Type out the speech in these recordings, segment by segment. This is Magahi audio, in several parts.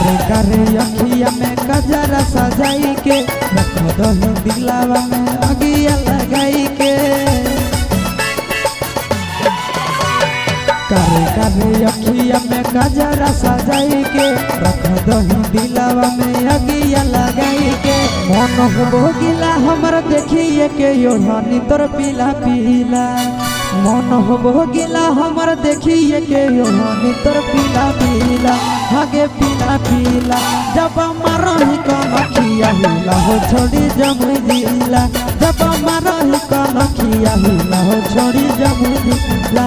करे करे अखिया में कजरा सजाई के रख दही दिलावा में अगिया लगाई के। करे करे अखिया में कजरा सजाई के रख दही दिलावा में अगिया लगाई के। मन हो गिला हमर देखिए के ओढ़नी तोर पीला पीला। मन हो गिला हमर देखिए के ओढ़नी तोर पीला पीला आगे पीला पीला। जब मारही कनखिया हिला हो छोड़ी जमुई जिला। जब मारही कनखिया हिला हो छोड़ी जमुई जिला।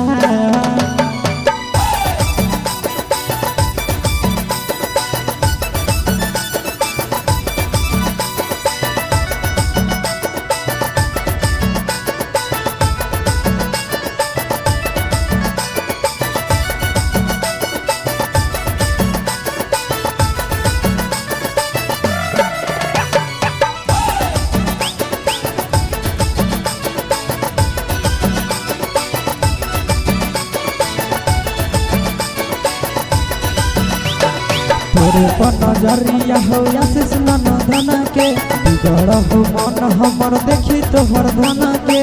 तोरे पर नजरिया हो आशीष नंदन के बिगड़ हो मन हमर देखी तोहर धन के।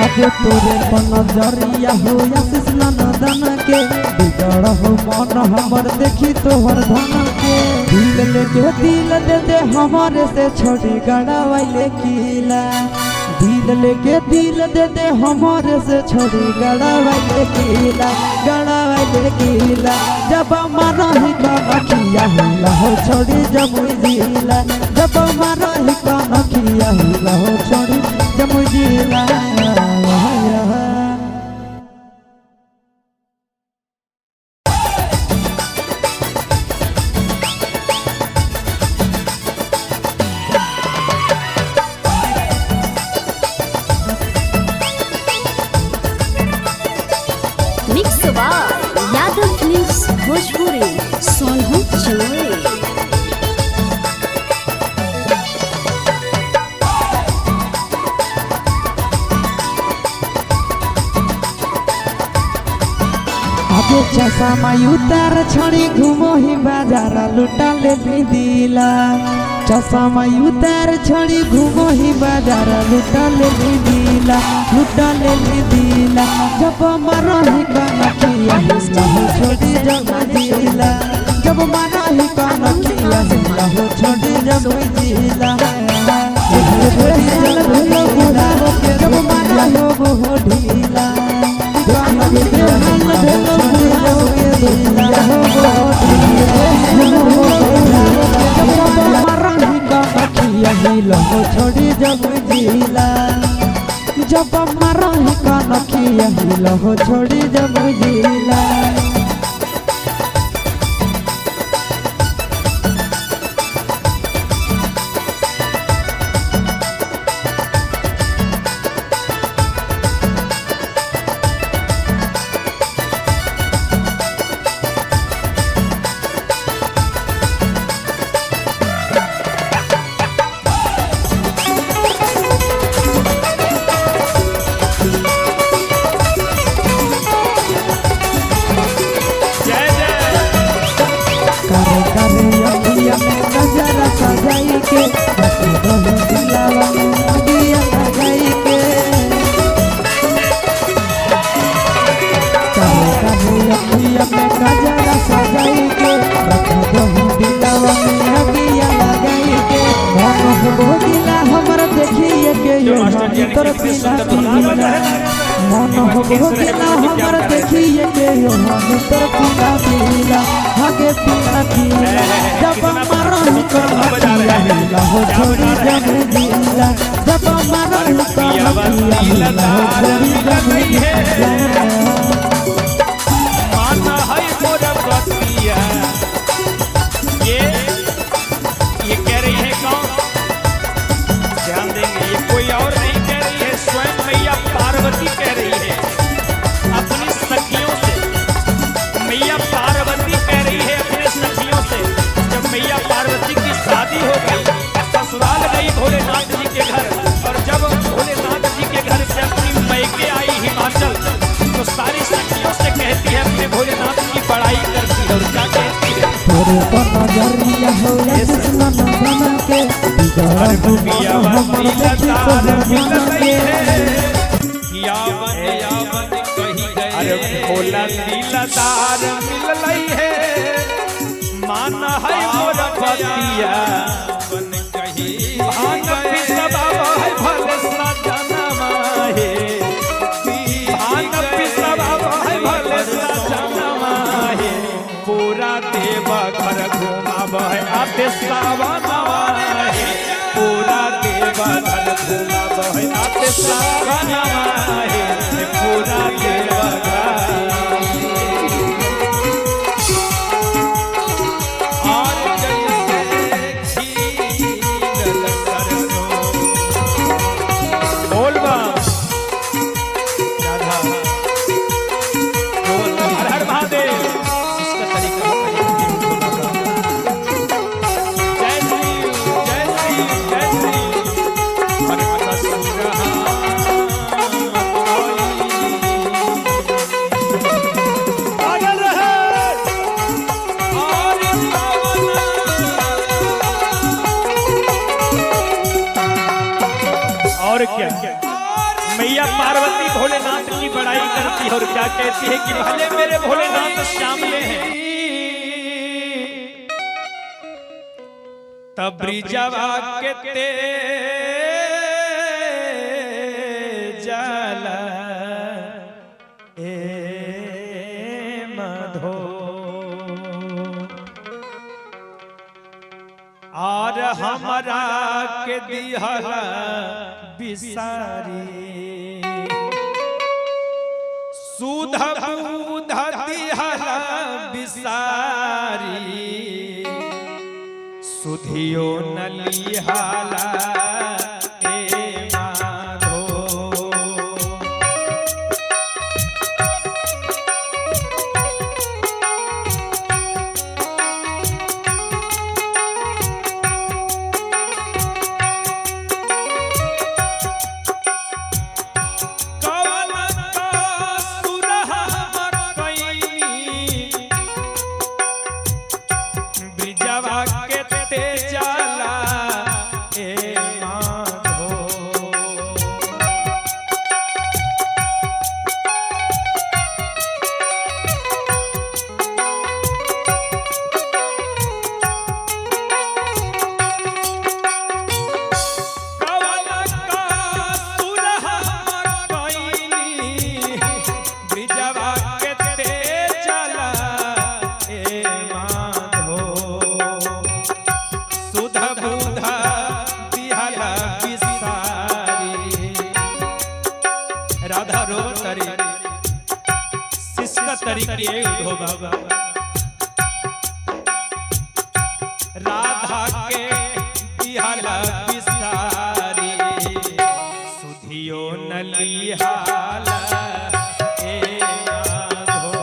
आगे तोरे पर नजरिया हो आशीष नंदन के बिगड़ हो मन हमर देखी तोहर धन के। दिल लेके दिल दे दे हमारे से छोड़ी गड़ावैले कीला। दिल लेके दिल दे दे हमारे से छोड़ी गड़ावैले कीला गड़ावैले कीला। जब मारही कनखिया हिला हो छोड़ी जमुई जिला। जब मारही कनखिया हिला हो छोड़ी जमुई जिला। Mix by Yadav films Bhojpuri Sonu Chamoli. आगे चश्मा उतार छड़ी घूमो ही बाजार लुटा ले दिला। चश्मा उतार छड़ी घूमो ही बाजार लुटा ले दिला लुटा ले दिला। जब मारही कनखिया हिला हो छोड़ी जमुई जिला। जब मारही कनखिया हिला हो छोड़ी जमुई जिला। जब मारही हो ढीला छोड़ी जमुई जिला। जब मारही कनखिया हिला हो छोड़ी जमुई जिला। जय जय। करे करे अखिया में नजर सजाई के रख दही दिलावा में अगिया लगाई के। करे करे अखिया में नजर सजाई के रख दही दिलावा में अगिया लगाई के। मन हो गिला हमर देखिए के जो मास्टर जी तोर यानी कितने पीला सुंदर धुन बजा पीला। रहे हैं। मन हो गिला हमर देखिए के तोर पीला पीला आगे पीला पीला। जब मारही कनखिया हिला हो छोड़ी जमुई जिला। जब मारही कनखिया हिला हो छोड़ी जमुई जिला। माना है मोर बतिया। ये कह रही है कौन? ध्यान देंगे, ये कोई और नहीं कह रही है, स्वयं मैया पार्वती कह रही है अपनी सखियों से। मैया पार्वती कह रही है अपने सखियों से। जब मैया पार्वती की शादी हो गई, ससुराल गई भोलेनाथ जी के घर, और जब भोलेनाथ जी के घर से अपनी मैके आई हिमाचल, तोहरे पर नजरिया हो आशीष नंदन के बिगड़ल अरे हो पिया मन हमर देखी दिलदार तोहर धन मिललई के। है। यावन यावन कही गए। अरे भोला दिलदार मिललई है, मान है मोर बतिया। यावन कही भांग पिसवावा है भले सजनवा हे, भांग पिसवावा है भले सजनवा हे, पूरा देव घर घुमाव है आते सावनवा हे, पूरा देव घर घुमाव है आते सावनवा हे, पूरा देव घर। और जैसे खीलल सरसों। बोल बा राधा बोल हर हर महादेव। इसका तरीका जय श्री जय श्री जय श्री। हर कसूर पागल रहे। और और क्या मैया पार्वती भोलेनाथ की बड़ाई करती है और क्या कहती है कि भले मेरे भोलेनाथ श्यामले हैं, तब ब्रिजवा के ते जल ए मधो और हमरा के दिहल बिसारी, सुध बुध दिहल बिसारी, सुधियो न लिहाला ए माधो। कवन कसूर हमर कइनी, ब्रिजवा के ते जाला ए माधो। कवन कसूर हमर कइनी, ब्रिजवा के ते जाला ए माधो। सुध बुध दिहल बिसारी। राधा रोवतरी शिष्य तरीके उधो बाबा राधा के दिहल बिसारी, सुधियो न लिहाला ए माधो।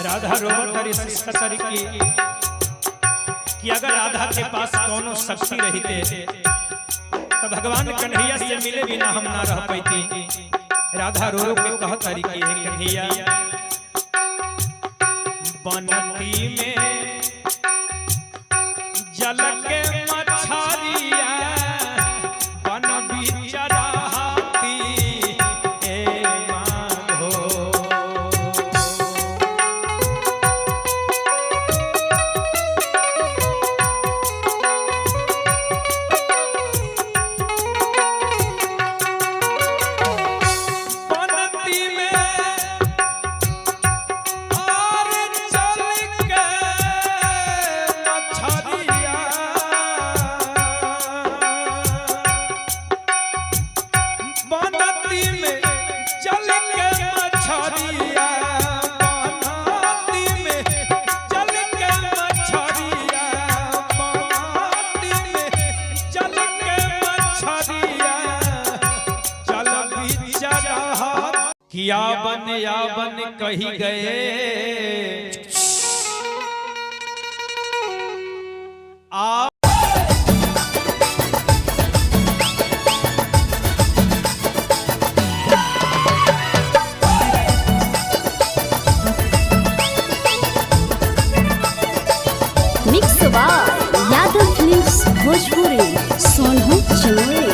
राधा रोवतरी शिष्य तरीके कि अगर राधा के पास कोनो शक्ति रहते तो भगवान कन्हैया से मिले बिना हम ना रह पैती। राधा रो रो के कह तरीके है कन्हैया बनती में जल के मछरिया बन बिचराती ए माधो। बनती में और चल के मछरिया कि यावन यावन कही गए आ mix by Yadav films Bhojpuri Sonhu Jamui.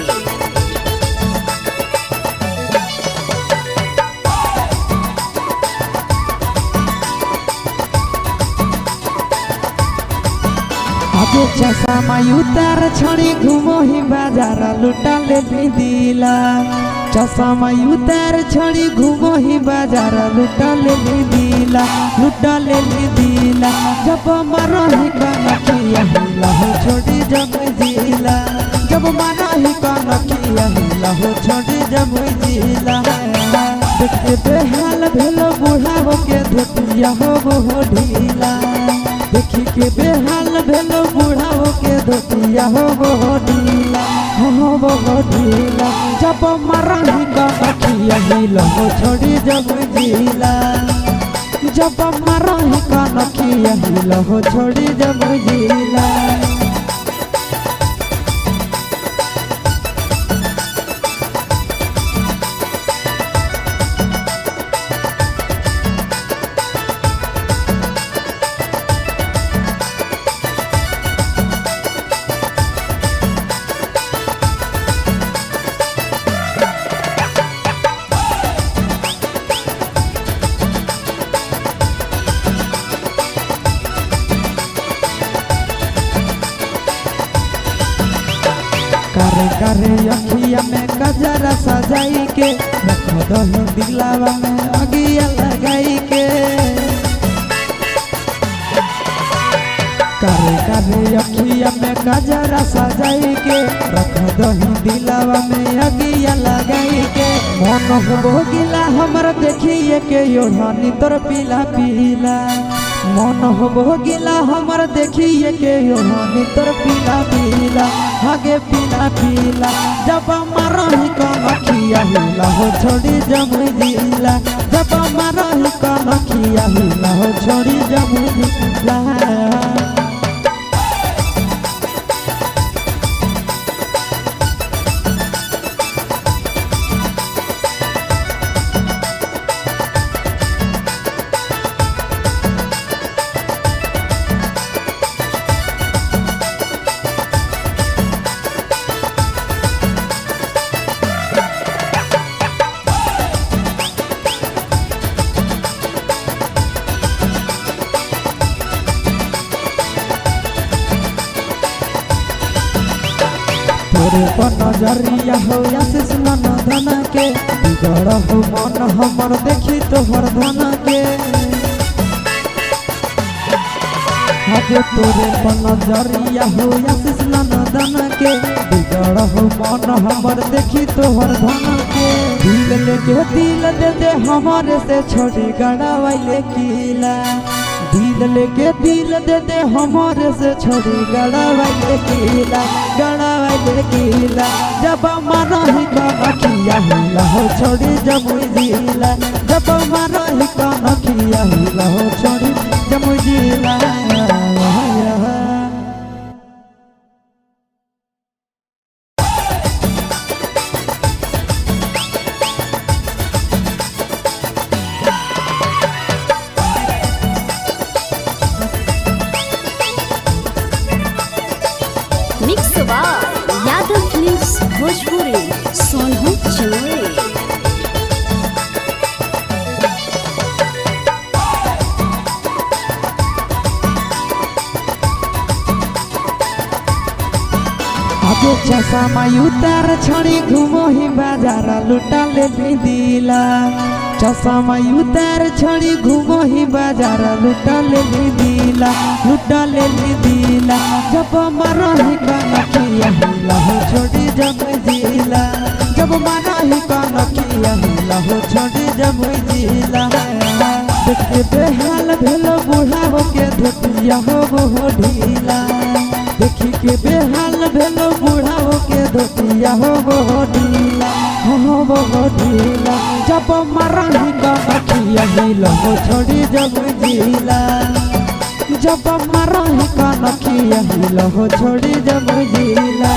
आगे चश्मा उतार छड़ी घूमो ही बाजार लुटा ले दिला। चश्मा उतार छड़ी घूमो ही बाजार लुटा ले दिला, लुटा ले दिला। जब मारो ही कनखिया हिला हो छोड़ी जब जिला, जब मारो ही कनखिया हिला हो छोड़ी जब जिला। देखते बेहाल भेलो बूढ़ा के धोतिया हो वो ढीला, देखी के बेहाल भेलो बूढ़ा के धोतिया हो वो ढीला, हो वो ढीला। जब मरही कनखिया हिला हो छोड़ी जब जिला, जब मरही कनखिया हिला हो छोड़ी जब जिला। करे करे अखिया में गजरा सजाई के रख दही दिलावा में अगिया लगाई के। करे करे अखिया में गजरा सजाई के रख दही दिलावा में अगिया लगाई के। मन हो गिला हमर देखिए के ओढ़नी तोर पीला पीला, मन हो गिला हमर देखिए के ओढ़नी तोर पीला पीला, आगे पीला पीला। जब मारही कनखिया हिला हो छोड़ी जब जिला, जब मारही कनखिया हिला हो छोड़ी जब जिला। तोरे पर नजरिया हो आशीष मन धन के, बिगड़ हो मन हमर देखी तोहर धन के। आगे तोरे पर नजरिया हो आशीष मन धन के, बिगड़ हो मन हमर देखी तोहर धन के। दिल लेके दिल दे दे हमारे से छोड़ी गड़ावैले कीला, दिल लेके दिल दे दे हमारे से छोड़ी गड़ावैले कीला, गड़ावैले कीला। जब मारही कनखिया हिला हो छोड़ी जमुई जिला, जब मारही कनखिया हिला हो छोड़ी जमुई जिला। Mix by Yadav films Bhojpuri Sonhu Jamui. आगे चश्मा उतार छड़ी घूमो ही बाजार लुटा ले दिला, चश्मा उतार छड़ी घूमो ही बाजार लुटा ले दिला, लुटा ले दिला। जब मारही कनखिया हिला हो छोड़ी जब जिला, जब मारही कनखिया हिला हो छोड़ी जब जिला। देखते बेहाल भेलो बूढ़ा के धोतिया हो वो ढीला, देखी के बेहाल भेलो बूढ़ा के धोतिया हो वो ढीला हो वो ढीला। जब मरही कनखिया हिल हो छोड़ी जब जिला, जब मरही कनखिया हिल हो छोड़ी जब जिला।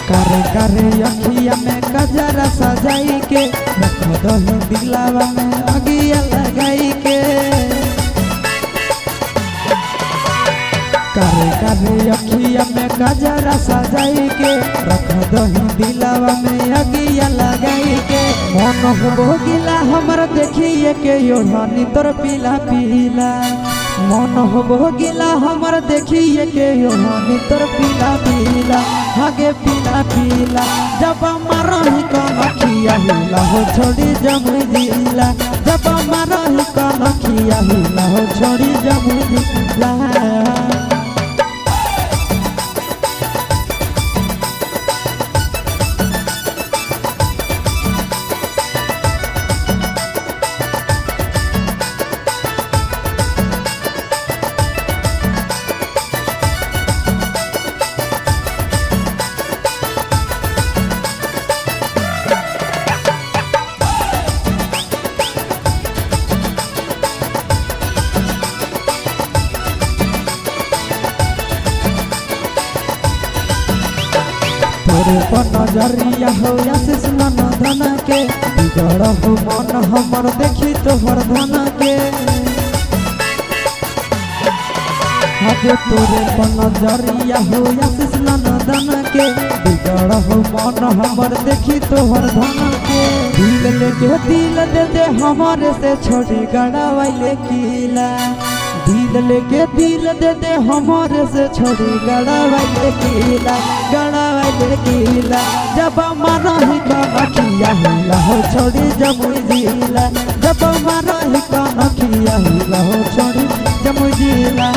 करे करे अखिया में कजरा सजाई के रख दही दिलावा में अगिया लगाई के। करे करे अखिया में कजरा सजाई के रख दही दिलावा में अगिया लगाई के। मन हो गिला हमर देखिए के ओढ़नी तोर पीला पीला, मन हो गिला हमर देखिए के ओढ़नी तोर पीला पीला आगे पीला पीला। जब मरही कनखिया हिला हो छोड़ी जब जिला, जब मरही कनखिया हिला हो छोड़ी जब जिला। तोरे पर नजरिया हो आशीष नंदन के, बिगड़ हो मन हमर देखी तोहर धन के। आगे तोरे पर नजरिया हो आशीष नंदन के, बिगड़ हो मन हमर देखी तोहर धन के। दिल लेके दिल दे दे हमारे से छोड़ी गड़ावैले कीला, दिल लेके दिल दे दे हमारे से छोड़ी गड़ावैले कीला, गड़ावैले कीला। जब मरही कनखिया हिला हो छोड़ी जमुई जिला, जब मरही कनखिया हिला हो छोड़ी जमुई जिला।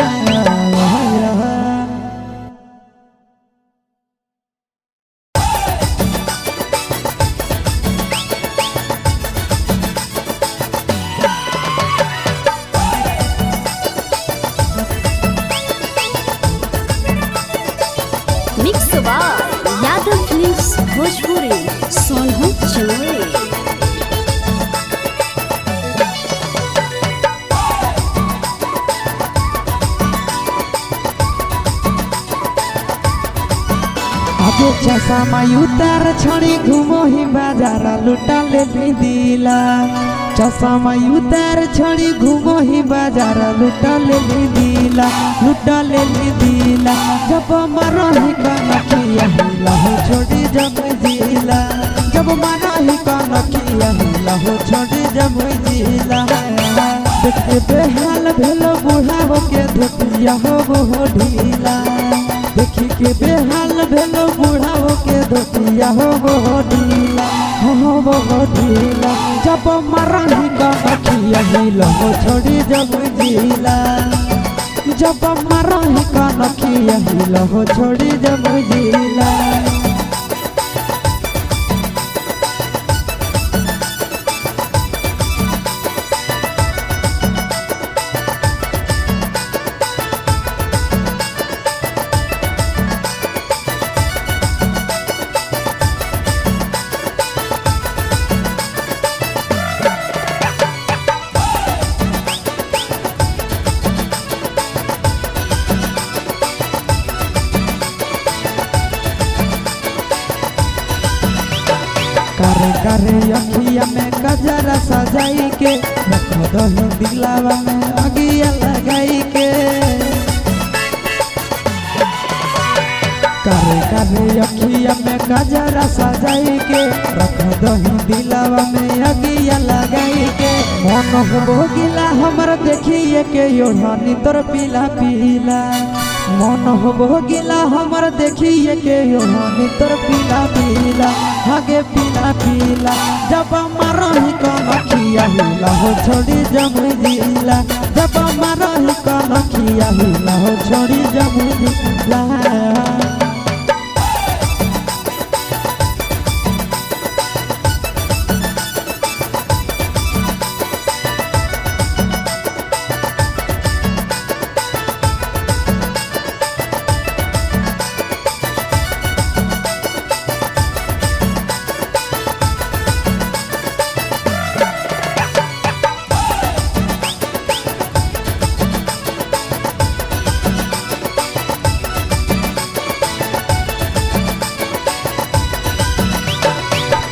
Mix by Yadav films Bhojpuri Sonu Jamui. आगे चश्मा उतार छोड़ी घूमो ही बाजार लुटा ले दिला, चश्मा उतार छोड़ी घूमो ही बाजार लुटा ले दिला, लुटा ले दिला। जब मरही कनखिया हिला हो छोड़ी जब जिला, जब मरही कनखिया हिला हो छोड़ी जब जिला। देखते बेहाल भेलो बूढ़ा हो के धोतिया हो वो ढीला, देखी के बेहाल भेलो बूढ़ा हो के धोतिया हो वो ढीला हो वो ढीला। जब मरही कनखिया हिला हो छोड़ी जब जिला, जब मरही कनखिया हिला हो छोड़ी जब जिला। करे करे अखिया में कजरा सजाई के रख दही दिलावा में अगिया लगाई के। करे करे अखिया में कजरा सजाई के रख दही दिलावा में अगिया लगाई के। मन हो गिला हमर देखिए के ओढ़नी तोर पीला पीला, मन होबो गिला हमर देखिए के योहानी तोर पीला पीला आगे पीला पीला। जब मारही कनखिया हिला हो छोड़ी जमुई जिला। जब मारही कनखिया हिला हो छोड़ी जमुई जिला।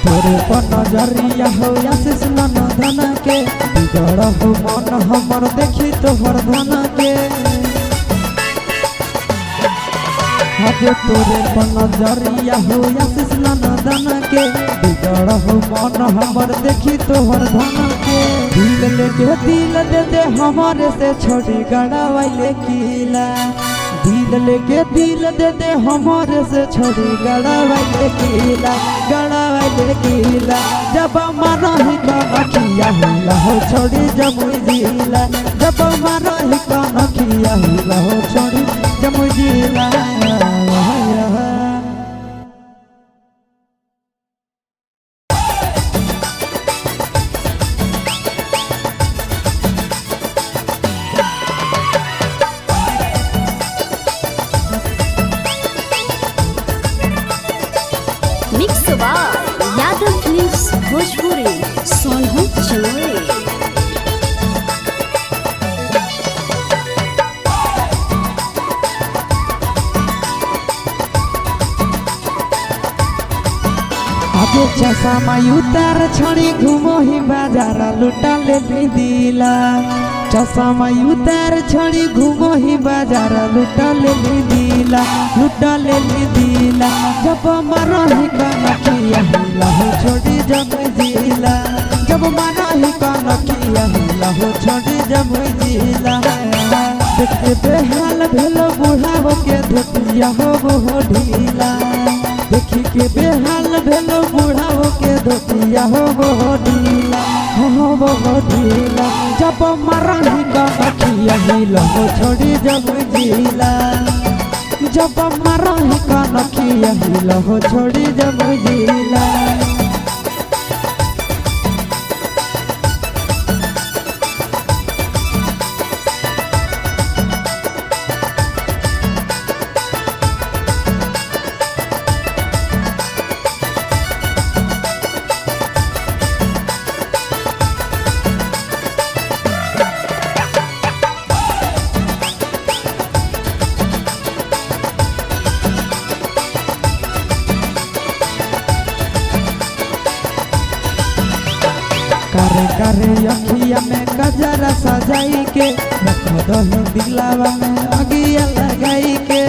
तोरे पर नजरिया हो आशीष नंदन के बिगड़ हो मन हमर देखी तोहर धन के। आगे तोरे पर नजरिया हो आशीष नंदन के बिगड़ हो मन हमर देखी तोहर धन के। दिल लेके दिल दे दे हमारे से छोड़ी गड़ावैले कीला। दिल लेके दिल दे दे हमारे से छोड़ी गड़ावैले कीला गड़ावैले कीला। जब मारही कनखिया हिला हो छोड़ी जमुई जिला। जब मारही कनखिया हिला हो छोड़ी जमुई जिला। Mix by Yadav films Bhojpuri Sonhu Jamui. आगे चश्मा उतार छड़ी घूमो ही बाजार लुटा ले दिला। चश्मा उतार छड़ी घूमो ही बाजार लुटा ले दिला लुटा ले दिला। जब मारही कनखिया हिला हो छोड़ी जमुई जिला। जब मारही कनखिया हिला हो छोड़ी जमुई जिला। देखते बेहाल भेलो बुढ़ावो के धोतिया हो वो ढीला। देखी के बेहाल भेलो बुढ़ावो के धोतिया हो वो ढीला हो वो ढीला। जब मारही कनखिया हिला हो छोड़ी जमुई जिला। जब मारही कनखिया हिला हो छोड़ी जमुई जिला। करे करे अखिया में गजरा सजाई के रख दही दिलावा में अगिया लगाई के।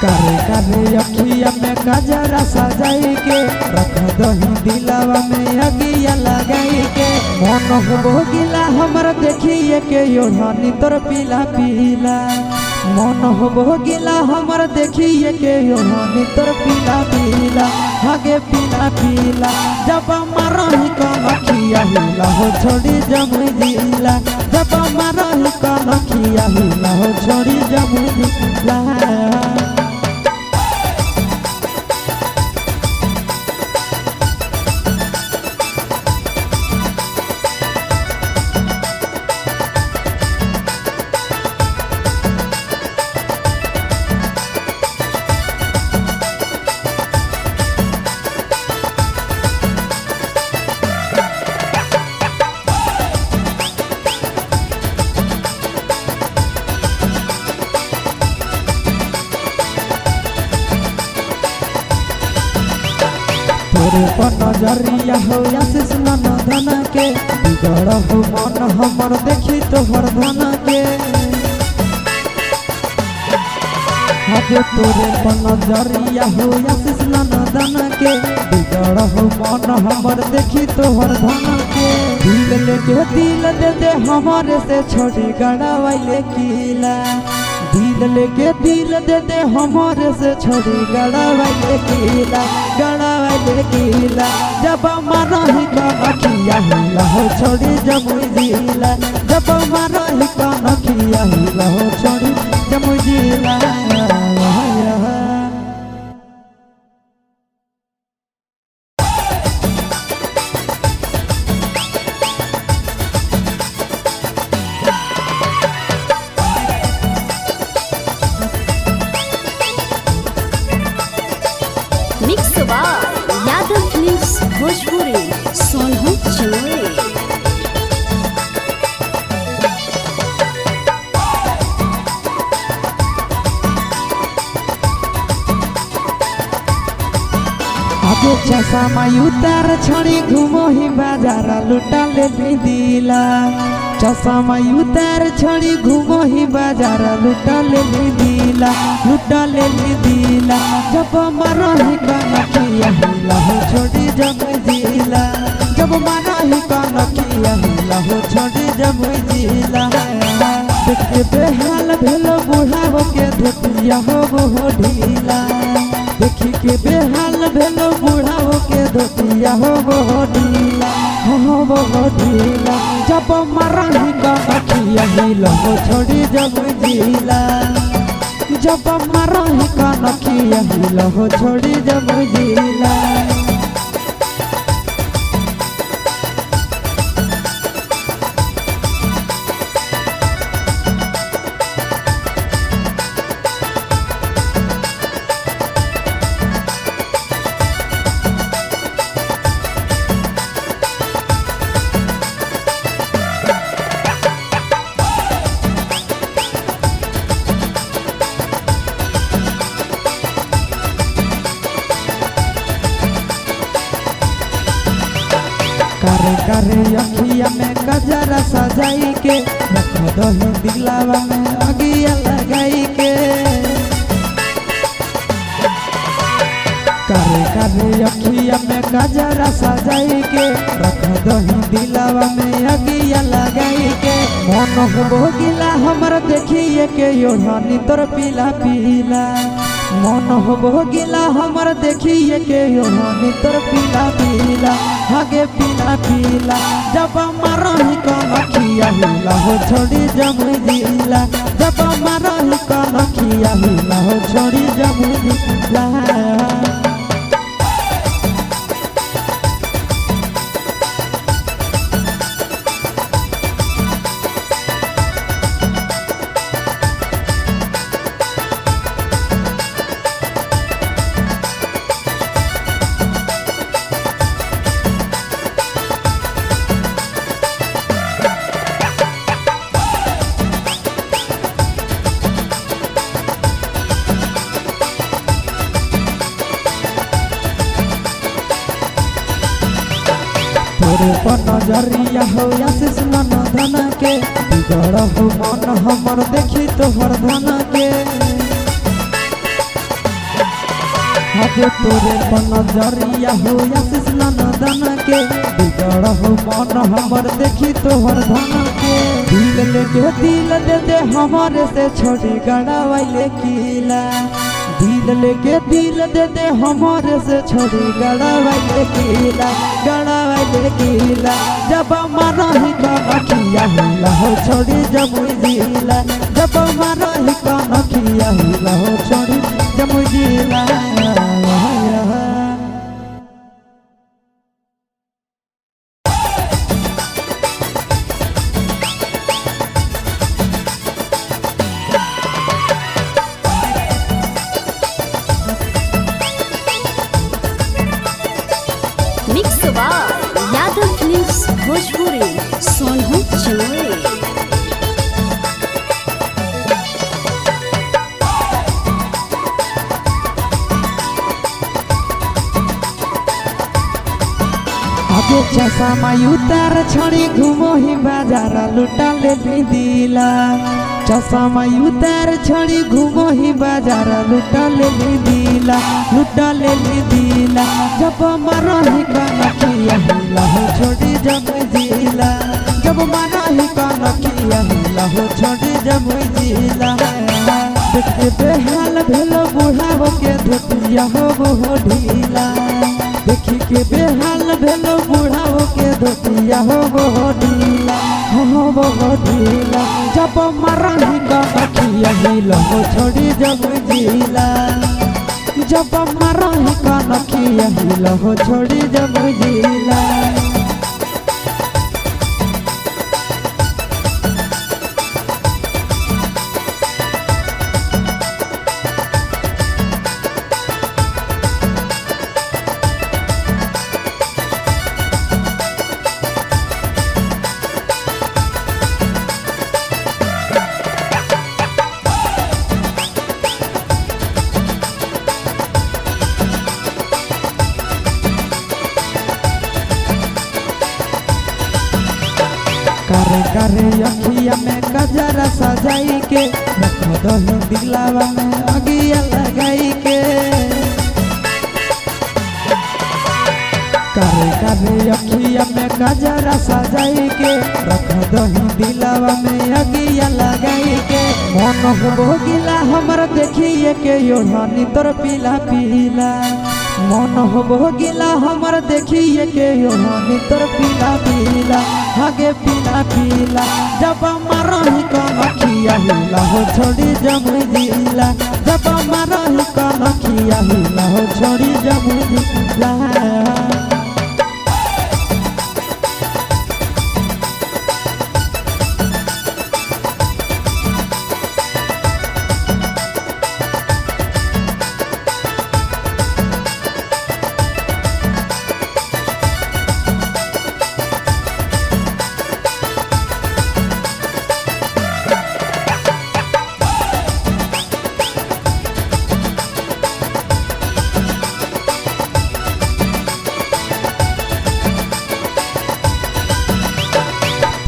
करे करे अखिया में गजरा सजाई के रख दही दिलावा में अगिया लगाई के। मन हो गिला हमर देखिए के ओढ़नी तोर पीला पीला। मन हो गिला हमर देखिए के ओढ़नी तोर पीला पीला आगे पीला पीला। जब मारही कनखिया हिला हो छोड़ी जमुई जिला। जब मारही कनखिया हिला हो छोड़ी जमुई जिला। तोरे पर नजरिया हो आशीष नंदन के बिगड़ हो मन हमर देखी तोहर धन के। आगे तोरे नजरिया हो आशीष नंदन के, बिगड़ हो मन हमर देखी तोहर धन के। दिल लेके दिल दे दे हमारे से छोड़ी गड़ावैले कीला, दिल लेके दिल दे दे हमारे से छोड़ी गड़ावैले कीला, गड़ावैले कीला। जब मारही कनखिया हिला हो छोड़ी जमुई जिला, जब मारही कनखिया हिला हो छोड़ी जमुई जिला। Mix by Yadav films Bhojpuri Sonhu Jamui. आगे चश्मा उतार छड़ी घूमो ही बाजार लुटा ले दिला, चश्मा उतार छड़ी घूमो ही बाजार लुटा ले दिला, लुटा ले दिला। जब मारही कनखिया हिला हो छोड़ी जब जिला, जब मारही कनखिया हिला हो छोड़ी जब जिला। देख के बेहाल भेलो बुढ़ावो के धोतिया हो वो ढीला, देखी के बेहाल भेलो बुढ़ावो के धोतिया हो वो ढीला, हो वो ढीला। जब मारही कनखिया हिला हो छोड़ी जब जिला, जब मारही कनखिया हिला हो छोड़ी जब जिला। करे करे अखिया में गजरा सजाई के, रख दही दिलावा में अगिया लगाई के। करे करे अखिया में गजरा सजाई के, रख दही दिलावा में अगिया लगाई के। मन हो गिला हमर देखिए के ओढ़नी तोर पीला पीला, मन हो गिला हमर देखिए के ओढ़नी तोर पीला पीला, आगे पीला पीला। जब मारही कनखिया हिला हो छोड़ी जमुई जिला, जब मारही कनखिया हिला हो छोड़ी जमुई जिला। तोरे पर नजरिया हो आशीष नंदन के, बिगड़ हो मन हमर देखी तोहर धन के। आगे तोरे पर नजरिया हो आशीष नंदन के, बिगड़ हो मन हमर देखी तोहर धन के। दिल लेके दिल दे दे हमारे से छोड़ी गड़ावैले कीला, दिल लेके दिल दे दे हमारे से छोड़ी गड़ावैले कीला, गड़ावैले कीला। जब मारही कनखिया हिला हो छोड़ी जमुई जिला, जब मारही कनखिया हिला हो छोड़ी जमुई जिला। Mix by Yadav films Bhojpuri Sonhu Jamui. आगे चश्मा उतार छड़ी घूमो ही बाजार लुटा ले दिला, चश्मा उतार छोड़ी घूमो ही बाजार लुटा ले दिला लुटा ले दिला। जब मारही कनखिया हिला हो छोड़ी जब जिला। जब मारही कनखिया हिला हो छोड़ी जब जिला। देखते बेहाल भेलो बूढ़ा हो के धोतिया हो वो ढीला। देखी के बेहाल भेलो बूढ़ा हो के धोतिया हो वो ढीला हो वो ढीला। जब मारही कनखिया हिला हो छोड़ी जब जिला। जब मारही कनखिया हिला हो छोड़ी जब जिला। करे करे अखिया में कजरा सजाई के रख दो दिलावा में अगिया लगाई के। करे करे अखिया में कजरा सजाई के रख दो दिलावा में अगिया लगाई के। मन हो गिला हमर देखिए के ओढ़नी तोर पीला पीला। मन हो गिला हमर देखिए के ओढ़नी तोर पीला पीला आगे पीला पीला। जब मारही कनखिया हिला हो छोड़ी जब जिला। जब मारही कनखिया हिला हो छोड़ी जब जिला।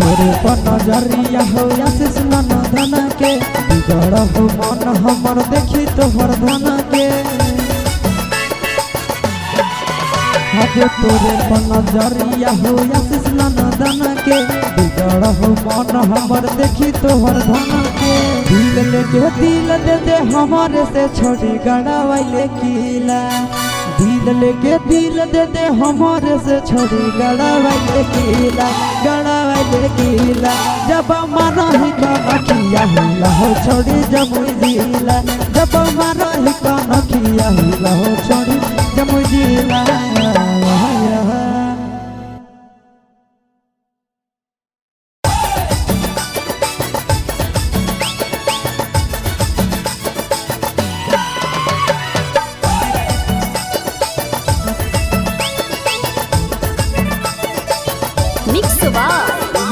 तोरे पर नजरिया हो आशीष नंदन के बिगड़ हो मन हमर देखी तोहर धन के। आगे तोरे पर नजरिया हो आशीष नंदन के बिगड़ हो मन हमर देखी तोहर धन के। दिल लेके दिल दे दे हमारे से छोड़ी गड़ावैले कीला। दिल लेके दिल दे दे हमारे से छोड़ी गड़ावैले कीला गड़ावैले कीला। जब मारही कनखिया हिला हो छोड़ी जब जिला। जब मारही कनखिया हिला हो छोड़ी जब जिला। Mix by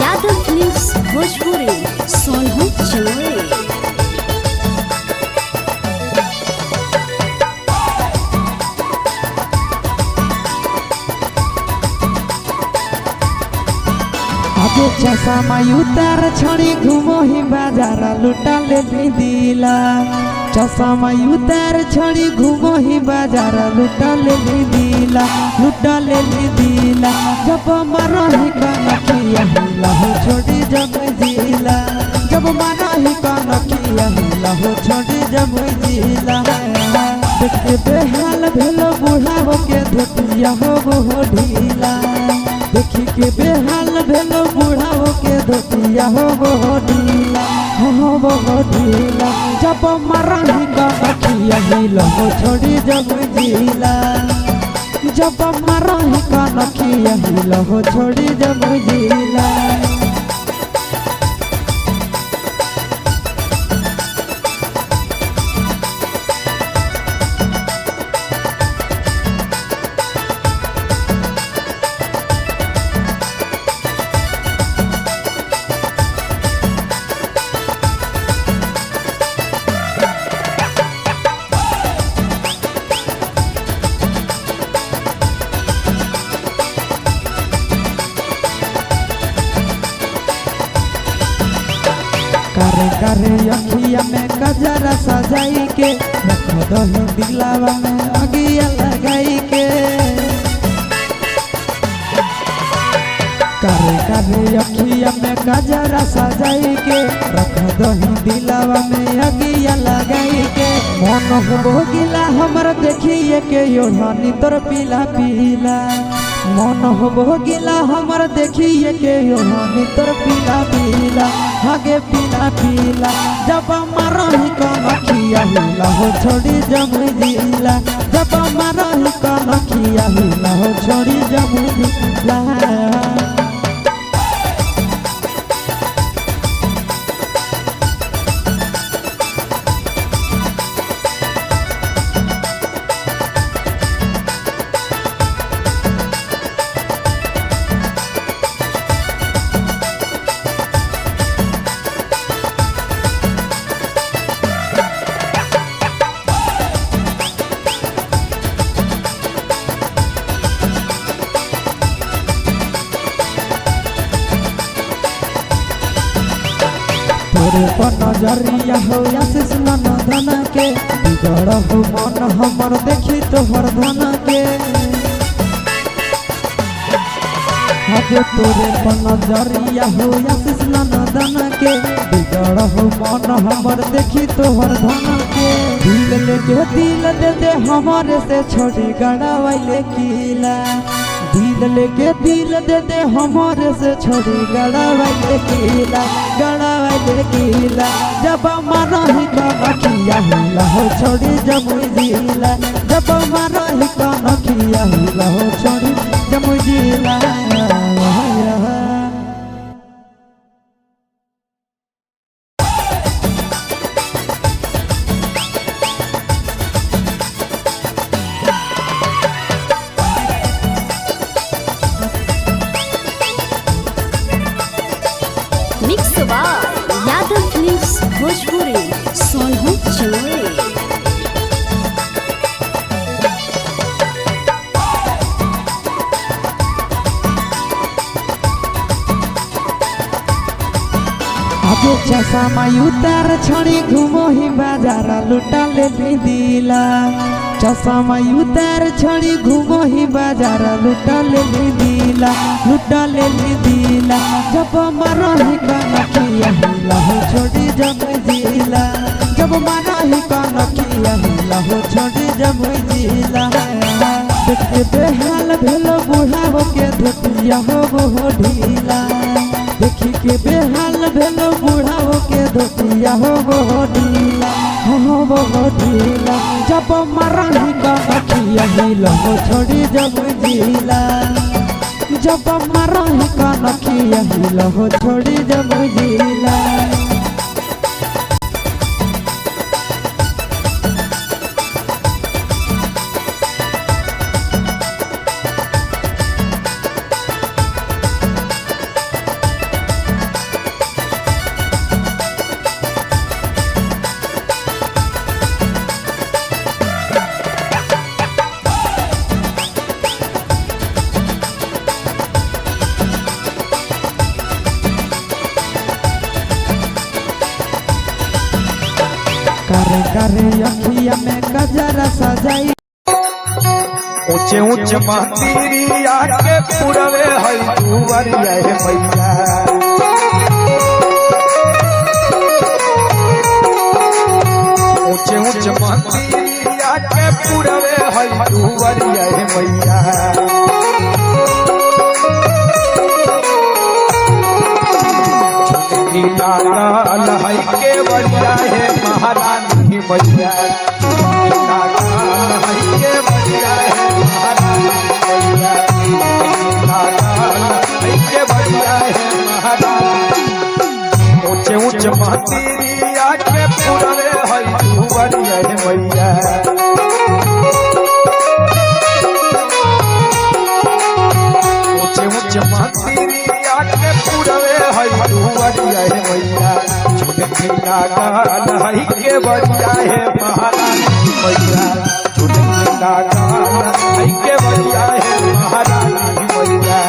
Yadav films Bhojpuri Sonu Jamui. आगे चश्मा उतार छोड़ी घूमो ही बाजार लुटा ले दिला। चश्मा उतार छोड़ी घूमो ही बाजार लुटा ले दिला लुटा ले दिला। जब मारही कनखिया हिला हो छोड़ी जब जिला। जब मारही कनखिया हिला हो छोड़ी जब जिला। देखते बेहाल भेलो बूढ़ा हो के धोतिया हो वो ढीला। देखी के बेहाल भेलो बूढ़ा हो के धोतिया हो वो ढीला हो वो ढीला। जब मारही कनखिया हिला हो छोड़ी जब जिला। जब मारही कनखिया हिला हो छोड़ी जब जिला। करे करे अखिया में कजरा सजाई के रख दही दिलावा में अगिया लगाई के। करे करे अखिया में कजरा सजाई के रख दही दिलावा में अगिया लगाई के। मन हो गिला हमर देखिए के ओढ़नी तोर पीला पीला। मन हो गिला हमर देखिए के ओढ़नी तोर पीला पीला आगे पीला पीला। जब मारही कनखिया हिला हो छोड़ी जमुई जिला। जब मारही कनखिया हिला हो छोड़ी जमुई जिला। तोरे पर नजरिया हो आशीष नंदन के बिगड़ हो मन हमर देखी तोहर धन के। आगे तोरे पर नजरिया हो आशीष नंदन के बिगड़ हो मन हमर देखी तोहर धन के। दिल लेके दिल दे दे हमारे से छोड़ी गड़ावैले कीला। दिल लेके दिल दे दे हमारे से छोड़ी गड़ावैले कीला गड़ावैले कीला। जब मारही कनखिया हिला हो छोड़ी जमुई जिला। जब मारही कनखिया हिला हो छोड़ी जमुई जिला। Mix by Yadav films Bhojpuri Sonhu Jamui. आगे चश्मा उतार छोड़ी घूमो ही बाजार लुटा ले दिला। चश्मा उतार छोड़ी घूमो ही बाजार लुटा ले दिला लुटा ले दिला। जब मारही कनखिया हिला हो छोड़ी जमुई जिला। जब मारही कनखिया हिला हो छोड़ी जमुई जिला। देख के बेहाल भेलो बूढ़ा के धोतिया हो वो ढीला। देखी के बेहाल भेलो बूढ़ा के धोतिया हो वो ढीला हो वो ढीला। जब मारही कनखिया हिला हो छोड़ी जमुई जिला। जब मारही कनखिया हिला हो छोड़ी जमुई जिला। करे करे अखिया में कजरा सजाई ऊंचे ऊंचे मंदिरिया के पुरवे है दुवरिया हे मैया। ऊंचे ऊंचे मंदिरिया के पुरवे है दुवरिया हे मैया। छोटकी लाल है के बरिया हे महारानी मैया। लाल है के बरिया हे महारानी मैया। लाल है के बरिया हे महारानी। ऊंचे ऊंचे मंदिरिया के पुरवे है दुवरिया हे मैया। ऊंचे ऊंचे मंदिरिया के पुरवे है दुवरिया हे मैया। छोटकी लाल है के बरिया हे महारानी मैया। छोटकी लाल है के बरिया हे महारानी मैया।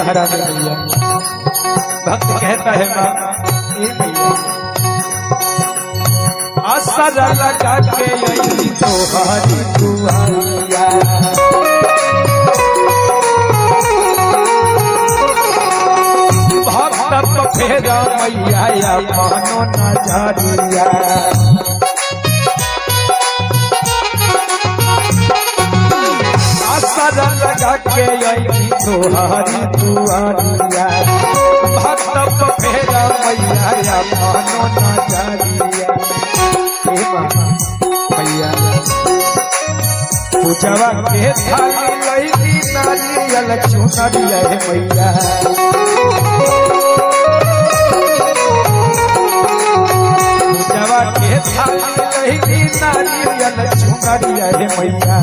महारानी मैया। भक्त कहता है माँ, ए मैया असर लगा के आई तोहारी दुआरिया, भक्त तो फेरा मैया या मानो नजरिया। असर लगा के आई तोहारी दुआरिया, भक्त तो फेरा मैया या मानो नजरिया। हे मैया पूजवा के थाली लईली नारियल चुनरिया हे मैया, पूजवा के थाली लईली नारियल चुनरिया हे मैया।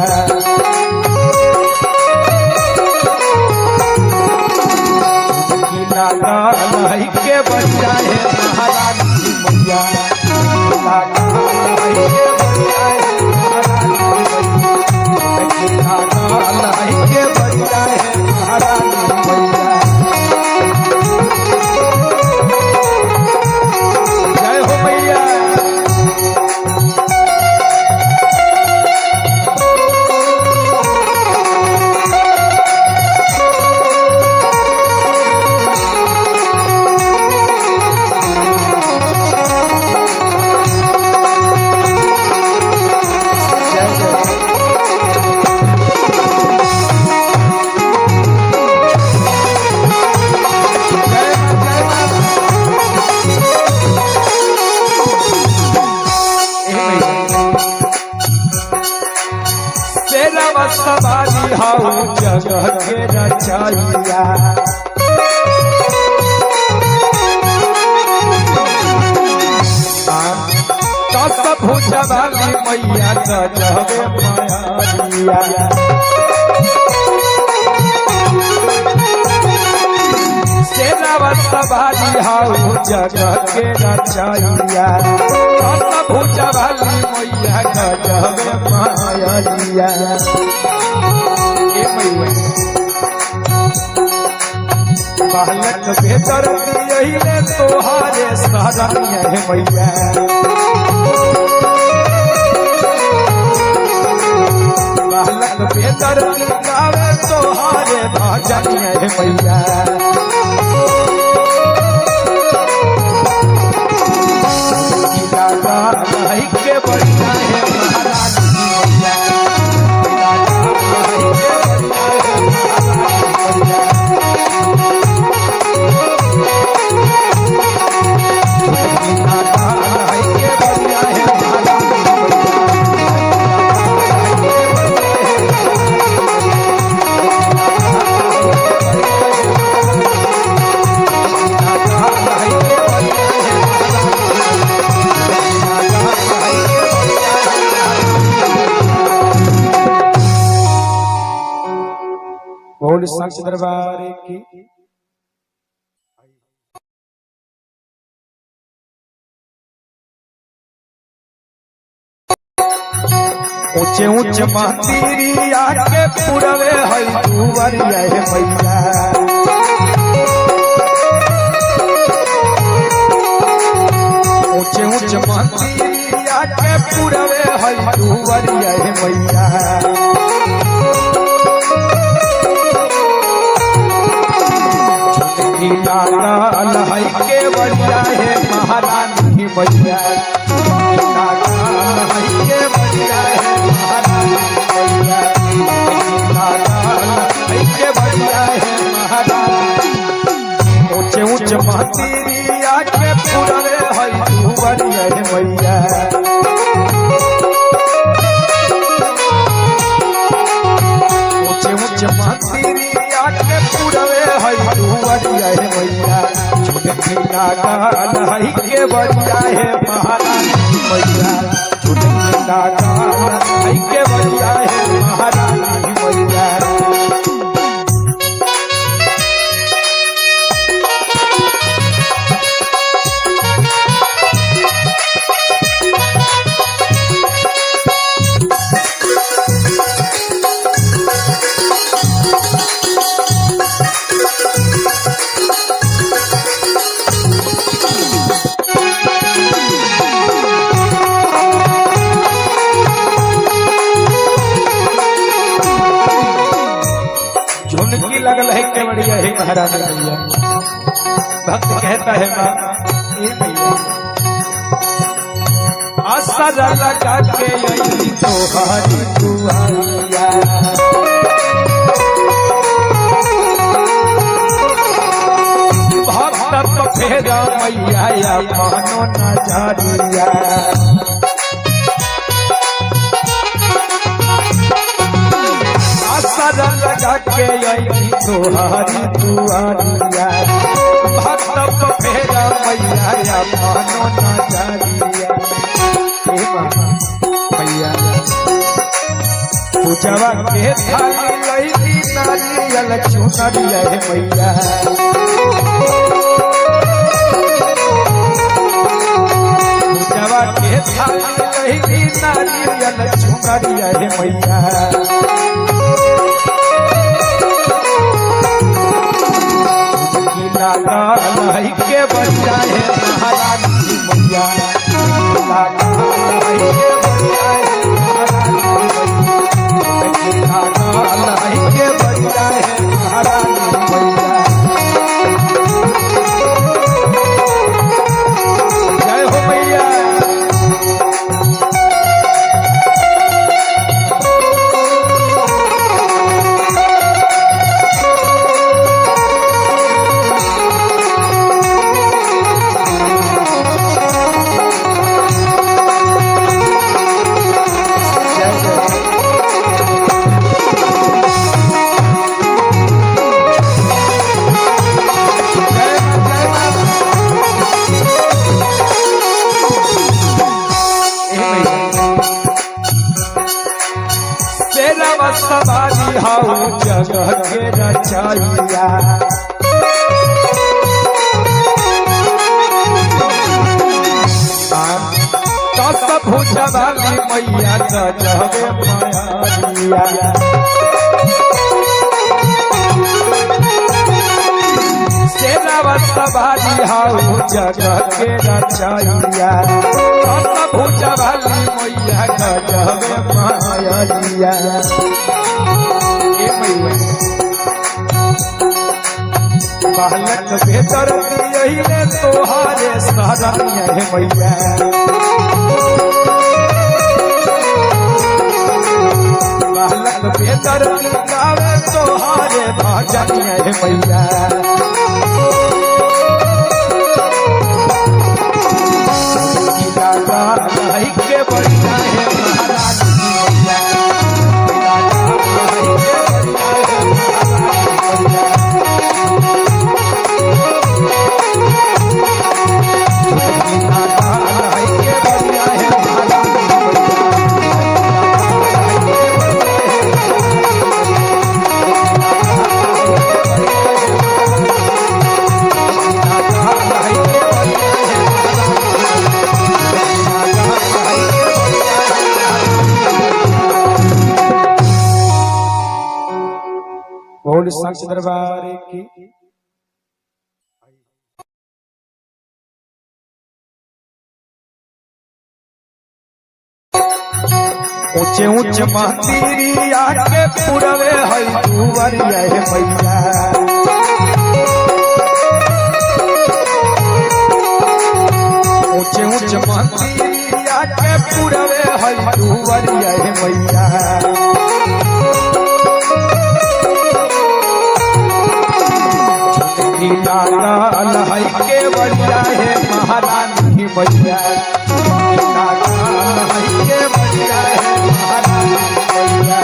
लाल के बच्चा है महारानी मैया, लाल के बच्चा है महारानी मैया, लाल के बच्चा है महारानी मैया। जय हो मैया। सवारी हाउ जगह के रचैया, दस भुजवाली मैया गजबे माया। सेनावा सवारी हाउ जगह के रचैया, दस भुजवाली मैया गजबे माया। बालक बेदर दियहिले तोहारे शरणिया हे मैया, बालक बेदर गावे तोहारे भजनिया हे मैया। के बढ़िया है महारानी मैया, बोल सच दरबार की। ऊंचे ऊंचे मंदिरिया के पुरवे है दुवरिया हे मैया, ऊंचे ऊंचे मंदिरिया के पुरवे है दुवरिया हे मैया। लाल है के बढ़िया है महारानी मैया, लाल है के बढ़िया है महारानी मैया, लाल है के बढ़िया है महारानी। ऊंचे ऊंचे मंदिरिया के पुरवे है दुवरिया हे मैया, ऊंचे ऊंचे मंदिरिया के पुरवे है दुवरिया हे मैया। छोटकी लाल है के बढ़िया है महारानी मैया, छोटकी लाल है के बढ़िया है महारानी मैया। महारानी मैया। भक्त कहता है माँ ए मैया असर लगा के आई तोहारी दुआरिया, भक्त तो फेरा मैया या मानो नजरिया। असर लगा के आई तोहारी दुआरिया, भक्त तो फेरा मैया या मानो नजरिया। मैया पूजवा के थाली लैली नारियल चुनरिया हे मैया, पूजवा के थाली लैली नारियल चुनरिया हे मैया। के बच्चा है महारानी मैया, के बच्चा है महारानी मैया। जय हो मैया। सवारी हाउ जगह के रचैया, दस भुजवाली मैया गजबे माया। सेनावा सवारी हाउ जगह के रचैया, दस भुजवाली मैया गजबे माया। बालक बेतर दियहिले तोहारे शरण हे मैया, बालक बेतर गावे तोहारे भजन हे मैया। के बढ़िया है महारानी मैया, बोल सच दरबार की। ऊंचे ऊंचे मंदिरिया के पुरवे है दुवरिया हे मैया, ऊंचे ऊंचे मंदिरिया के पुरवे है दुवरिया हे मैया। लाल है के बढ़िया है महारानी मैया, लाल है के बढ़िया है महारानी मैया,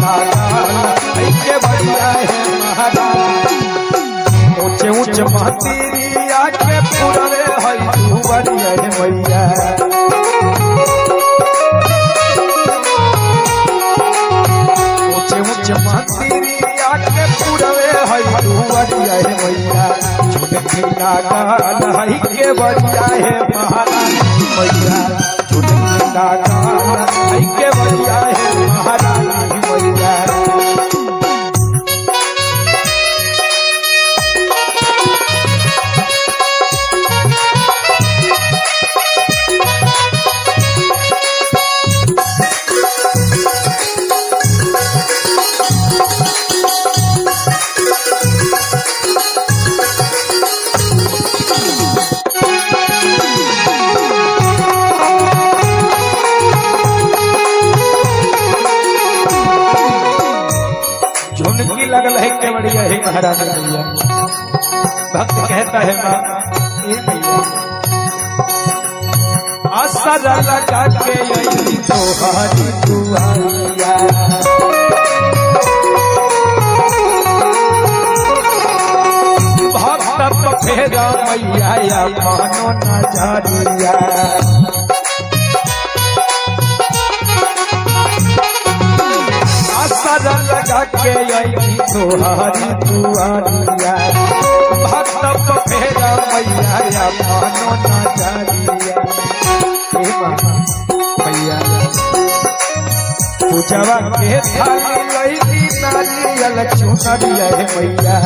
लाल है के बढ़िया है महारानी। ऊंचे ऊंचे मंदिरिया के पुरवे है दुवरिया हे मैया, ऊंचे ऊंचे मंदिरिया के पुरवे है दुवरिया हे मैया। छोटकी लाल है के बढ़िया है महारानी मैया, छोटकी लाल है के बढ़िया है महारानी मैया। महारानी मैया। भक्त कहता है माँ, ए मैया असर लगा के आई तोहारी दुआरिया, भक्त तो फेरा मैया या मानो नजरिया। असर लगा के आई तोहारी दुआरिया, भक्त तो फेरा मैया या मानो नजरिया। मैया पूजवा के थाली लैली नारियल चुनरिया हे मैया,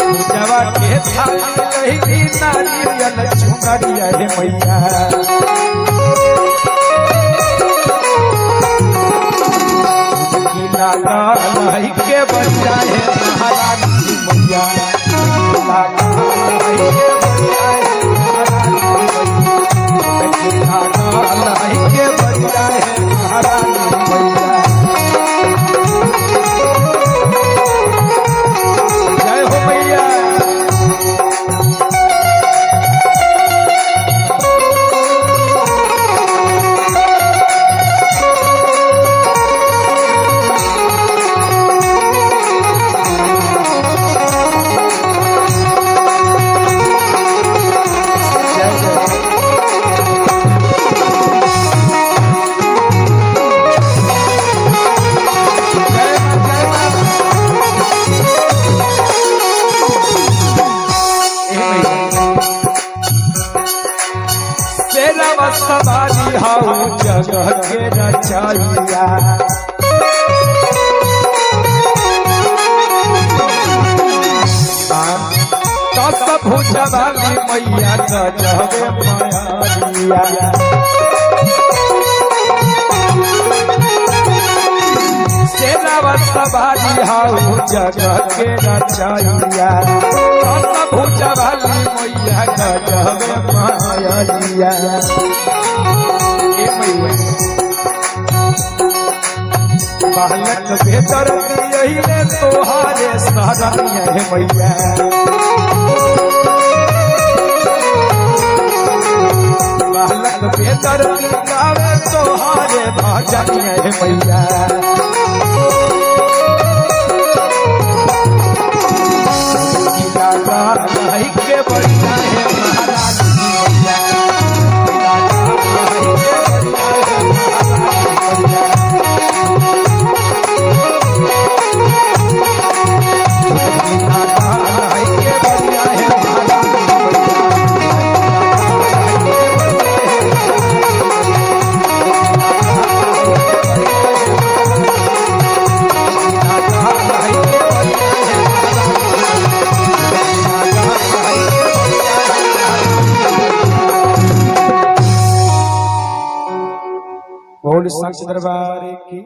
पूजवा के थाली लैली नारियल चुनरिया हे मैया। के बच्चा है महारानी मैया, के बच्चा है महारानी मैया। जय हो मैया। सवारी हाउ जगह के रचैया, दस भुजवाली मैया गजबे माया। सेरावा सवारी हाउ जगह के रचैया, दस भुजवाली मैया गजबे माया। बालक बेतर दियहिले तोहारे शरण हे मैया, बालक बेतर गावे तोहारे भजन हे मैया। के बढ़िया है महारानी मैया, बोल सच दरबार की।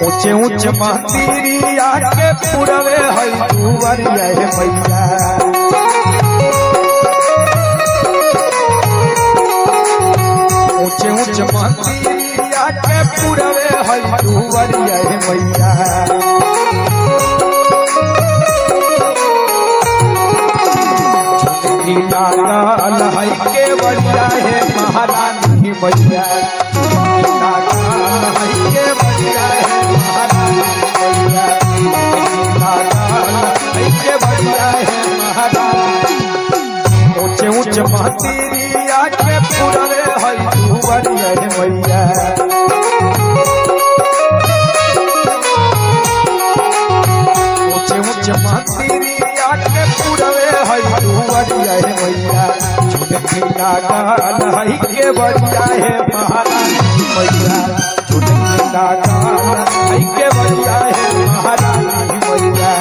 ऊंचे ऊंचे मंदिरिया के पुरवे है दुआरिया हे मैया, ऊंचे ऊंचे मंदिरिया के पुरवे है दुआरिया हे मैया। लाल है के बढ़िया है महारानी मैया, लाल है के बढ़िया है महारानी मैया, लाल है के बढ़िया है महारानी। ऊंचे ऊंचे मंदिरिया के पुरवे है दुआरिया हे मैया, ऊंचे ऊंचे मंदिरिया के पुरवे है दुआरिया हे मैया। झुटकी लाल है के बढ़िया है महारानी मैया, झुटकी लाल है के बढ़िया है महारानी मैया।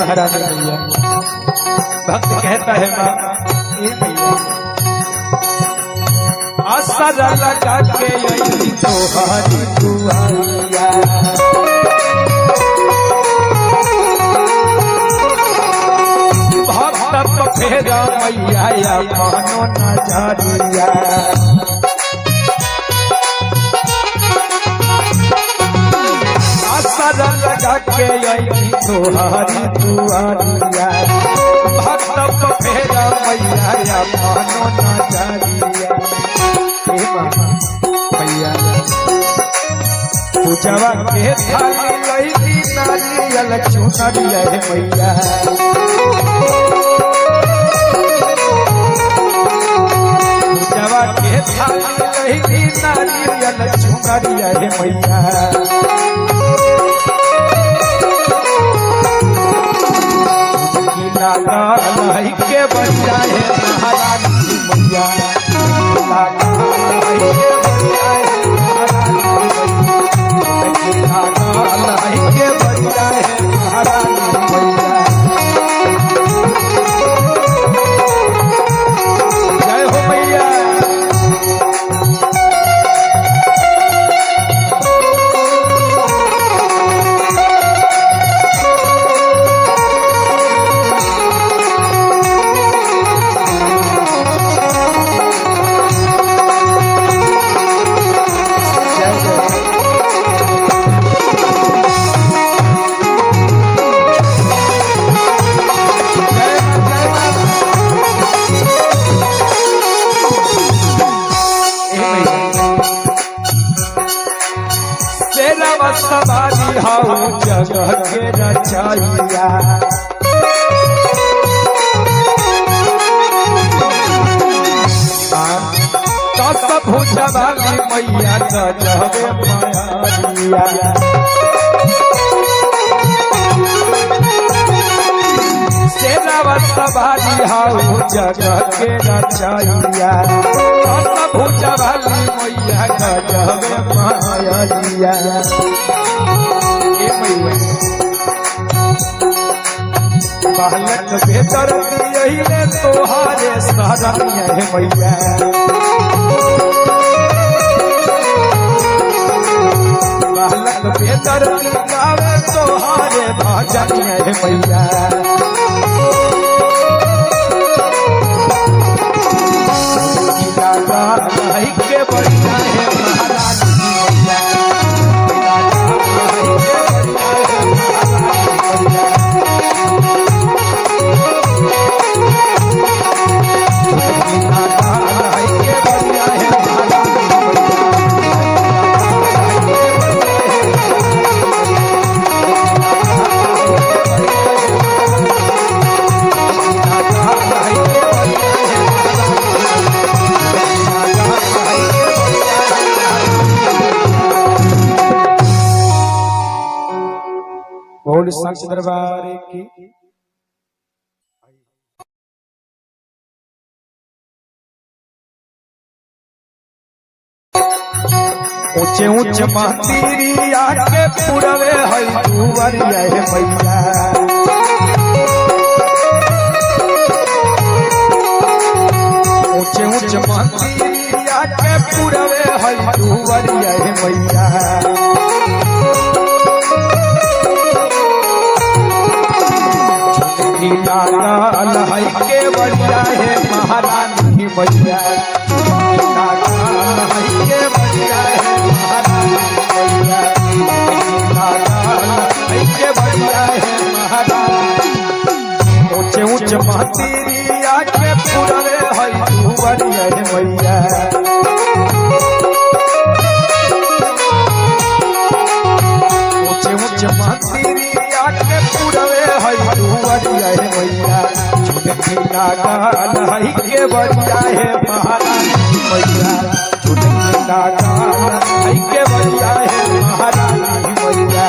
महारानी मैया। भक्त कहता है माँ ए मैया असर लगा के आई तोहारी दुआरिया, भक्त तो फेरा मैया या मानो नजरिया। असर लगा के आई तोहारी दुआरिया, भक्त तो फेरा मैया या मानो नजरिया। मैया पूजवा के थाली लैली नारियल चुनरिया हे मैया, पूजवा के थाली लैली नारियल चुनरिया हे मैया। के बच्चा है महारानी मैया, के बच्चा है महारानी मैया। जय हो मैया। सवारी हाउ जगह के रचैया, दस भुजवाली मैया गजबे माया। सेनावा सवारी हाउ जगह के रचैया, दस भुजवाली मैया गजबे माया। बालक बेदर दियहिले तोहारे शरणिया हे मैया, बालक बेदर गावे तोहारे भजनिया हे मैया। के बढ़िया है महारानी मैया, बोल सच दरबार की। ऊंचे ऊंचे मंदिरिया के पुरवे है दुआरिया हे मैया, ऊंचे ऊंचे मंदिरिया के पुरवे है दुआरिया हे मैया। लाल है के बढ़िया है महारानी मैया, लाल है के बढ़िया है महारानी मैया, लाल है के बढ़िया है महारानी। ऊंचे ऊंचे मंदिरिया के पुरवे है दुआरिया हे मैया, ऊंचे ऊंचे मंदिरिया के पुरवे है दुआरिया हे मैया। झुनकी लागल है के बढ़िया है महारानी मैया, झुनकी लागल है के बढ़िया है महारानी मैया।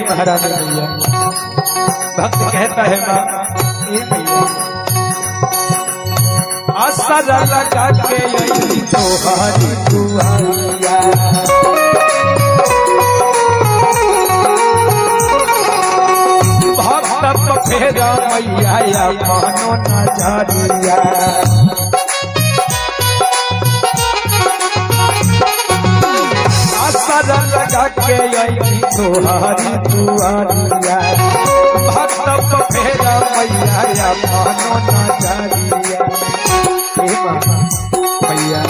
रही महारानी मैया। भक्त कहता है माँ ए मैया असर लगा के आई तोहारी दुआरिया, भक्त फेरा मैया या मानो नजरिया। असर लगा के आई तोहारी दुआरिया, भक्त फेरा मैया या मानो नजरिया। मैया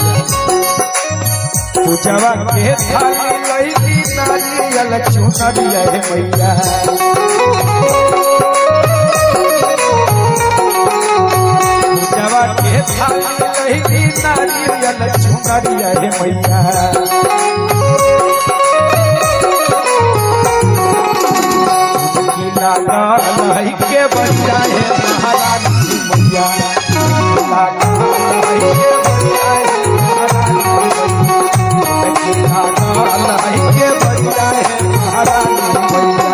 पूजवा के थाली लैली नारियल चुनरिया हे मैया, पूजवा के थाली लैली नारियल चुनरिया हे मैया। के बच्चा है महारानी मैया, के बच्चा है महारानी मैया।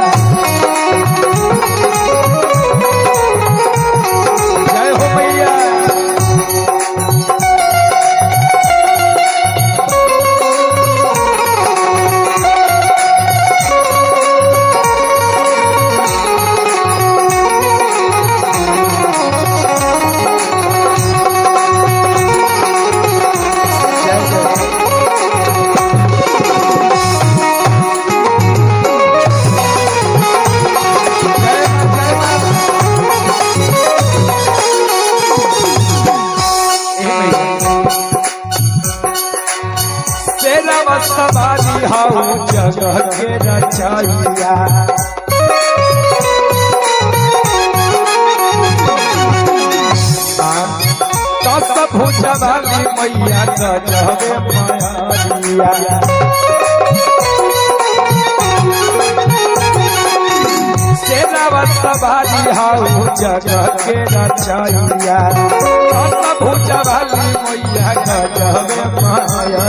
जय हो मैया। सवारी हाउ जगह के रचैया, दस भुजवाली मैया गजबे माया। सेनावा सवारी हाउ जगह के रचैया, दस भुजवाली मैया गजबे माया।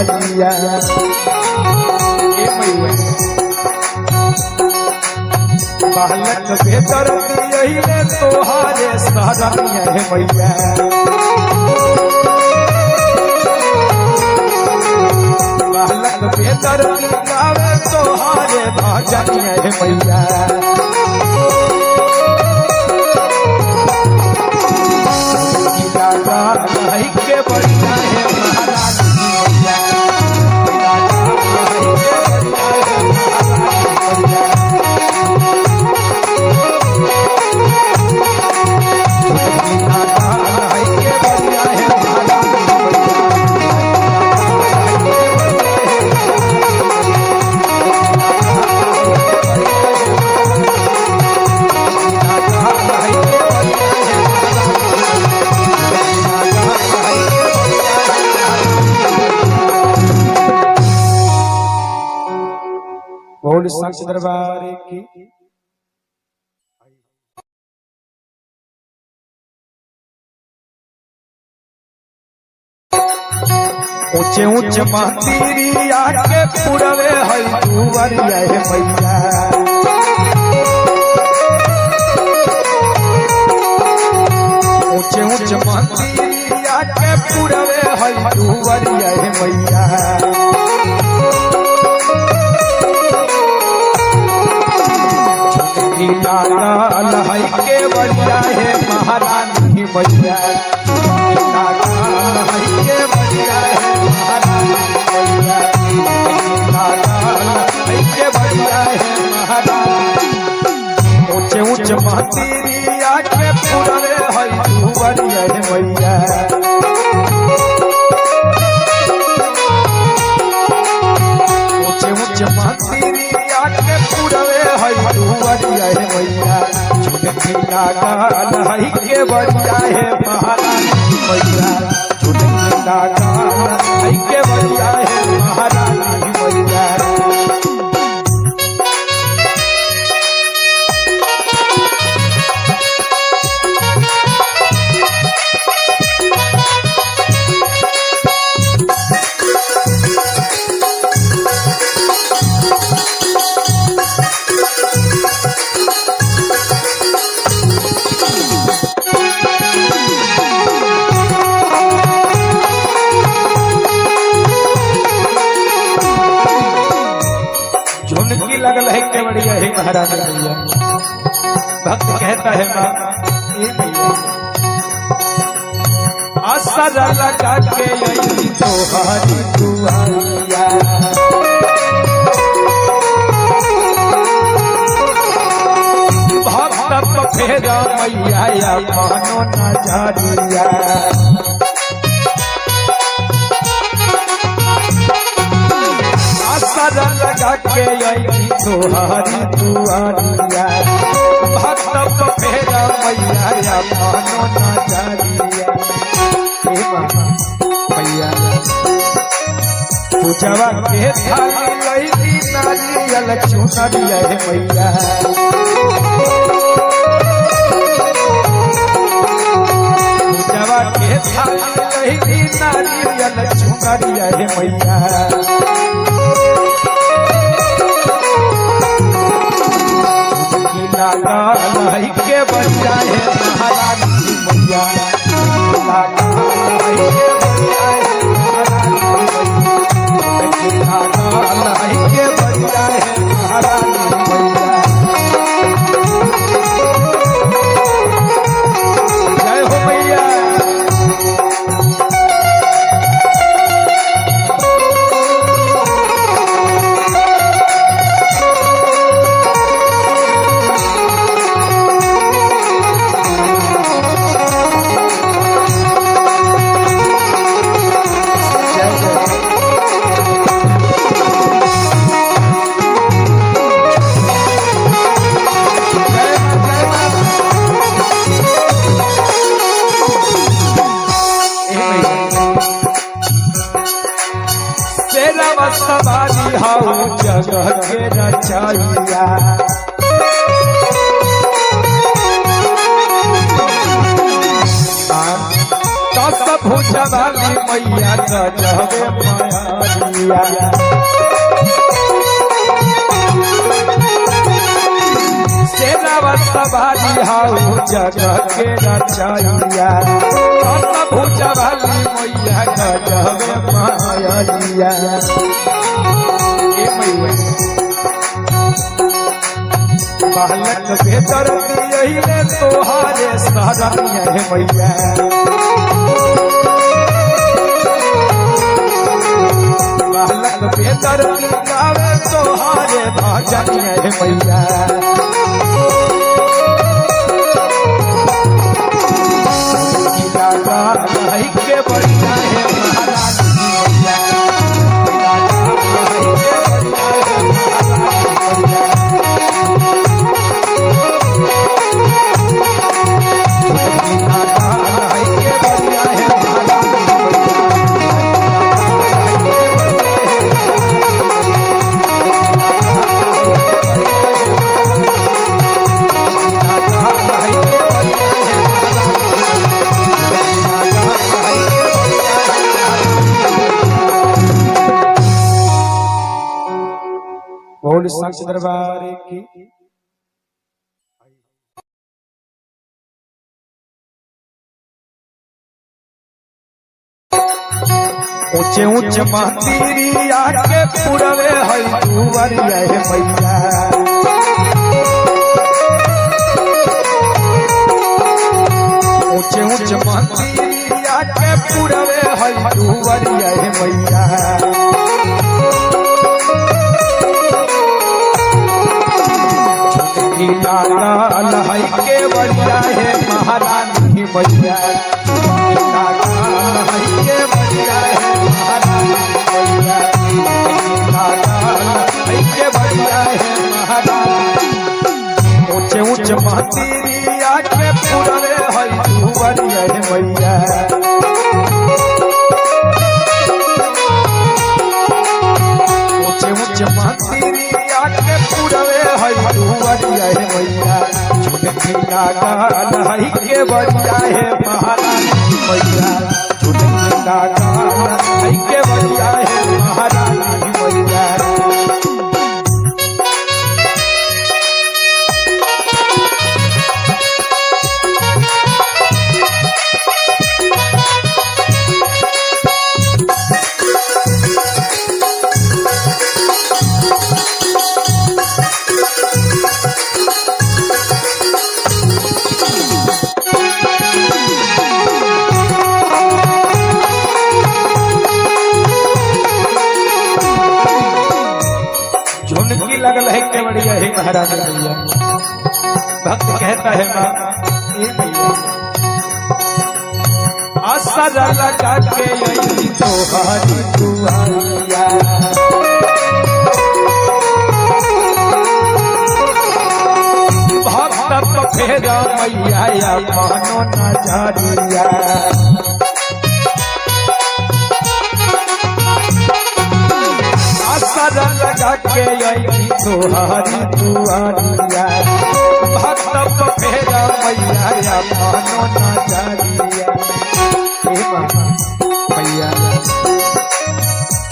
बालक बेदर दियहिले तोहारे शरणिया हे मैया, बालक बेदर गावे तोहारे भजनिया हे मैया। के बढ़िया है महारानी मैया, बोल सच दरबार की। ऊंचे ऊंचे मंदिरिया के पुरवे है दुआरिया हे मैया, ऊंचे ऊंचे मंदिरिया के पुरवे है दुआरिया हे मैया। लाल है के बढ़िया है महारानी मैया, लाल है के बढ़िया है महारानी मैया, लाल है के बढ़िया है महारानी। ऊंचे ऊंचे मंदिरिया के पुरवे है दुआरिया हे मैया, ऊंचे ऊंचे मंदिरिया के पुरवे है दुआरिया हे मैया। झुनकी लाल है के बढ़िया है महारानी मैया, झुनकी लाल है के बढ़िया है महारानी मैया। है महाराज मैया। भक्त कहता है माँ ए मैया असर लगा के आई तोहारी दुआरिया, भक्त फेरा मैया या मानो नजरिया। असर लगा के आई तोहारी दुआरिया, भक्त फेरा मैया या मानो नजरिया। हे मैया पूजवा के थाली लैली नारियल चुनरिया हे मैया, पूजवा के थाली लैली नारियल चुनरिया हे मैया। के बच्चा है महारानी मैया, के बच्चा है महारानी मैया। जय हो मैया। सवारी हाउ जगह के रचैया, दस भुजवाली मैया गजबे माया। सेनावा सवारी हाउ जगह के रचैया, दस भुजवाली मैया गजबे माया। बालक बेदर दियहिले तोहारे शरणिया हे मैया, बालक बेदर गावे तोहारे भजनिया हे मैया। के बढ़िया है महारानी मैया, बोल सच दरबार की। ऊंचे ऊंचे मंदिरिया के पुरवे है दुआरिया हे मैया, ऊंचे ऊंचे मंदिरिया के पुरवे है दुआरिया हे मैया। लाल है के बढ़िया है महारानी मैया, लाल है के बढ़िया है महारानी मैया, लाल है के बढ़िया है महारानी। ऊंचे ऊंचे मंदिरिया के पुरवे है दुआरिया हे मैया, ऊंचे ऊंचे मंदिरिया के पुरवे है दुआरिया हे मैया। छोटे लाल है के बढ़िया है महारानी मैया, छोटे लाल है के बढ़िया है महारानी मैया। महारानी मैया। भक्त कहता है माँ ए मैया असर लगा के आई तोहारी दुआरिया, भक्त तो फेरा मैया या मानो नजरिया। असर लगा के आई तोहारी दुआरिया, भक्त तो फेरा मैया या मानो नजरिया। हे मैया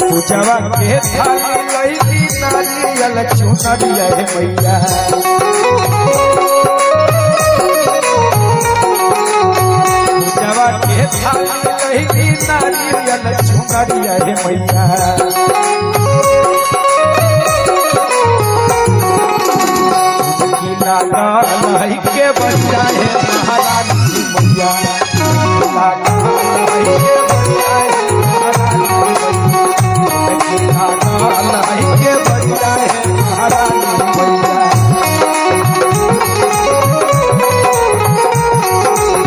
पूजवा के थाली लईली नारियल चुनरिया हे मैया, पूजवा के थाली लईली नारियल चुनरिया हे मैया। लाल के बच्चा है महारानी मैया, लाल के बच्चा है महारानी मैया, लाल के बच्चा है महारानी मैया।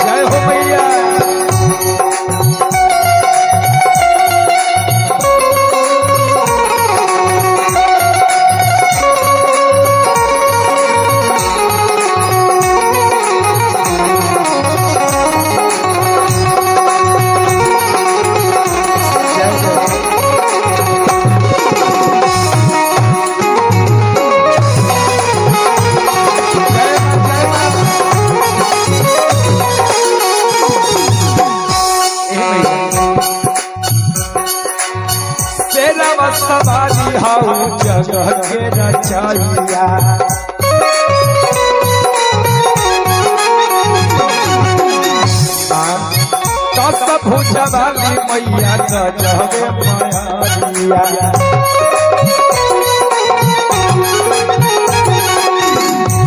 जय हो मैया। सवारी हाउ जगह के रचैया, दस भुजवाली मैया गजबे माया।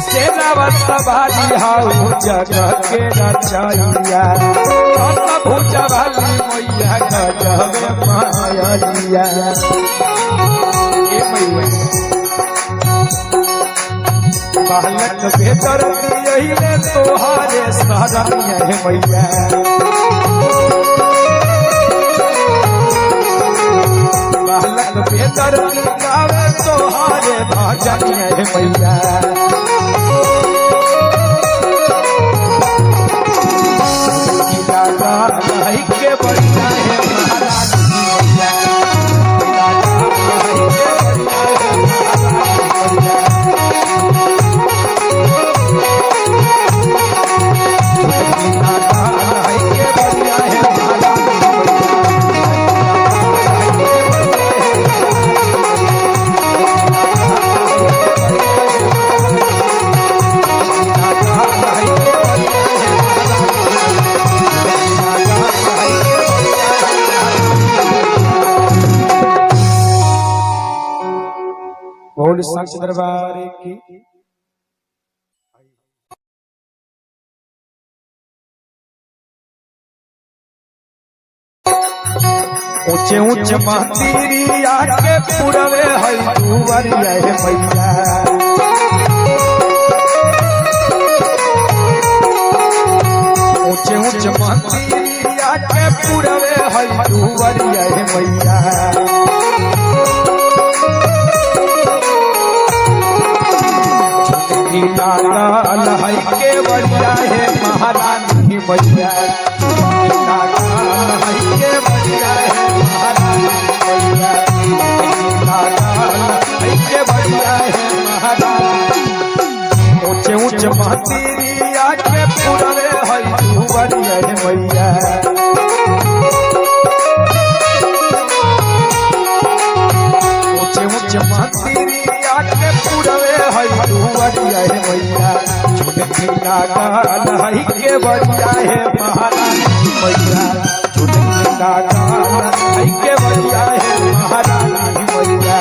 सेनावा सवारी हाउ जगह के रचैया, दस भुजवाली मैया गजबे माया। बालक बेटर दियहिले तोहारे शरणिया हे मैया, बालक बेटर गावे तोहारे भजनिया हे मैया। के बढ़िया है महारानी मैया, बोल सच दरबार की। ऊंचे ऊंचे मंदिरिया के पुरवे है दुआरिया हे मैया, ऊंचे ऊंचे मंदिरिया के पुरवे है दुआरिया हे मैया। लाल है के बढ़िया है महारानी मैया, लाल है के बढ़िया है महारानी मैया, लाल है के बढ़िया है महारानी। ऊंचे ऊंचे मंदिरिया के पुरवे है दुआरिया हे मैया, ऊंचे ऊंचे मंदिरिया के पुरवे है दुआरिया हे मैया। छोटे लाल है के बढ़िया है महारानी मैया, छोटे लाल है के बढ़िया है महारानी मैया।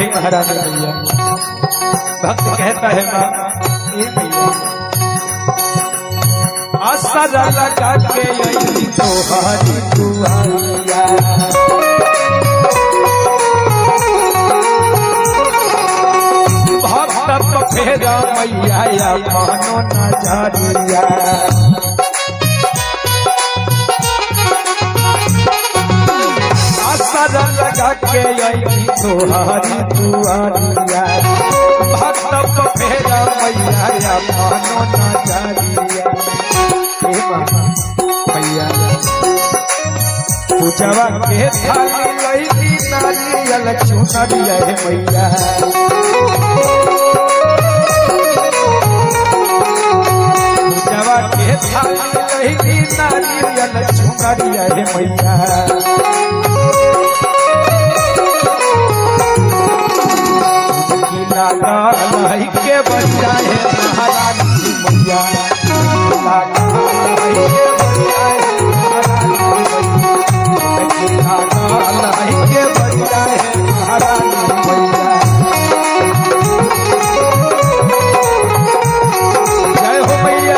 रही महाराज मैया। भक्त कहता है माँ ए मैया असर लगा के आई तोहारी दुआरिया, भक्त फेरा मैया या मानो नजरिया। असर लगा के आई तोहारी दुआरिया, भक्त फेरा मैया या मानो नजरिया। हे मैया पूजवा के थाली लैली नारियल चुनरिया हे मैया, पूजवा के थाली लैली नारियल चुनरिया हे मैया। लाल के बच्चा है महारानी मैया, लाल के बच्चा है महारानी मैया, लाल के बच्चा है महारानी मैया। जय हो मैया।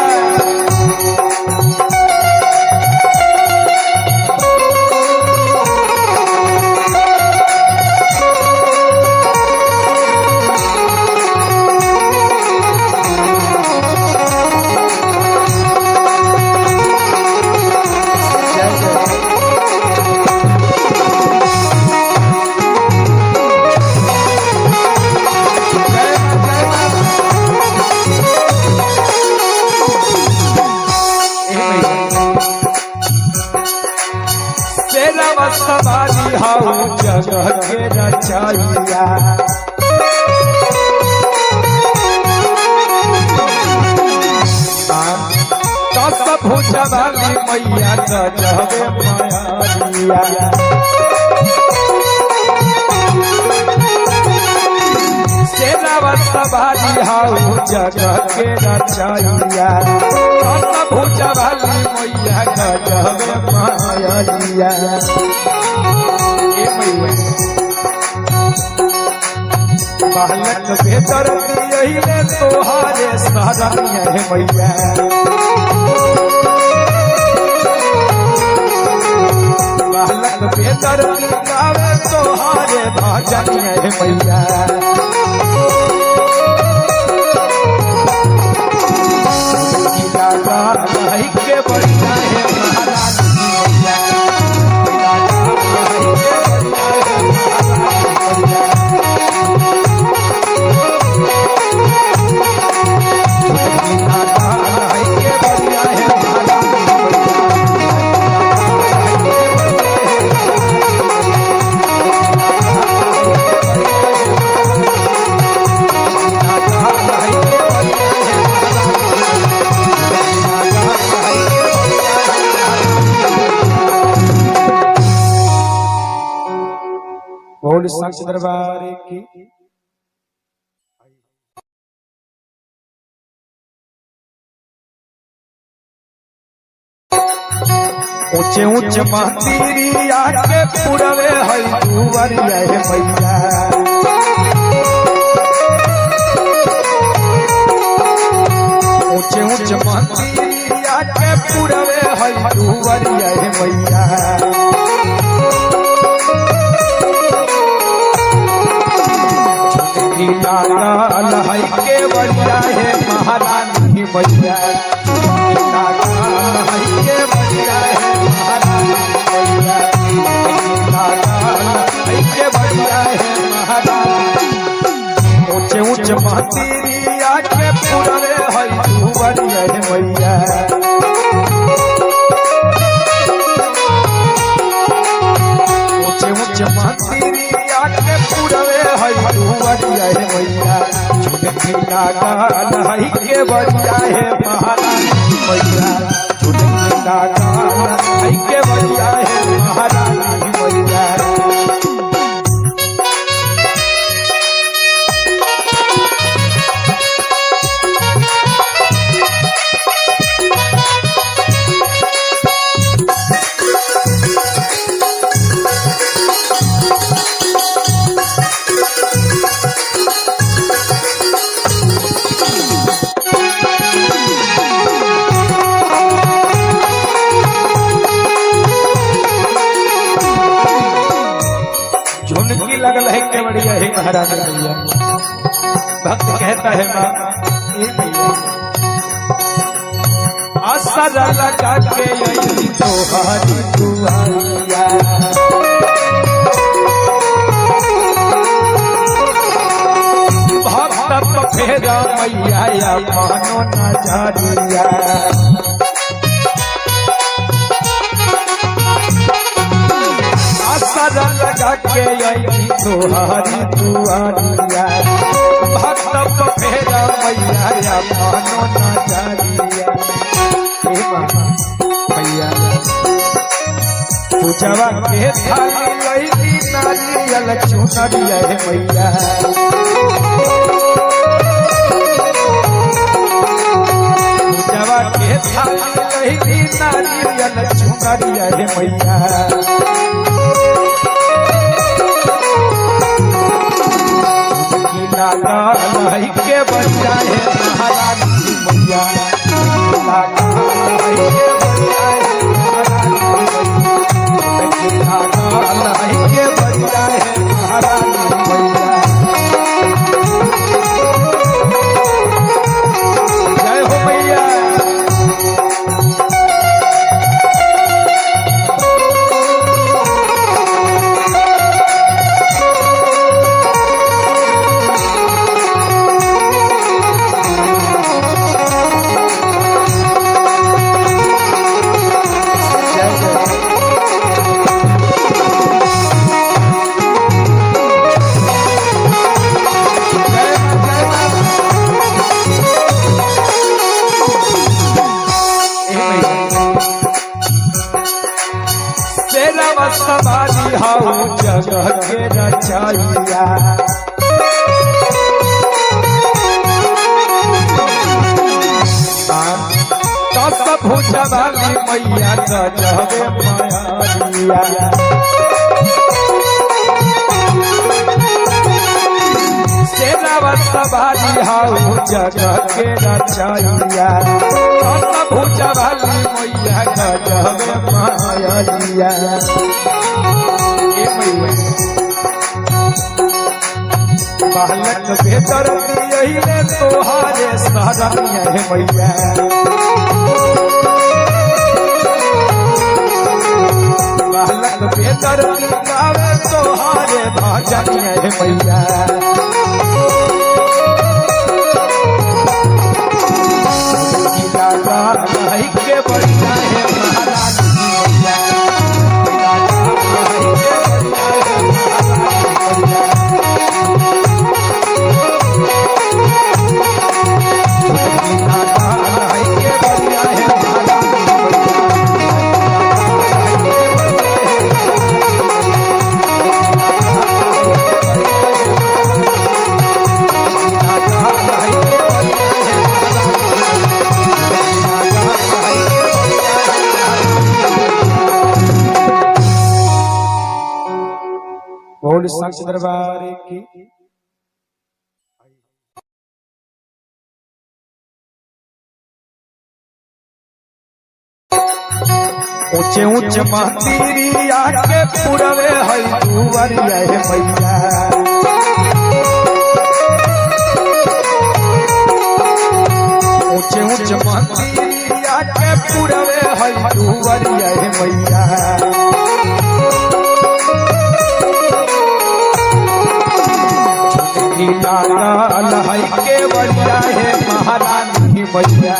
सवारी हाउ जगह के रचैया, दस भुजवाली मैया गजबे माया। सेनावा सवारी हाउ जगह के रचैया, दस भुजवाली मैया गजबे माया। बालक बेतर दियले तोहारे शरणिया हे मैया, बालक बेतर गावे तोहारे भजनिया हे मैया। के बढ़िया है महारानी मैया, बोल सच दरबार की। ऊंचे ऊंचे मंदिरिया के पुरवे है दुवरिया हे मैया, ऊंचे ऊंचे मंदिरिया के पुरवे है दुवरिया हे मैया। लाल है के बढ़िया है महारानी मैया, लाल है के बढ़िया है महारानी मैया, लाल है के बढ़िया है महारानी। ऊंचे ऊंचे मंदिरिया के पुरवे है दुवरिया हे मैया, ऊंचे ऊंचे मंदिरिया के पुरवे है दुवरिया हे मैया। झुनकी लाल है के बढ़िया है महारानी मैया, झुनकी लाल है के बढ़िया है महारानी मैया। लगल है केवड़िया हे महाराज मैया। भक्त कहता है माँ ए मैया असर लगा के आई तोहारी दुआरिया, भक्त फेरा मैया या मानो नजरिया। असर लगा के आई तोहारी दुआरिया, भक्त फेरा मैया या मानो नजरिया। हे माँ मैया पूजवा के थाली लैली नारियल चुनरिया हे मैया, पूजवा के थाली लैली नारियल चुनरिया हे मैया। लाल के बच्चा है महारानी मैया, लाल के बच्चा है महारानी मैया, लाल के बच्चा है महारानी मैया। जय हो मैया। जय जय। जय मां, जय मां। ए मैया शेरवा सवारी हाउ जगह के रचैया, दस भुजवाली मैया गजबे माया। शेरवा सवारी हाउ जगह के रचैया, दस भुजवाली मैया गजबे माया। ए मैया बालक बेतर दियहिले तोहारे शरणिया हे मैया, बालक बेतर गावे तोहारे भजनिया हे मैया। के बढ़िया है महारानी मैया, के बढ़िया है महारानी मैया। बोल सच दरबार की। ऊंचे ऊंचे मंदिरिया के पुरवे है दुआरिया हे मैया, ऊंचे ऊंचे मंदिरिया के पुरवे है दुआरिया हे मैया। लाल है के बढ़िया है महारानी मैया,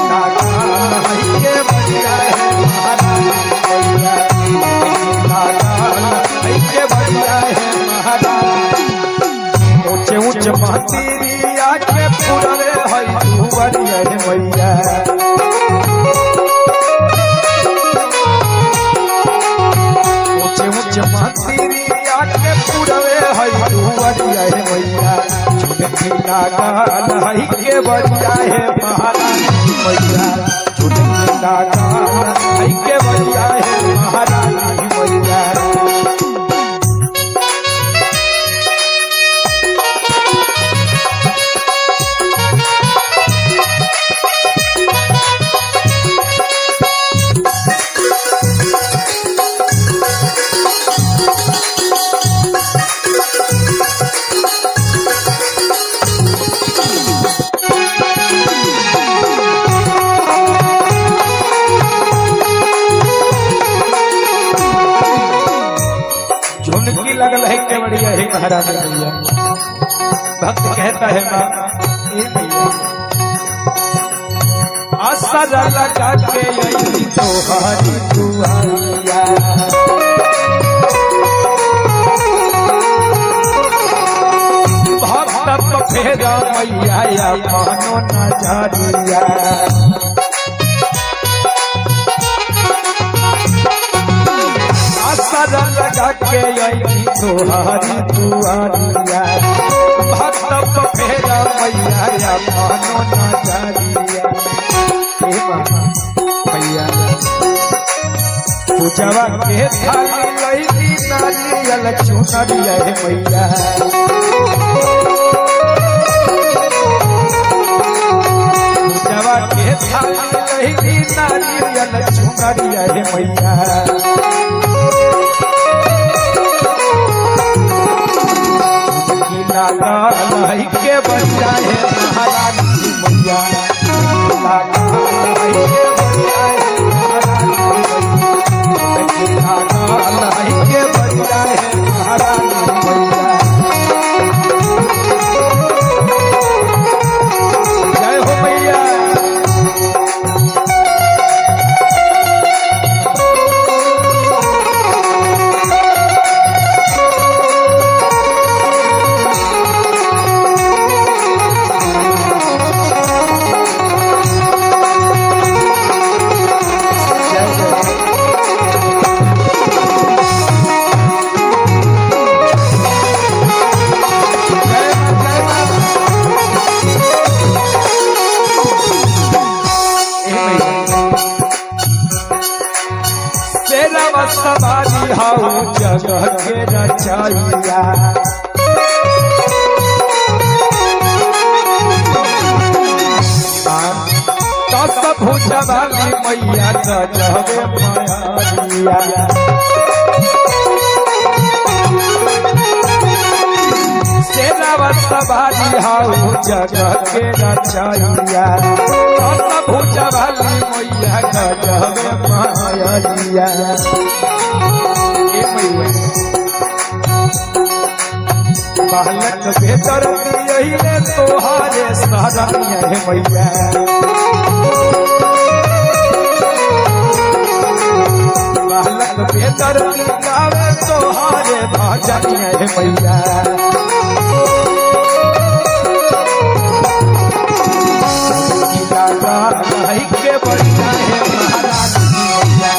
लाल है के बढ़िया है महारानी मैया, लाल है के बढ़िया है महारानी। ऊंचे ऊंचे मंदिरिया के पुरवे है दुआरिया हे मैया, ऊंचे ऊंचे मंदिरिया के पुरवे है दुआरिया हे मैया। झुनकी लाल है के बढ़िया है महारानी मैया, झुनकी लाल है के बढ़िया है महारानी मैया। महाराज भैया। भक्त कहता है माँ ए मैया असर लगा के आई तोहारी दुआरिया, भक्त फेरा मैया या मानो नजरिया। असर लगा के आई तोहारी दुआरिया, भक्त फेरा मैया या मानो नजरिया। हे मैया पूजवा के थाली लईली नारियल चुनरिया हे मैया, पूजवा के थाली लईली नारियल चुनरिया हे मैया। लाल के बच्चा है महारानी मैया, लाल के बच्चा है महारानी के बच्चा है महारानी मैया। जय हो मैया। सवारी हाउ जगह के रचैया, दस भुजवाली मैया गजबे माया। सेरावा सवारी हाउ जगह के रचैया, दस भुजवाली मैया गजबे माया। बालक बेदर दियले तोहारे शरणिया हे मैया, बालक बेदर गावे तोहारे भजनिया हे मैया। के बढ़िया है महारानी मैया,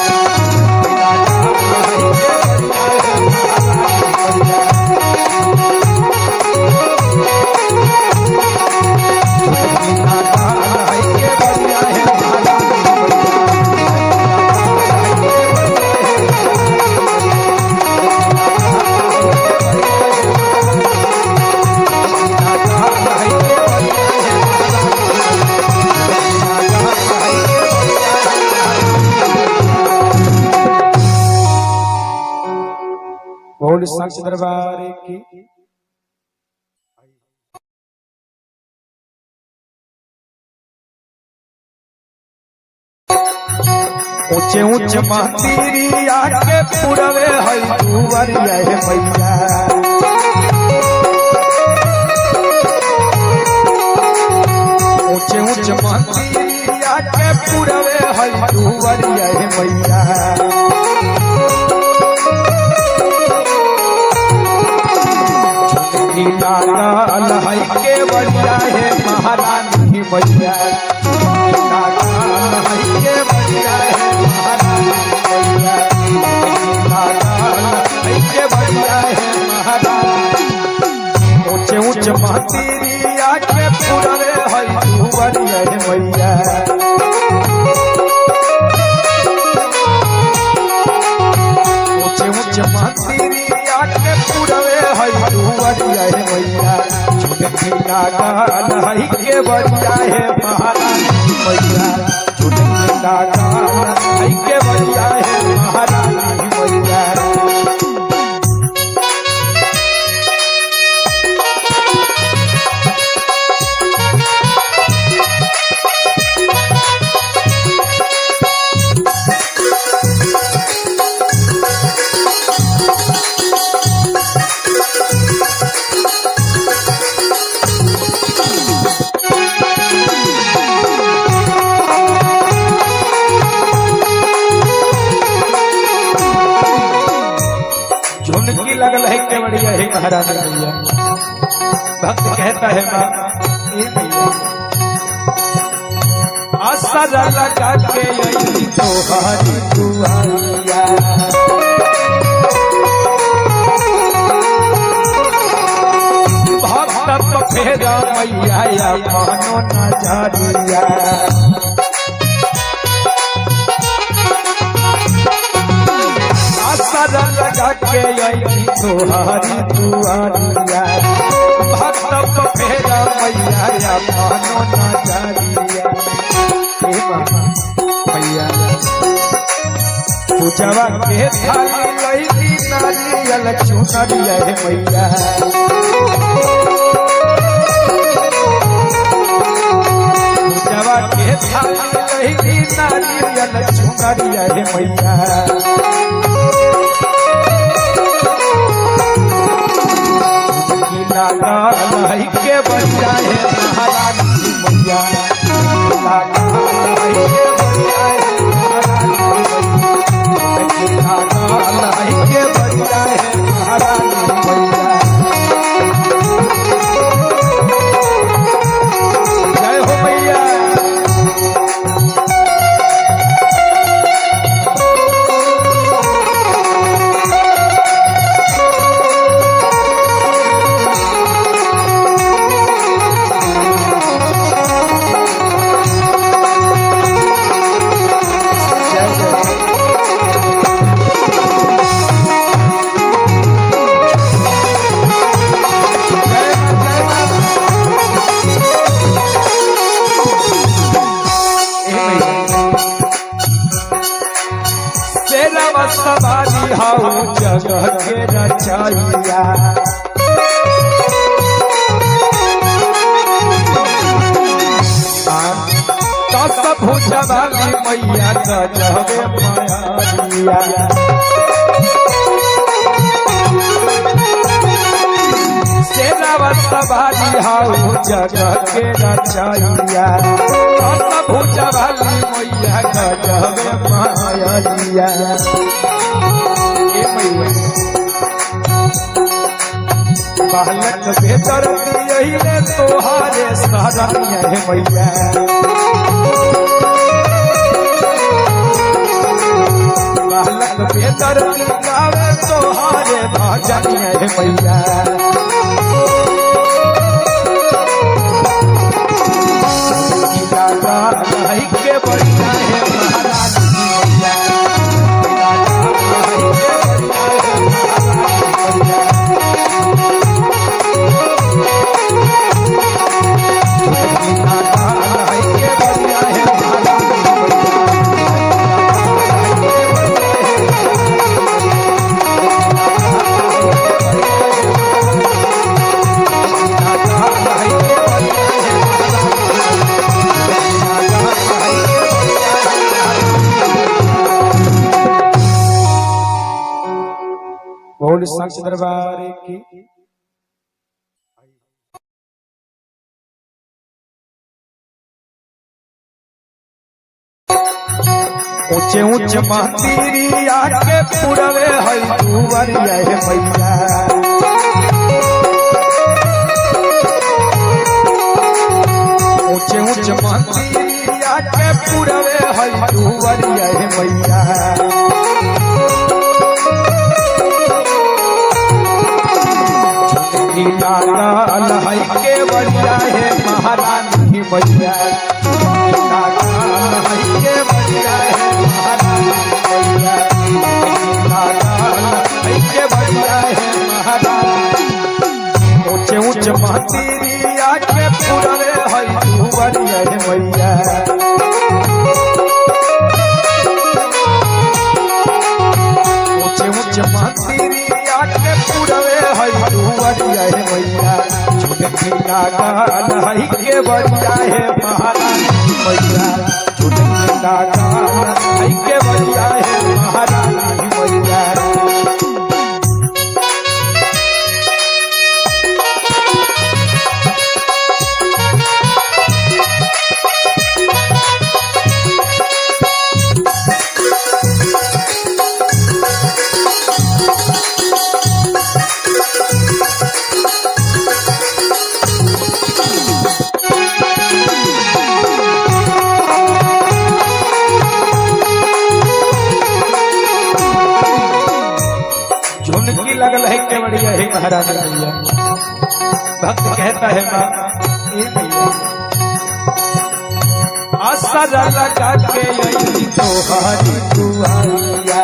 बोल साक्ष दरबार की। ऊंचे ऊंचे मंदिरिया के पुरवे है दुआरिया हे मैया, ऊंचे ऊंचे मंदिरिया के पुरवे है दुआरिया हे मैया। लाल है के बढ़िया है महारानी मैया, लाल है के बढ़िया है महारानी मैया, लाल है के बढ़िया है महारानी। ऊंचे ऊंचे मंदिरिया के पुरवे है दुआरिया हे मैया, ऊंचे ऊंचे मंदिरिया के पुरवे है दुआरिया हे मैया। झूठे लाल है के बढ़िया है महारानी मैया, झूठे लाल है के बढ़िया है महारानी मैया। लगल है केवड़िया हे महाराज मैया। भक्त कहता है माँ ए मैया असर लगा के आई तोहारी दुआरिया। भक्त फेरा मैया या मानो नजरिया। असर लगा के आई तोहारी दुआरिया। भक्त फेरा मैया या मानो नजरिया। हे मैया पूजवा के थाली लईली नारियल चुनरिया हे मैया। पूजवा के थाली लईली नारियल चुनरिया हे मैया। लाल के बच्चा है महारानी मैया। लाल के बच्चा है महारानी मैया। लाल के बच्चा है महारानी मैया। जय हो मैया। सवारी हाउ जगह के रचैया। दस भुजवाली मैया गजबे माया। सेरावा सवारी हाउ जगह के रचैया। दस भुजवाली मैया गजबे माया। बालक बेदर दियले तोहारे शरणिया हे मैया। बालक बेदर गावे तोहारे भजनिया हे मैया। के बढ़िया है महारानी मैया। बोल सच दरबार की। ऊंचे ऊंचे मंदिरिया के पुरवे है दुवरिया हे मैया। ऊंचे ऊंचे मंदिरिया के पुरवे है दुवरिया हे मैया। लाल है के बढ़िया है महारानी मैया। लाल है के बढ़िया है महारानी मैया। लाल है के बढ़िया है महारानी। ऊंचे ऊंचे मंदिरिया के पुरवे है दुवरिया हे मैया। ऊंचे ऊंचे मंदिरिया के पुरवे है दुवरिया हे मैया। छोटे लाल है के बढ़िया है महारानी मैया। छोटे लाल है के बढ़िया है महारानी मैया। लगल है केवड़िया हे महाराज मैया। भक्त कहता है माँ ए मैया असर लगा के आई तोहारी दुआरिया।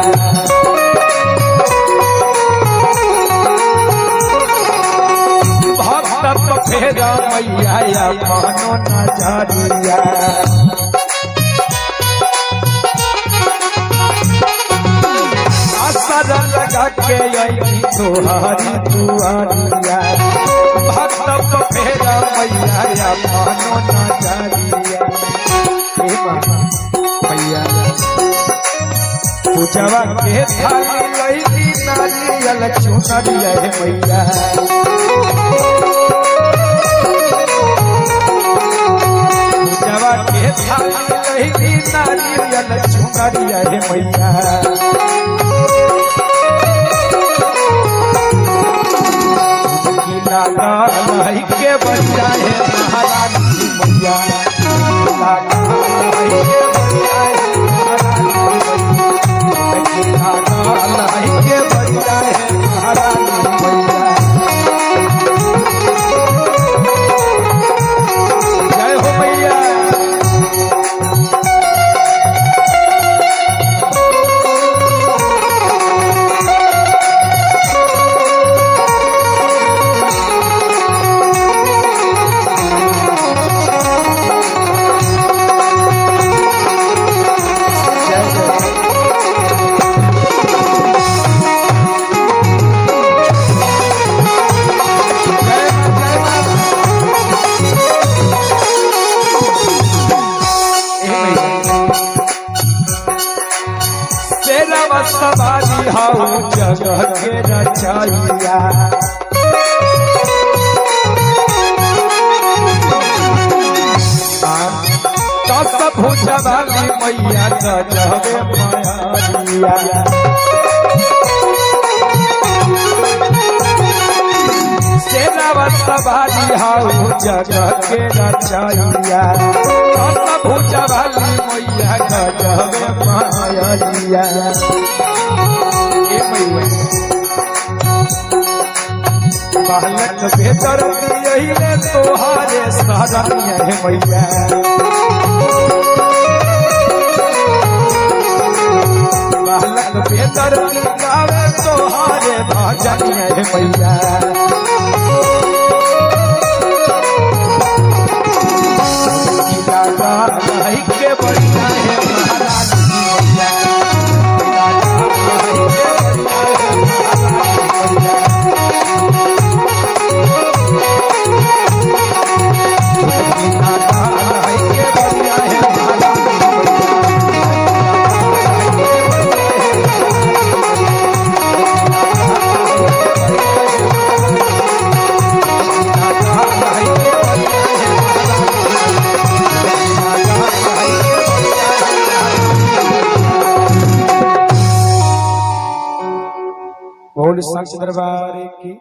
भक्त फेरा मैया या मानो नजरिया। असर लगा के आई तोहारी दुआरिया। भक्त फेरा मैया या मानो नजरिया। हे मैया पूजवा के थाली लईली नारियल चुनरिया हे मैया। पूजवा के थाली लईली नारियल चुनरिया हे मैया। लाल के बच्चा है महारानी मैया। लाल के बच्चा है महारानी के बच्चा है महारानी मैया। जय हो मैया। सवारी हाउ जगह के रचैया। दस भुजवाली मैया गजबे माया। सेनावा सवारी हाउ जगह के रचैया। दस भुजवाली मैया गजबे माया। बालक बेदर दियले तोहारे शरणिया हे मैया। बालक बेदर गावे तोहारे भजनिया हे मैया। के बढ़िया है महारानी मैया। बोल सच दरबार की।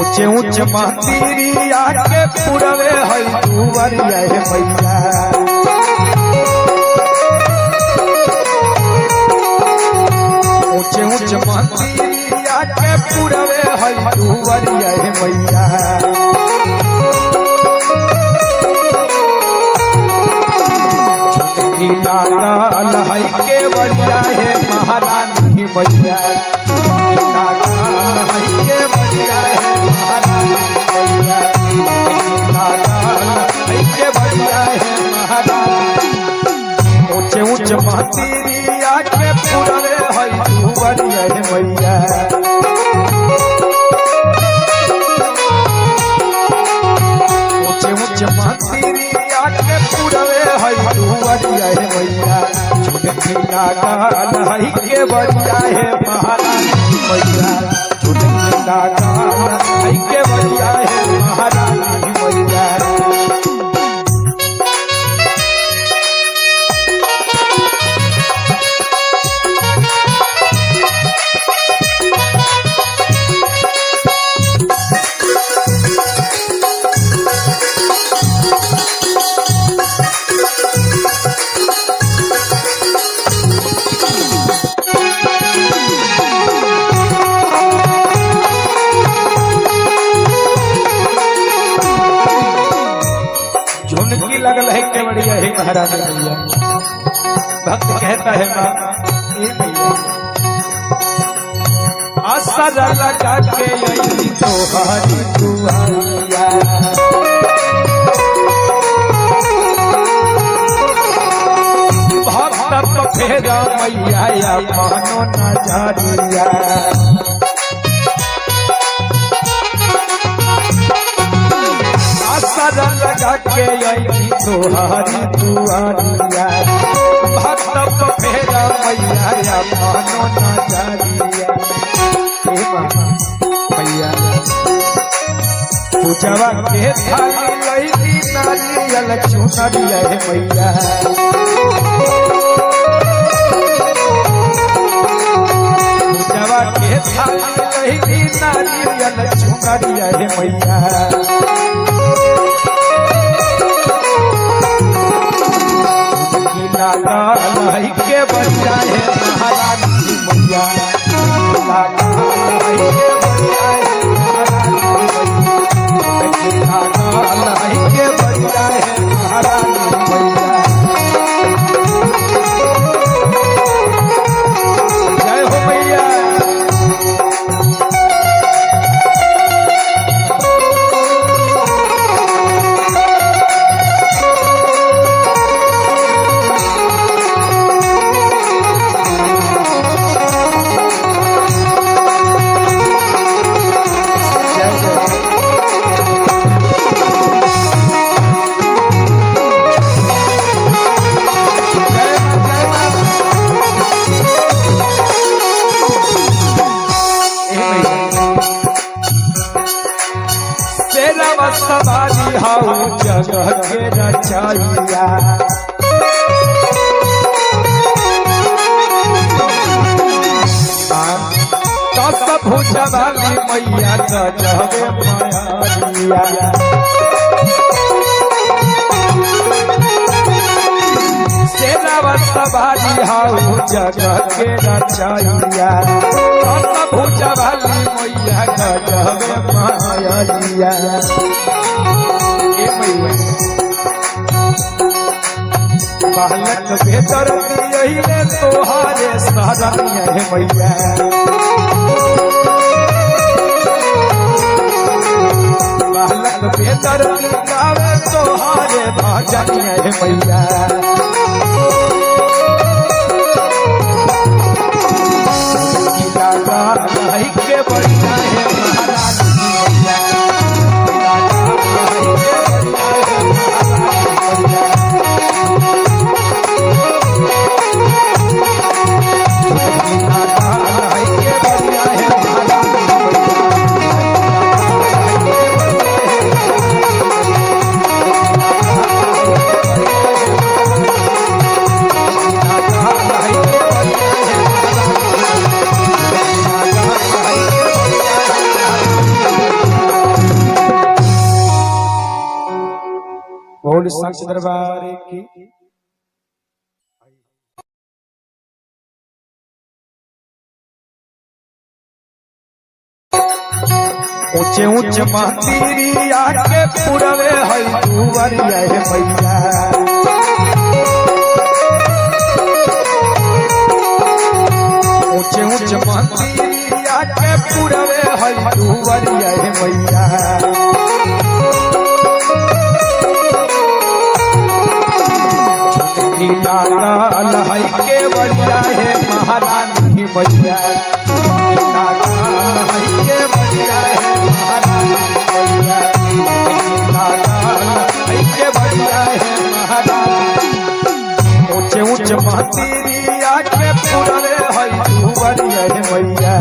ऊंचे ऊंचे मंदिरिया के पुरवे है दुवरिया हे मैया। ऊंचे ऊंचे मंदिरिया के पुरवे है दुवरिया हे मैया। लाल है के बढ़िया है महारानी मैया। लाल है के बढ़िया है महारानी मैया। लाल है के बढ़िया है महारानी। ऊंचे ऊंचे मंदिरिया के पुरवे है दुवरिया हे मैया। ऊंचे ऊंचे मंदिरिया के पुरवे है दुवरिया हे मैया। छोटकी लाल है के बढ़िया है महारानी मैया। छोटकी लाल है के बढ़िया है महारानी मैया। महाराज भैया। भक्त कहता है माँ ए भैया असर लगा के आई तोहारी दुआरिया, भक्त तो फेरा मैया या मानो नजरिया। असर लगा के आई तोहारी दुआरिया, भक्त तो फेरा मैया या मानो नजरिया। हे मैया पूजवा के थाली लईली नारियल चुनरिया हे मैया, पूजवा के थाली लईली नारियल चुनरिया हे मैया। लाल के बच्चा है महारानी मैया, लाल के बच्चा है महारानी मैया, लाल के बच्चा है महारानी मैया। जय हो मैया। सवारी हाउ जगह के रचैया, दस भुजवाली मैया गजबे माया। सेरावा सवारी हाउ जगह के रचैया, दस भुजवाली मैया गजबे माया। बालक बेदर दियले तोहारे शरणिया हे मैया, बालक बेदर गावे तोहारे भजनिया हे मैया। के बढ़िया है महारानी मैया, बोल साक्ष दरबार की। ऊंचे ऊंचे मंदिरिया के पुरवे है दुवरिया हे मैया, ऊंचे ऊंचे मंदिरिया के पुरवे है दुवरिया हे मैया। लाल है के बढ़िया है महारानी मैया, लाल है के बढ़िया है महारानी मैया, लाल है के बढ़िया है महारानी। ऊंचे ऊंचे मंदिरिया के पुरवे है दुवरिया हे मैया,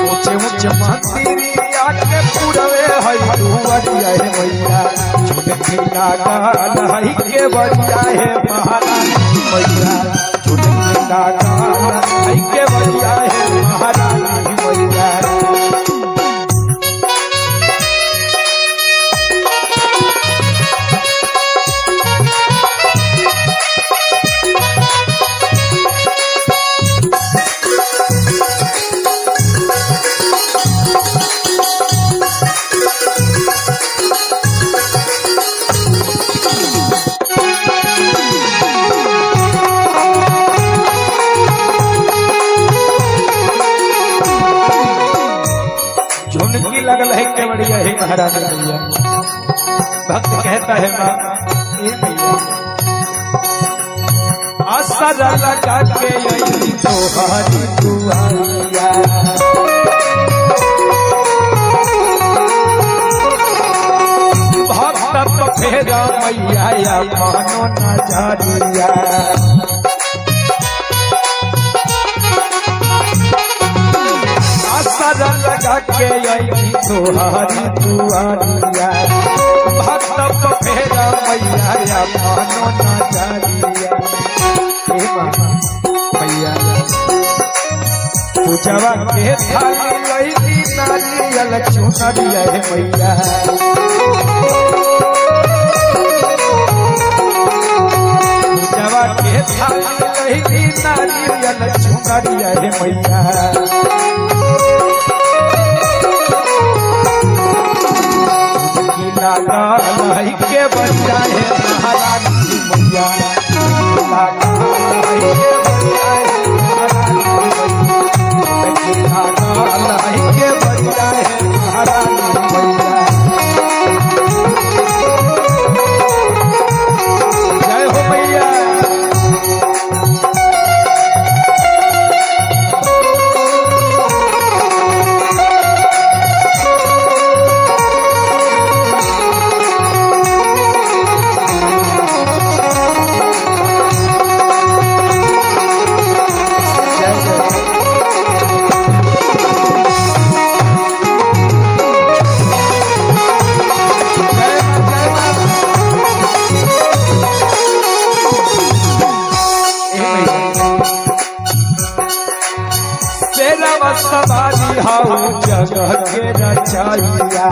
ऊंचे ऊंचे मंदिरिया के पुरवे है दुवरिया हे मैया। झुनकी लाल है के बढ़िया है महारानी मैया, झुनकी लाल है के बढ़िया है महारानी मैया। केवड़िया हे महाराज मैया। भक्त कहता है माँ ए मैया असर लगा के आई तोहारी दुआरिया, भक्त तो फेरा मैया या मानो नजरिया। असर लगा के आई तोहारी दुआरिया, भक्त तो फेरा मैया या मानो नजरिया। हे माँ मैया पूजवा के थाली लईली नारियल चुनरिया हे मैया, पूजवा के थाली लईली नारियल चुनरिया हे मैया। के बच्चा है महारानी मैया, के बच्चा है महारानी मैया। जय हो मैया। सवारी हाउ जगह के रचैया,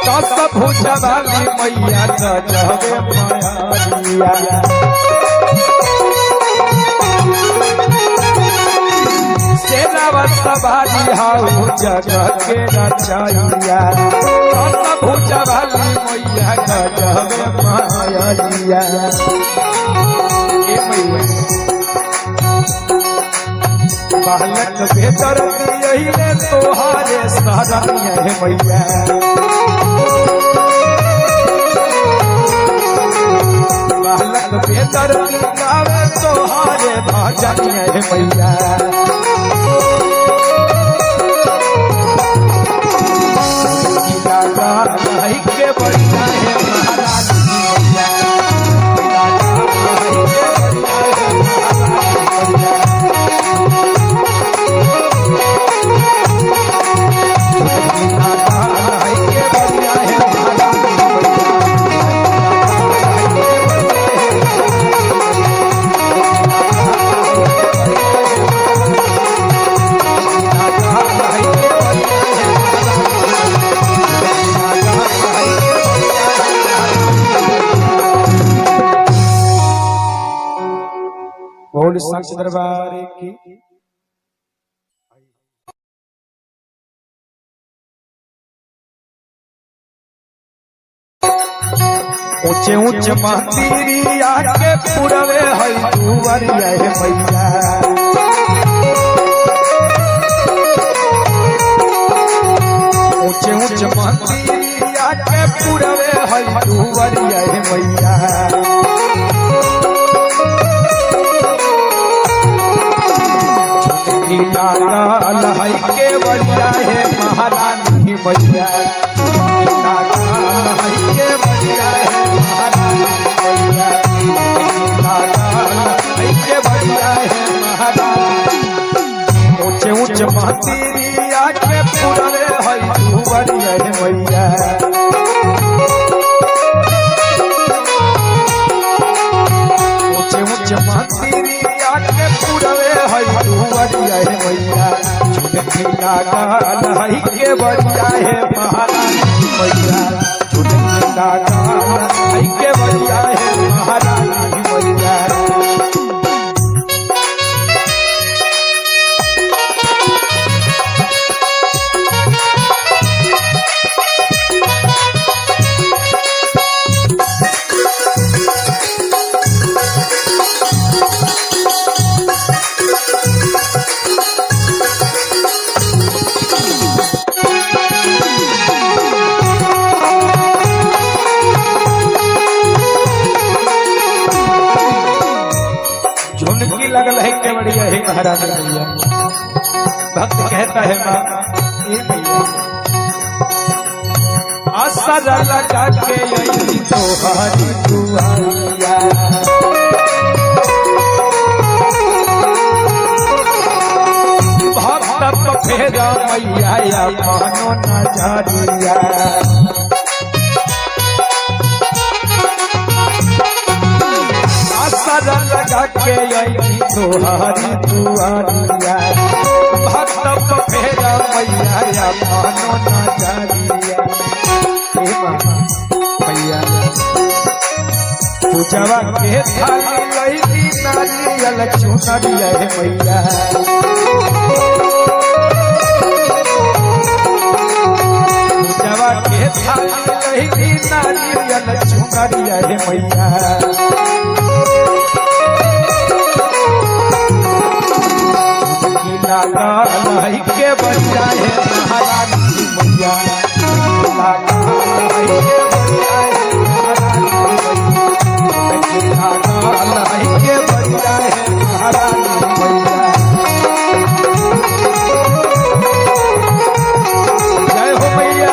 दस भुजवाली मैया गजबे माया। सेरावा सवारी हाउ जगह के रचैया, दस भुजवाली मैया गजबे माया। बालक बेदर दियहिले तोहारे शरणिया हे मैया, बालक बेदर गावे तोहारे भजनिया हे मैया। के बढ़िया है महारानी मैया, बोल सच दरबार की। ऊंचे ऊंचे मंदिरिया के पुरवे है दुआरिया हे मैया, ऊंचे ऊंचे मंदिरिया के पुरवे है दुआरिया हे मैया। लाल है के बढ़िया है महारानी मैया, लाल है के बढ़िया है महारानी मैया, लाल है के बढ़िया है महारानी। ऊंचे ऊंचे मंदिरिया के पुरवे है दुआरिया हे मैया, ऊंचे ऊंचे मंदिरिया के पुरवे है दुआरिया हे मैया। झुटकी लाल है के बढ़िया है महारानी मैया, झुटकी लाल है के बढ़िया है महारानी मैया। लगल है केवड़िया हे महाराज मैया। भक्त कहता है माँ ए मैया असर लगा के आई तोहारी दुआरिया, भक्त फेरा मैया या मानो नजरिया। असर लगा के आई तोहारी दुआरिया, भक्त फेरा मैया या मानो नजरिया। हे माँ मैया पूजवा के थाली लईली नारियल चुनरिया हे मैया, पूजवा के थाली लईली नारियल चुनरिया हे मैया। लाल के बच्चा है महारानी मैया, लाल के बच्चा है महारानी मैया, लाल के बच्चा है महारानी मैया। जय हो मैया।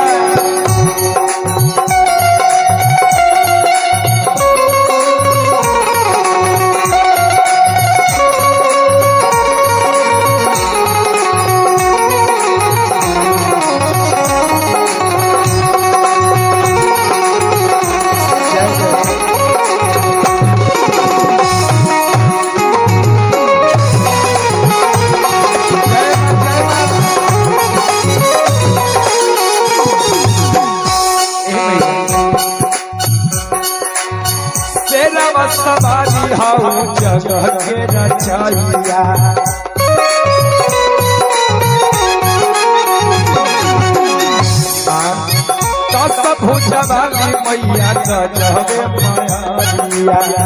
सवारी हाउ जगह के रचैया, दस भुजवाली मैया गजबे माया।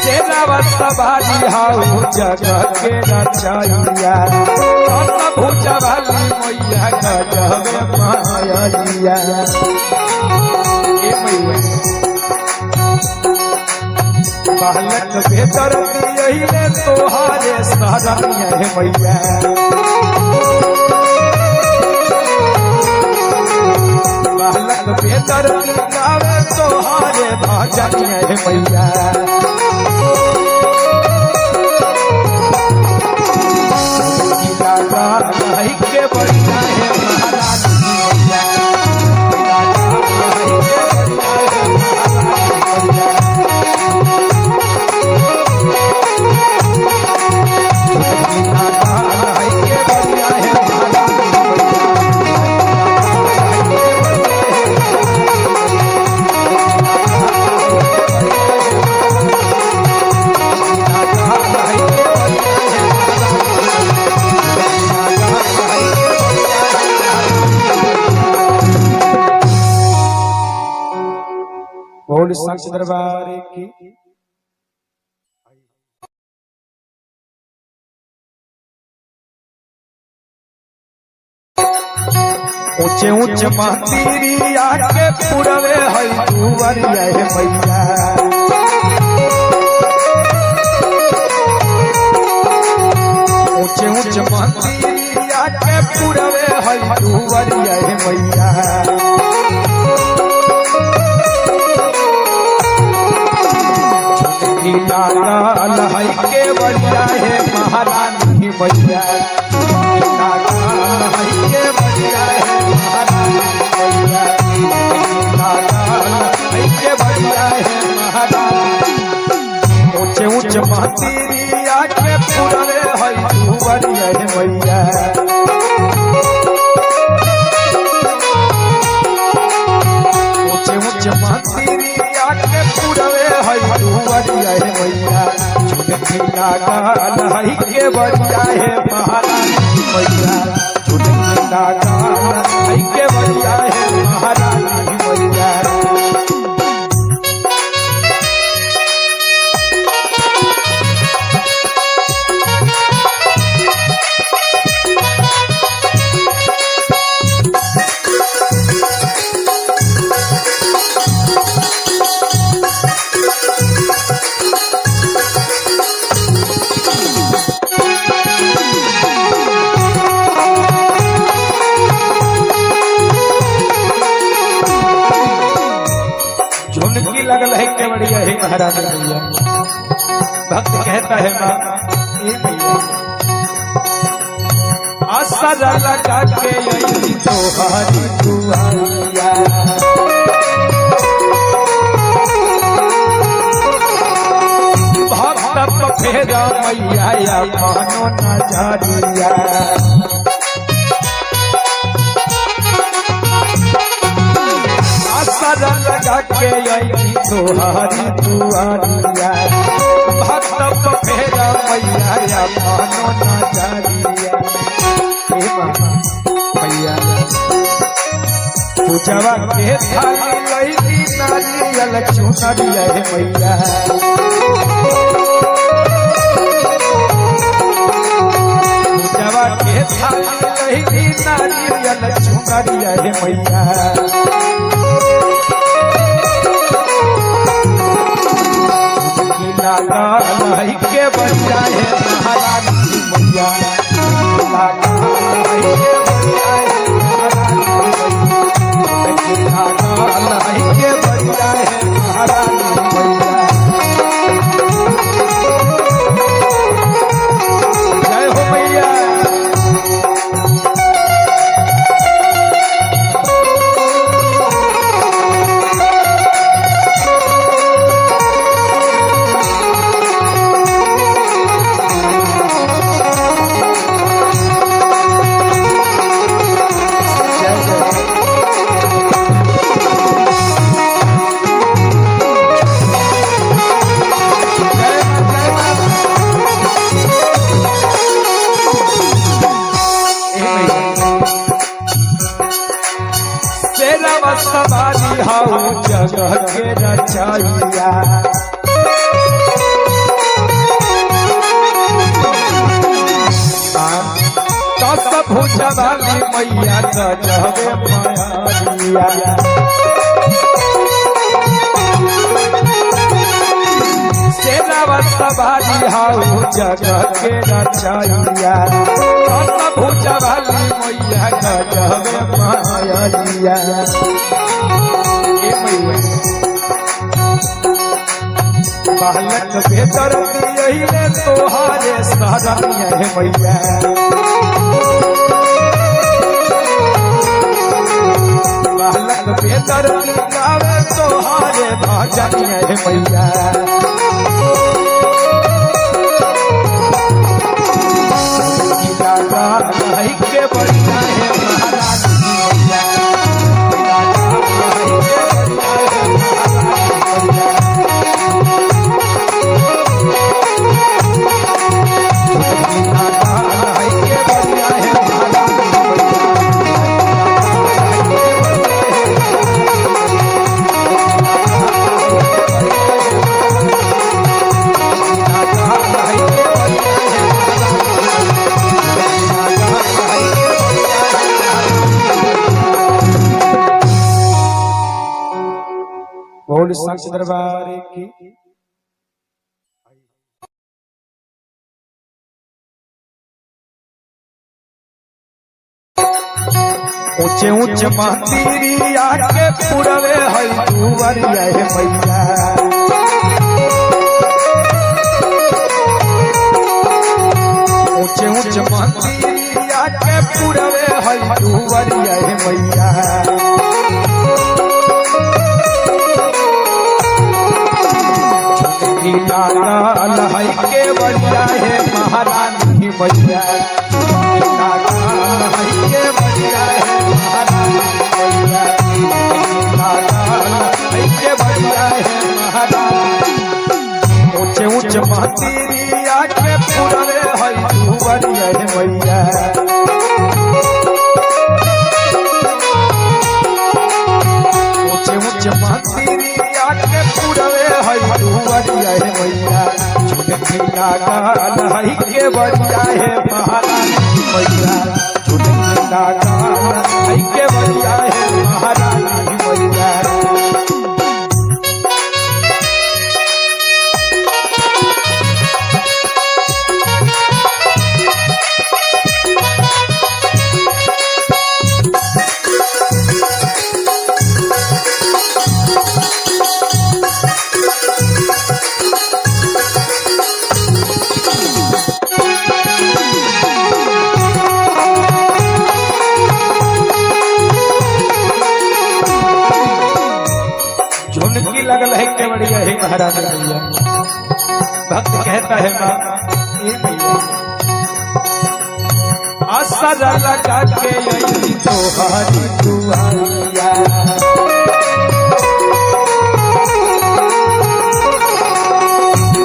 शेरावा सवारी हाउ जगह के रचैया, दस भुजवाली मैया गजबे माया। बालक बेदर दियले तोहारे शरणिया हे मैया, बालक बेदर गावे तोहारे भजनिया हे मैया। के बढ़िया है महारानी मैया, बोल सच दरबार की। ऊंचे ऊंचे मंदिरिया के पुरवे है दुआरिया हे मैया, ऊंचे ऊंचे मंदिरिया के पुरवे है दुआरिया हे मैया। लाल है के बढ़िया है महारानी मैया, लाल है के बढ़िया है महारानी मैया, लाल है के बढ़िया है महारानी। ऊंचे ऊंचे मंदिरिया के पुरवे है दुआरिया हे मैया, ऊंचे ऊंचे मंदिरिया के पुरवे है दुआरिया हे मैया। झुनकी लाल है के बढ़िया है महारानी मैया, झुनकी लाल है के बढ़िया है महारानी मैया। लगल है केवड़िया हे महाराज मैया। भक्त कहता है माँ ए मैया असर लगा के आई तोहारी दुआरिया। भक्त फेरा मैया या मानो नजरिया। असर लगा के आई तोहारी दुआरिया। भक्त फेरा मैया या मानो नजरिया। हे मैया पूजवा के थाली लईली नारियल चुनरिया हे मैया। पूजवा के थाली लईली नारियल चुनरिया हे मैया। लाल के बच्चा है महारानी मैया। लाल के बच्चा है महारानी के बच्चा है महारानी मैया। जय हो मैया। सवारी हाउ जगह के रचैया। दस भुजवाली मैया गजबे माया। सेरावा सवारी हाउ जगह के रचैया। दस भुजवाली मैया गजबे माया। बालक बेदर दियले तोहारे शरणिया हे मैया। बालक बेदर गावे तोहारे भजनिया हे मैया। के बढ़िया है महारानी मैया। बोल साक्ष दरबार की। ऊंचे ऊंचे मंदिरिया के पुरवे है दुवरिया हे मैया। ऊंचे ऊंचे मंदिरिया के पुरवे है दुवरिया हे मैया। लाल है के बढ़िया है महारानी मैया। लाल है के बढ़िया है महारानी मैया। लाल है के बढ़िया है महारानी। ऊंचे ऊंचे मंदिरिया के पुरवे है दुवरिया हे मैया। ऊंचे ऊंचे मंदिरिया के पुरवे है दुवरिया हे मैया। छोटे लाल है के बढ़िया है महारानी मैया। छोटे लाल है के बढ़िया है महारानी मैया। लगल है केवड़िया हे महाराज मैया। भक्त कहता है माँ ए मैया असर लगा के आई तोहारी दुआरिया।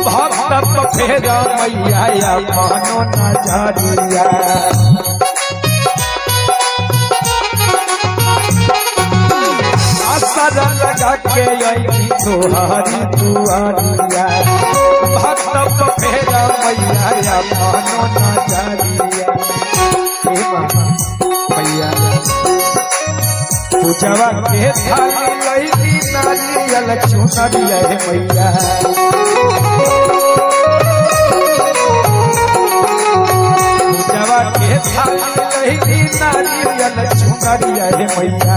भक्त फेरा मैया या मानो नजरिया। असर लगा के आई तोहारी दुआरिया। भक्त फेरा मैया या मानो नजरिया। हे मैया पूजवा के थाली लईली नारियल चुनरिया हे मैया। पूजवा के थाली लईली नारियल चुनरिया हे मैया।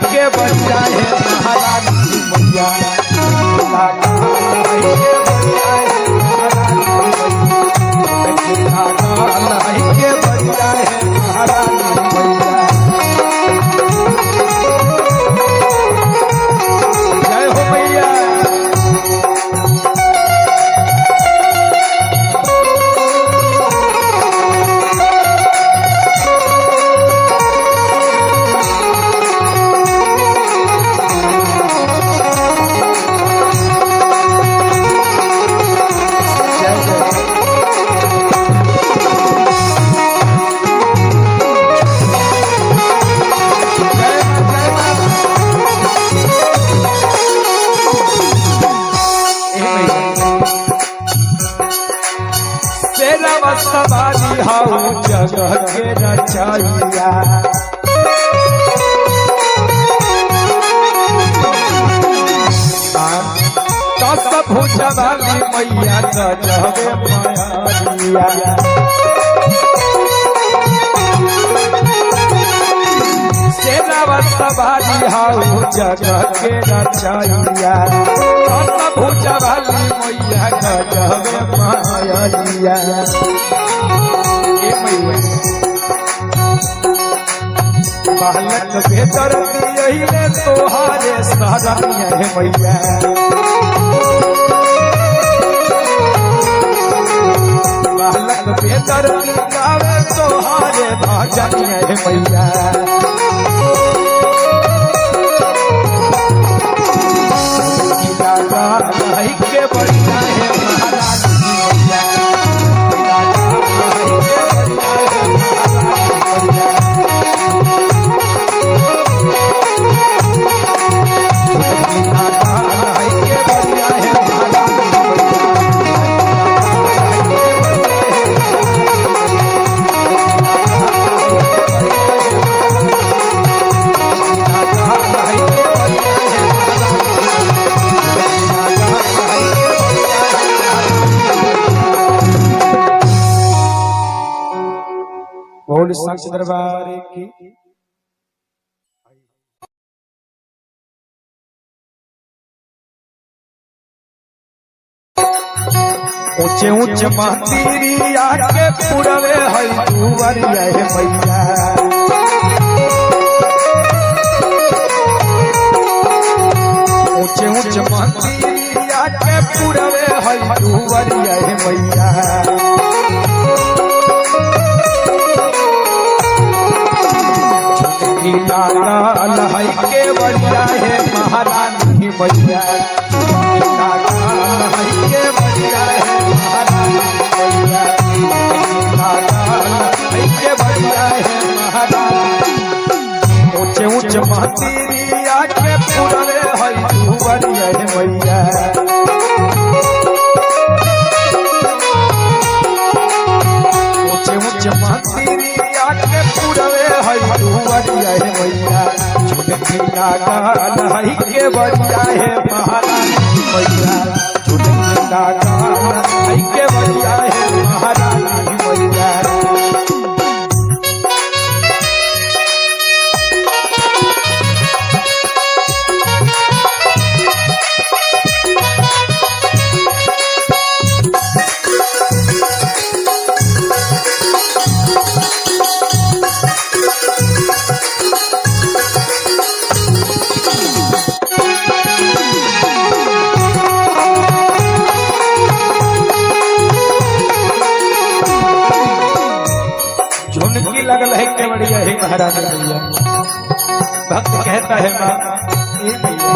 के बच्चा है महारानी मैया। के बच्चा है महारानी मैया। जय हो मैया। सवारी हाउ जगह के रचैया। दस भुजवाली मैया गजबे माया। सेनावा सवारी हाउ जगह के रचैया। दस भुजवाली मैया गजबे माया। बालक बेदर दियले तोहारे शरणिया हे मैया। बालक बेदर गावे तोहारे भजनिया हे मैया। के बढ़िया है महारानी मैया। बोल सच दरबार की। ऊंचे ऊंचे मंदिरिया के पुरवे है दुवरिया हे मैया। ऊंचे ऊंचे मंदिरिया के पुरवे है दुवरिया हे मैया। लाल है के बढ़िया है महारानी मैया। लाल है के बढ़िया है महारानी मैया। लाल है के बढ़िया है महारानी। ऊंचे ऊंचे मंदिरिया के पुरवे है दुवरिया हे मैया। ऊंचे ऊंचे मंदिरिया के पुरवे है दुवरिया हे मैया। छोटकी लाल है के बढ़िया है महारानी मैया। छोटकी लाल है के बढ़िया है महारानी मैया। झुनकी लगल है केवड़िया हे महाराज मैया। भक्त कहता है माँ ए मैया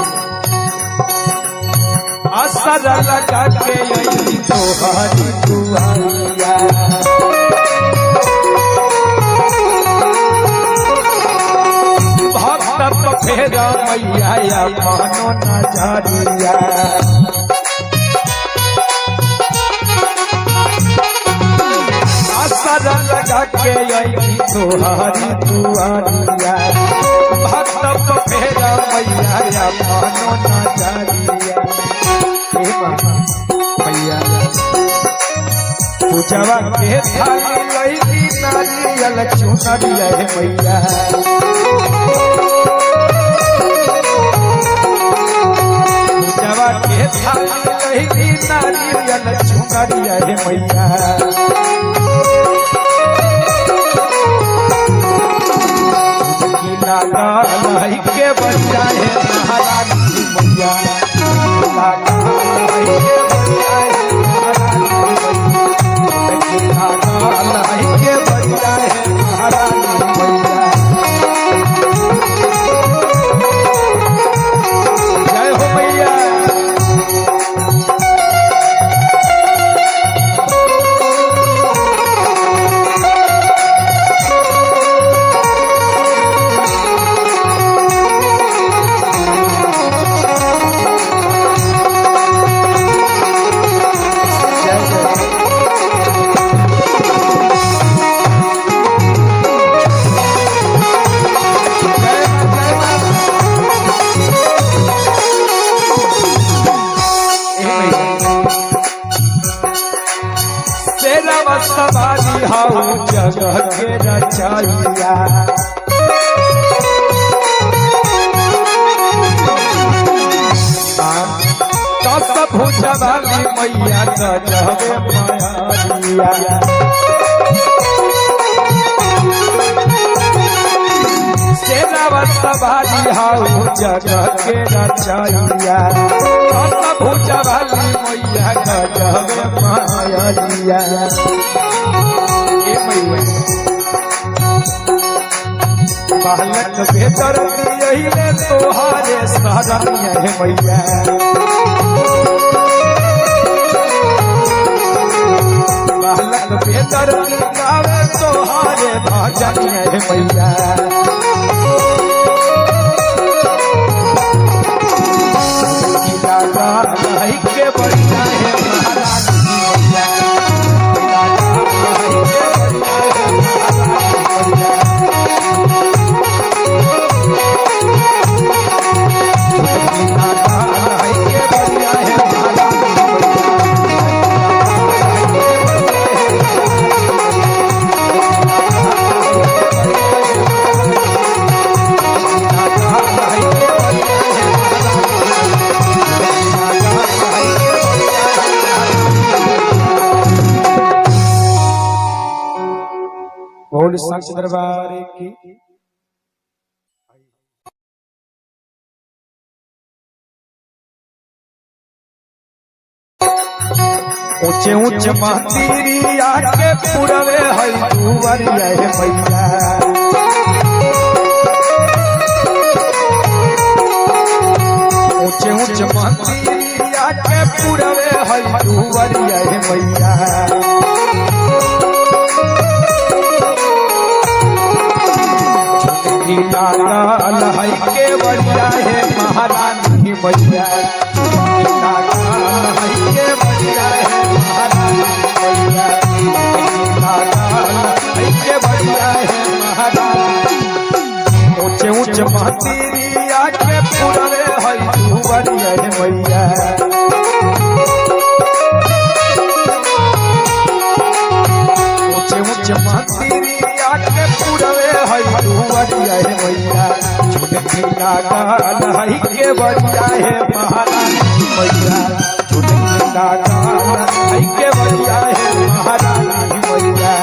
असर लगा के आई तोहारी दुआरिया। भक्त तो फेरा मैया या मानो नजरिया। असर लगा के आई तोहारी दुआरिया। भक्त तो फेरा मैया या मानो नजरिया। हे माँ मैया पूजवा के थाली लईली नारियल चुनरिया हे मैया। पूजवा के थाली लईली नारियल चुनरिया हे मैया। लाल के बच्चा है महारानी मैया। लाल के बच्चा है महारानी मैया। लाल के बच्चा है महारानी मैया। जय हो मैया। सवारी हाउ जगह के रचैया। दस भुजवाली मैया गजबे माया। सेनावा सवारी हाउ जगह के रचैया। दस भुजवाली मैया गजबे माया। बालक बेदर दियहिले तोहारे शरणिया हे मैया। बालक बेदर गावे तोहारे भजनिया हे मैया। के बढ़िया है महारानी मैया। बोल सच दरबार की। ऊंचे ऊंचे मंदिरिया के पुरवे है दुवरिया हे मैया। ऊंचे ऊंचे मंदिरिया के पुरवे है दुवरिया हे मैया। लाल है के बढ़िया है महारानी मैया। लाल है के बढ़िया है महारानी मैया। लाल है के बढ़िया है महारानी। ऊंचे ऊंचे मंदिरिया के पुरवे है दुवरिया हे मैया। ऊंचे ऊंचे मंदिरिया के पुरवे है दुवरिया हे मैया। छोटकी लाल है के बढ़िया है महारानी मैया। छोटकी लाल है के बढ़िया है महारानी मैया।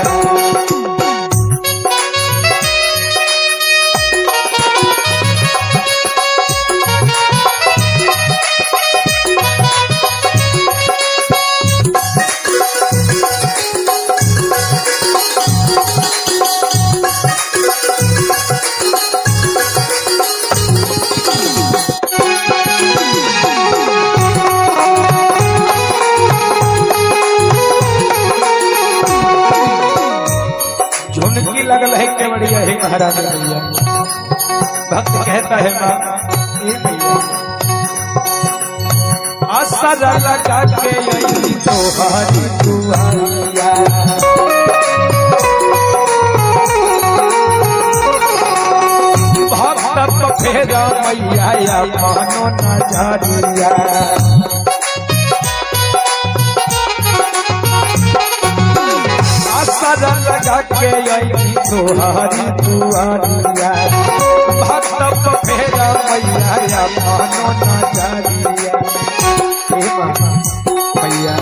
झुनकी लगल है केवड़िया हे महाराज मैया। भक्त कहता है माँ ए मैया असर लगा के आई तोहारी दुआरिया। भक्त तो फेरा मैया या मानो नजरिया। असर लगा के आई तोहारी दुआरिया। भक्त तो फेरा मैया या मानो नजरिया। हे मैया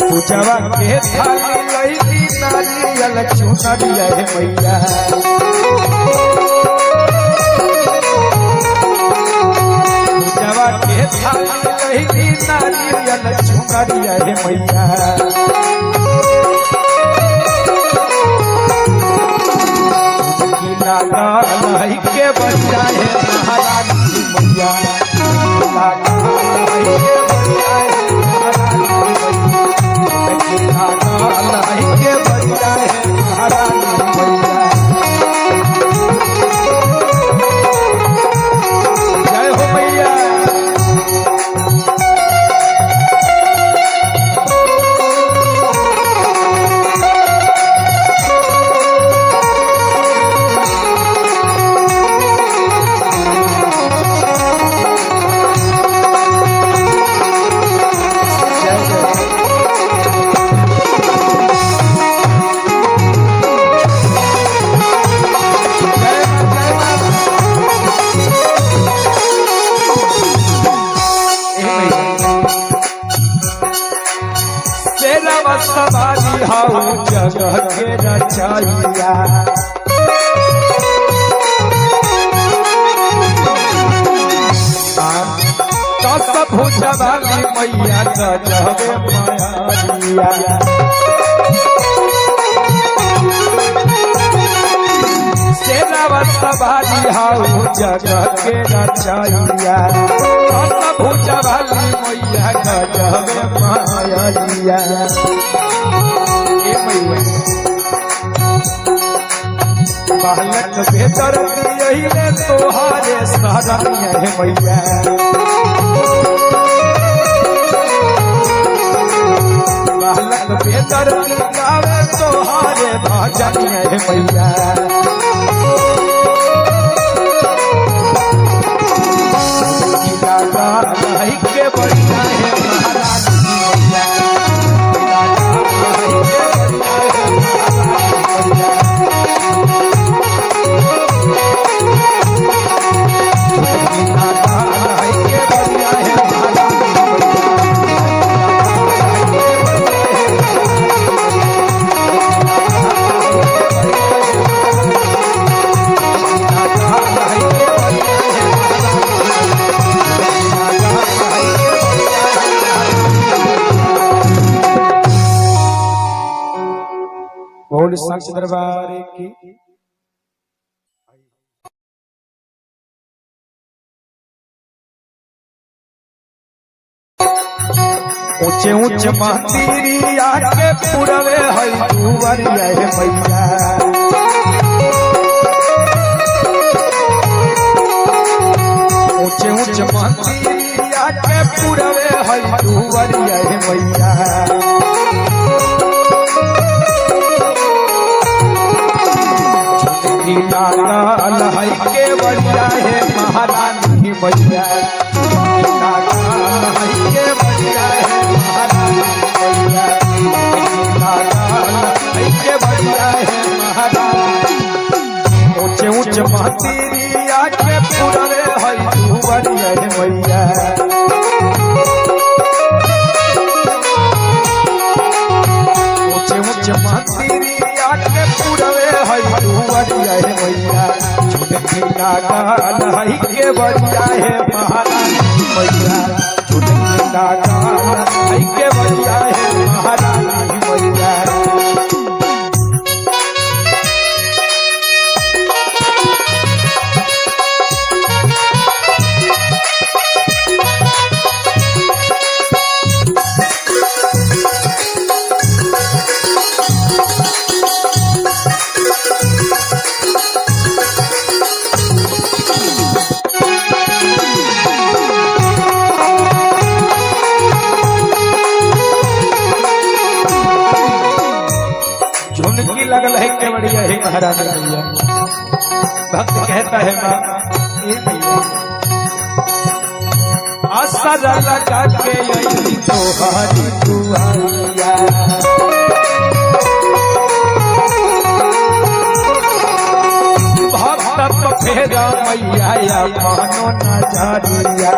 पूजवा के थाली लईली नारियल चुनरिया हे मैया। पूजवा के थाली लईली नारियल चुनरिया हे मैया। लाल के बच्चा है महारानी मैया। लाल के बच्चा है महारानी मैया। के बच्चा है महारानी मैया। जय हो मैया। सवारी हाउ जगह के रचैया। दस भुजवाली मैया गजबे माया। सेवा सवारी हाउ जगह के रचैया। दस भुजवाली मैया गजबे माया। बालक बेदर दियहिले तोहारे शरण हे मैया। बालक बेदर गावे तोहारे भजन हे मैया। के बढ़िया है महारानी मैया। बोल सच दरबार की। ऊंचे ऊंचे मंदिरिया के पुरवे है दुवरिया हे मैया। ऊंचे ऊंचे मंदिरिया के पुरवे है दुवरिया हे मैया। लाल है के बढ़िया है महारानी मैया। लाल है के बढ़िया है महारानी मैया। लाल है के बढ़िया है महारानी। ऊंचे ऊंचे मंदिरिया के पुरवे है दुवरिया हे मैया। ऊंचे ऊंचे मंदिरिया के पुरवे है दुवरिया हे मैया। झुनकी लाल है के बढ़िया है महारानी मैया। झुनकी लाल है के बढ़िया है महारानी मैया। झुनकी लगल है केवड़िया हे महाराज मैया। भक्त कहता है माँ ए मैया असर लगा के आई तोहारी दुआरिया। भक्त तो फेरा मैया या मानो नजरिया।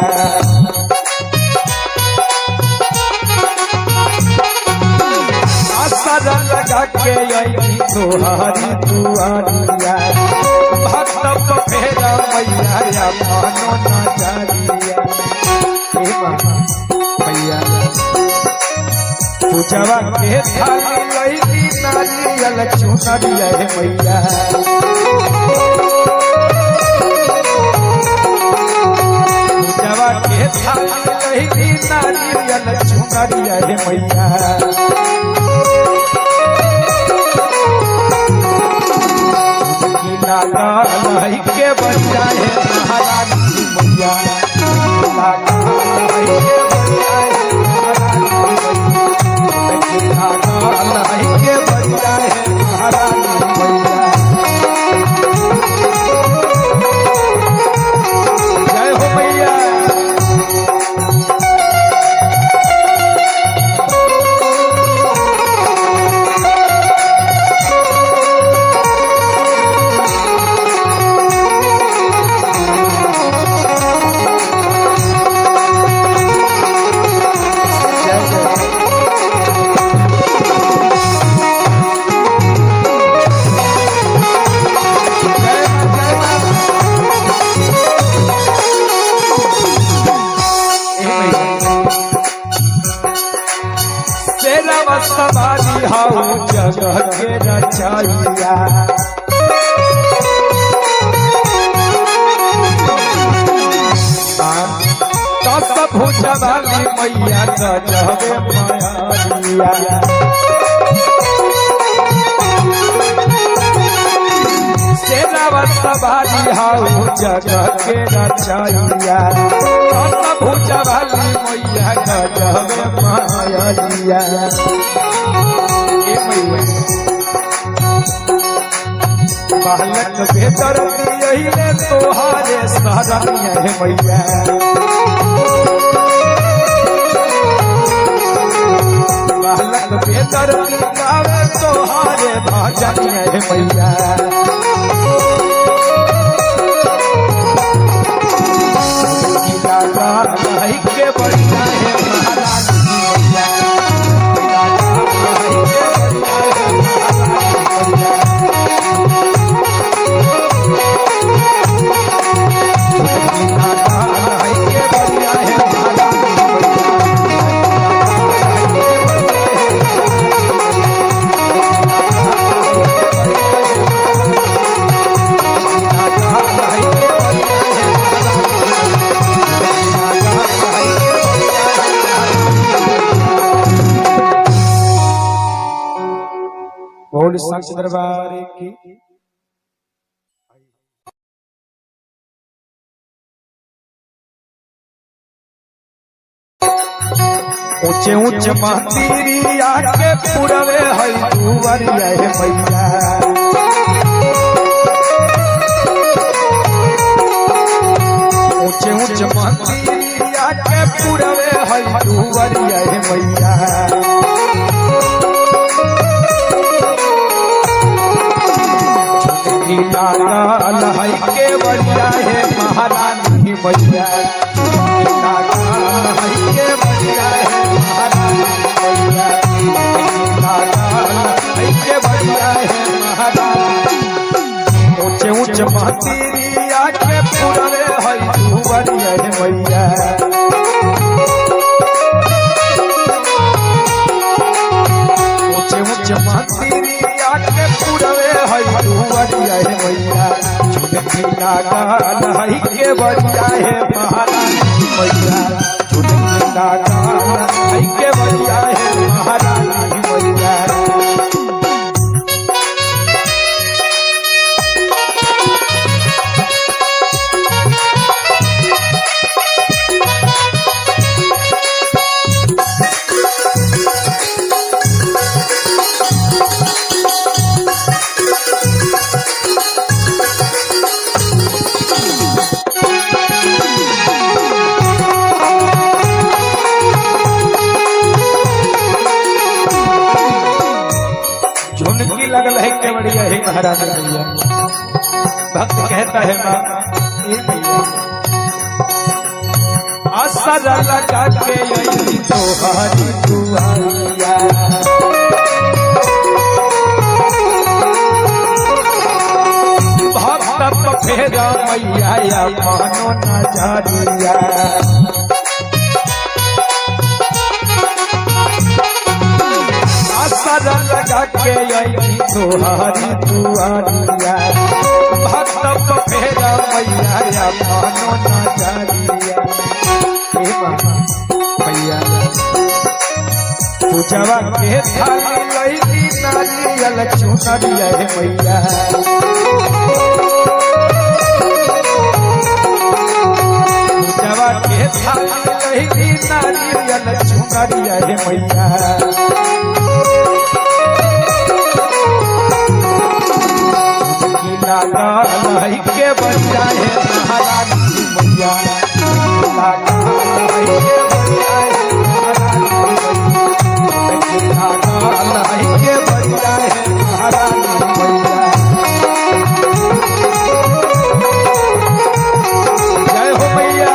असर लगा के आई तोहारी दुआरिया। भक्त तो फेरा मैया या मानो नजरिया। हे माँ मैया पूजवा के थाली लईली नारियल चुनरिया हे मैया। पूजवा के थाली लईली नारियल चुनरिया हे मैया। लाल के बच्चा है महारानी मैया। लाल के बच्चा है महारानी के बच्चा है महारानी मैया। जय हो मैया। सवारी हाउ जगह के रचैया। दस भुजवाली मैया गजबे माया। शेरावा सवारी हाउ जगह के रचैया। दस भुजवाली मैया गजबे माया। बालक बेदर दियहिले तोहारे शरणिया हे मैया। बालक बेदर गावे तोहारे भजनिया हे मैया। के बढ़िया है महारानी मैया। बोल सच दरबार की। ऊंचे ऊंचे मंदिरिया के पुरवे है दुवरिया हे मैया। ऊंचे ऊंचे मंदिरिया के पुरवे है दुवरिया हे मैया। लाल है के बढ़िया है महारानी मैया। लाल है के बढ़िया है महारानी मैया। लाल है के बढ़िया है महारानी। ऊंचे ऊंचे मंदिरिया के पुरवे है दुवरिया हे मैया। ऊंचे ऊंचे मंदिरिया के पुरवे है दुवरिया हे मैया। झुनकी लाल है के बढ़िया है महारानी मैया। झुनकी लाल है के बढ़िया है महारानी मैया। झुनकी लगल है केवड़िया हे महाराज मैया। भक्त कहता है माँ ए मैया असर लगा के आई तोहारी दुआरिया। भक्त फेरा मैया या मानो नजरिया। असर लगा के आई तोहारी दुआरिया। भक्त फेरा मैया या मानो नजरिया। हे माँ मैया पूजवा के थाली लईली नारियल चुनरिया हे मैया। पूजवा के थाली लईली नारियल चुनरिया हे मैया। लाल के बच्चा है महारानी मैया। लाल के बच्चा है महारानी के बच्चा है महारानी मैया। जय हो मैया।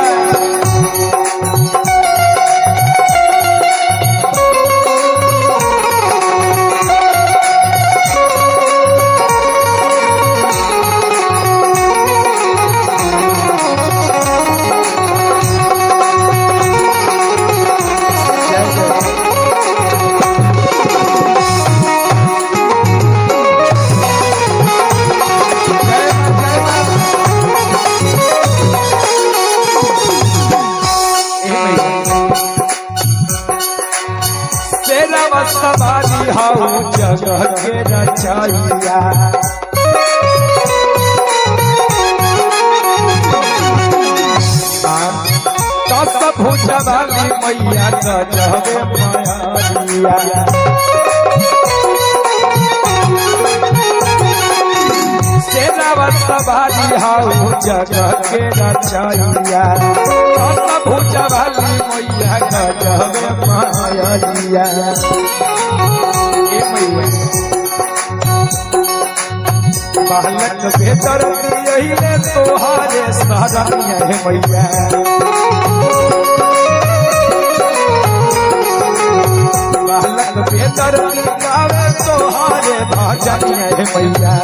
सवारी हाउ जगह के रचैया। दस भुजवाली मैया गजबे माया। सेरावा सवारी हाउ जगह के रचैया। दस भुजवाली मैया गजबे माया। बालक बेदर दियले तोहारे शरणिया हे मैया। बालक बेदर गावे तोहारे भजनिया हे मैया।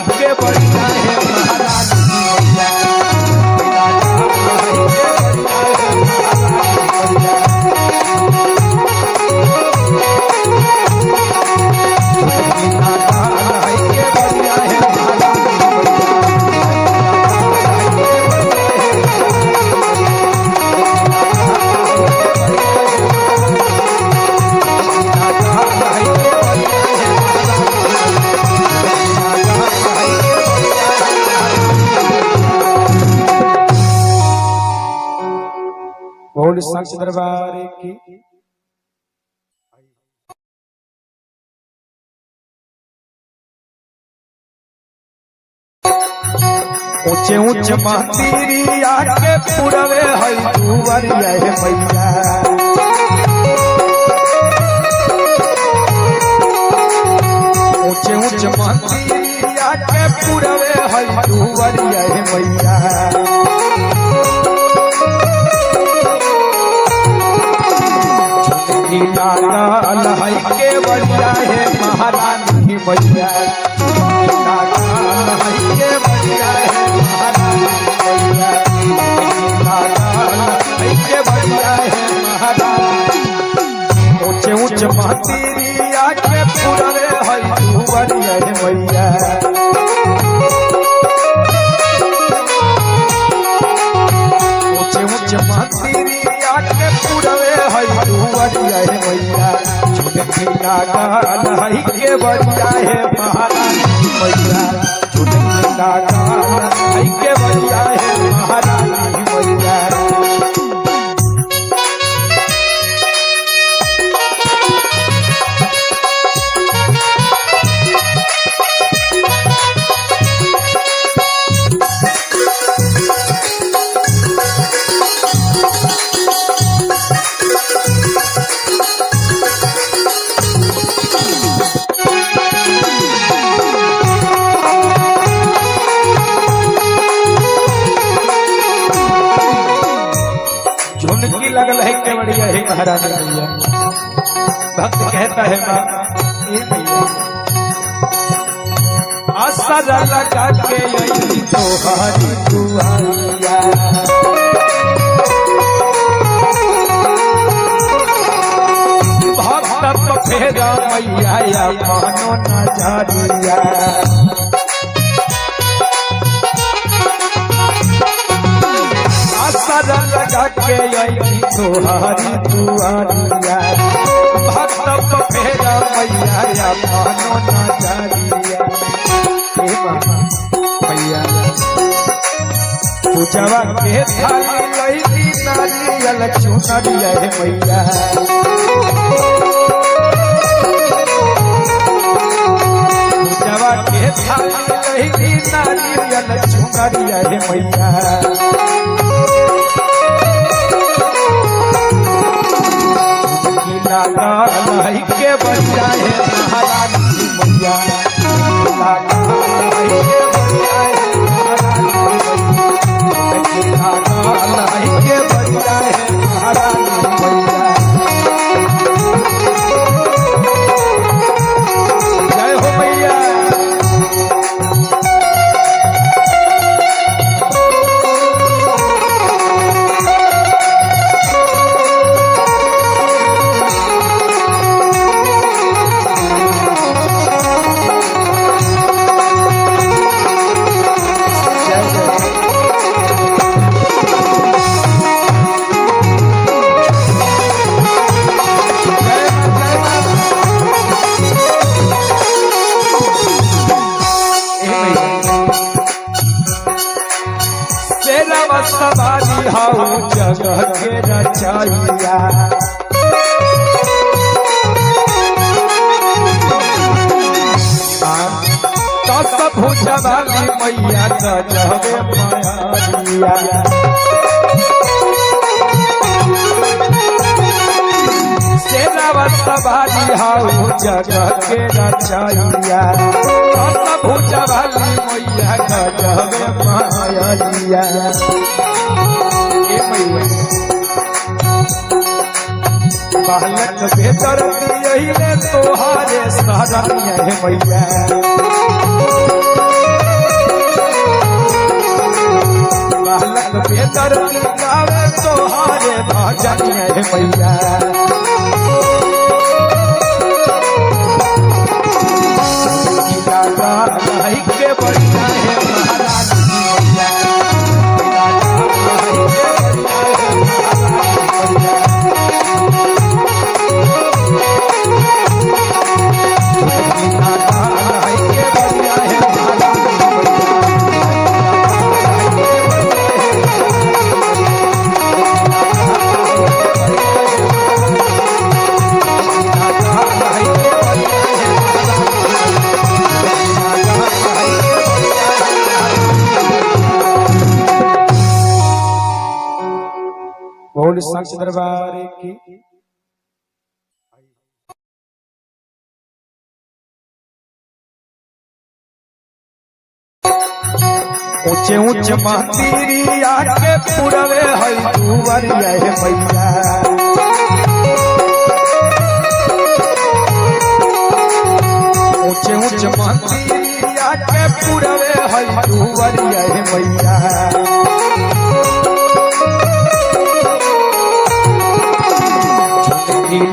के बढ़िया है महारानी मैया। बोल सच दरबार की। ऊंचे ऊंचे मंदिरिया के पुरवे है दुआरिया हे मैया। ऊंचे ऊंचे मंदिरिया के पुरवे है दुआरिया हे मैया। लाल है के बढ़िया है महारानी मैया। लाल है के बढ़िया है महारानी मैया। लाल है के बढ़िया है महारानी। ऊंचे ऊंचे मंदिरिया के पुरवे है दुआरिया हे मैया। ऊंचे ऊंचे मंदिरिया के पुरवे है दुआरिया हे मैया। झुनकी लाल है के बढ़िया है महारानी मैया। झुनकी लाल है के बढ़िया है महारानी मैया। लागल है केवड़िया हे महाराज मैया। भक्त कहता है माँ ए मैया आसरा लगा के आई तोहारी दुआरिया। भक्त फेरा मैया या मानो नजरिया। आसरा लगा के आई तोहारी दुआरिया। भक्त फेरा मैया या मानो नजरिया। हे मामा मैया पूजवा के थाली लईली नारियल चुनरिया हे मैया। पूजवा के थाली लईली नारियल चुनरिया हे मैया। लाल के बच्चा है महारानी मैया। लाल के बच्चा है महारानी के बच्चा है महारानी मैया। जय हो मैया। सवारी हाउ जगह के रचैया। दस भुजवाली मैया गजबे माया। सेरावा सवारी हाउ जगह के रचैया। दस भुजवाली मैया गजबे माया। बालक बेदर दियले तोहारे शरणिया हे मैया। बालक बेदर गावे तोहारे भजनिया हे मैया। के बढ़िया है महारानी मैया। बोल सच दरबार की। ऊंचे ऊंचे मंदिरिया के पुरवे है दुवरिया हे मैया। ऊंचे ऊंचे मंदिरिया के पुरवे है दुवरिया हे मैया।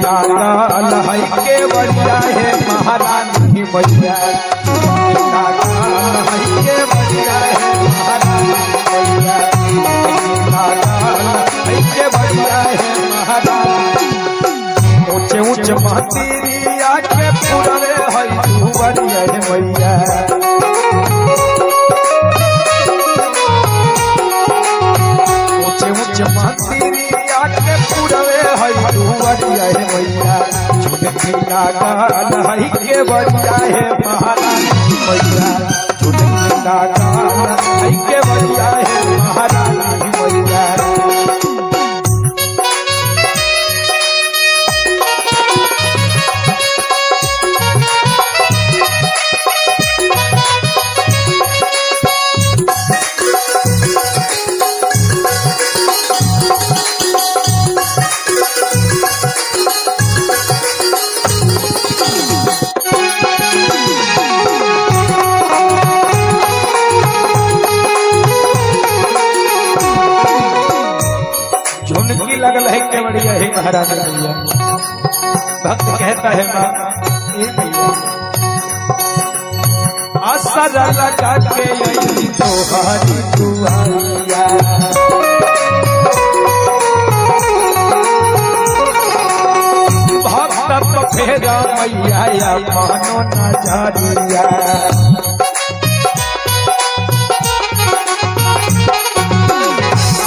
लाल है के बढ़िया है महारानी मैया। लाल है के बढ़िया है महारानी मैया। लाल है के बढ़िया है महारानी। ऊंचे ऊंचे मंदिरिया के पुरवे है दुवरिया हे मैया। ऊंचे ऊंचे मंदिरिया के पुरवे है दुवरिया हे मैया। झुनकी लाल है के बढ़िया है महारानी मैया। झुनकी लाल है के बढ़िया है महारानी मैया। महाराज मैया। भक्त कहता है माँ, ए मैया असर लगा के आई तोहारी दुआरिया, भक्त तो फेरा मैया या मानो नजरिया।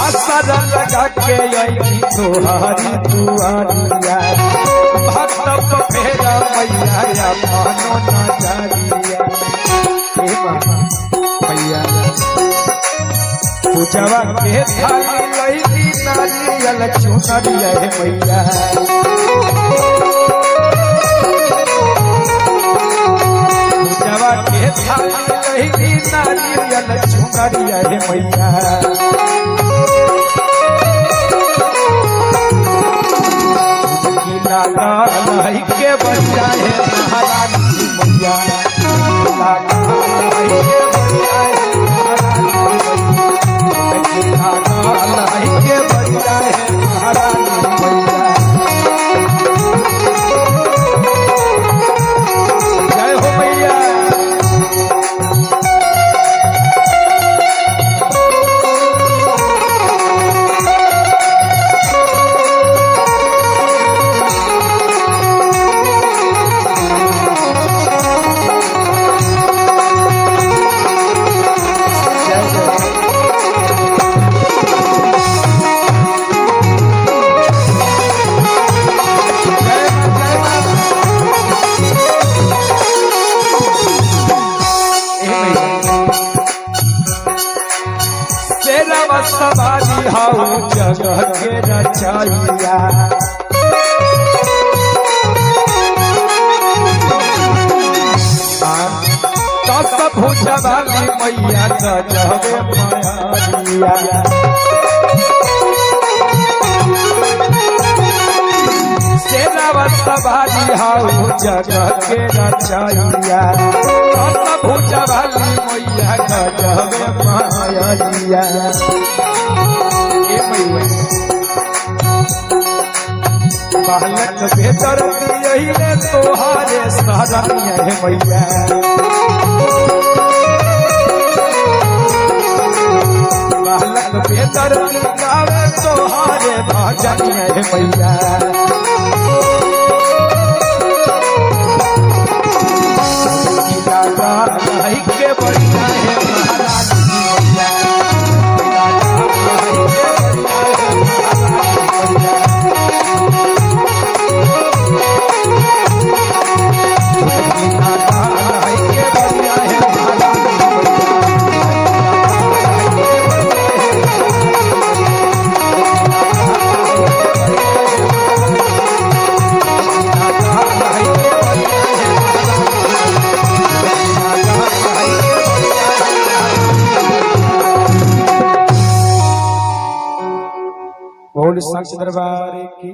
असर लगा के आई तोहारी दुआरिया, भक्त तो फेरा मैया या मानो नजरिया। हे मैया पूजवा के थाली लईली नारियल चुनरिया हे मैया, पूजवा के थाली लईली नारियल चुनरिया हे मैया। लाल के बच्चा है महारानी मैया, लाल के बच्चा है महारानी मैया, लाल के बच्चा है महारानी मैया। जय हो मैया। सवारी हाउ जगह के रचैया, दस भुजवाली मैया गजबे माया। सेवा सवारी हाउ जगह के रचैया, दस भुजवाली मैया गजबे माया। बालक बेदर दियले तोहारे शरणिया हे मैया, बालक बेदर गावे तोहारे भजनिया हे मैया। के बढ़िया है महारानी मैया, बोल साक्ष दरबार की।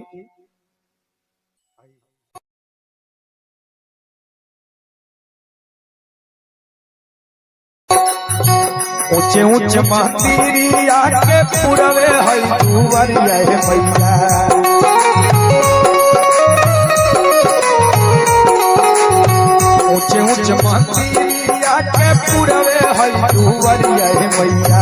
ऊंचे ऊंचे मंदिरिया के पुरवे है दुवरिया हे मैया, ऊंचे ऊंचे मंदिरिया के पुरवे है दुवरिया हे मैया।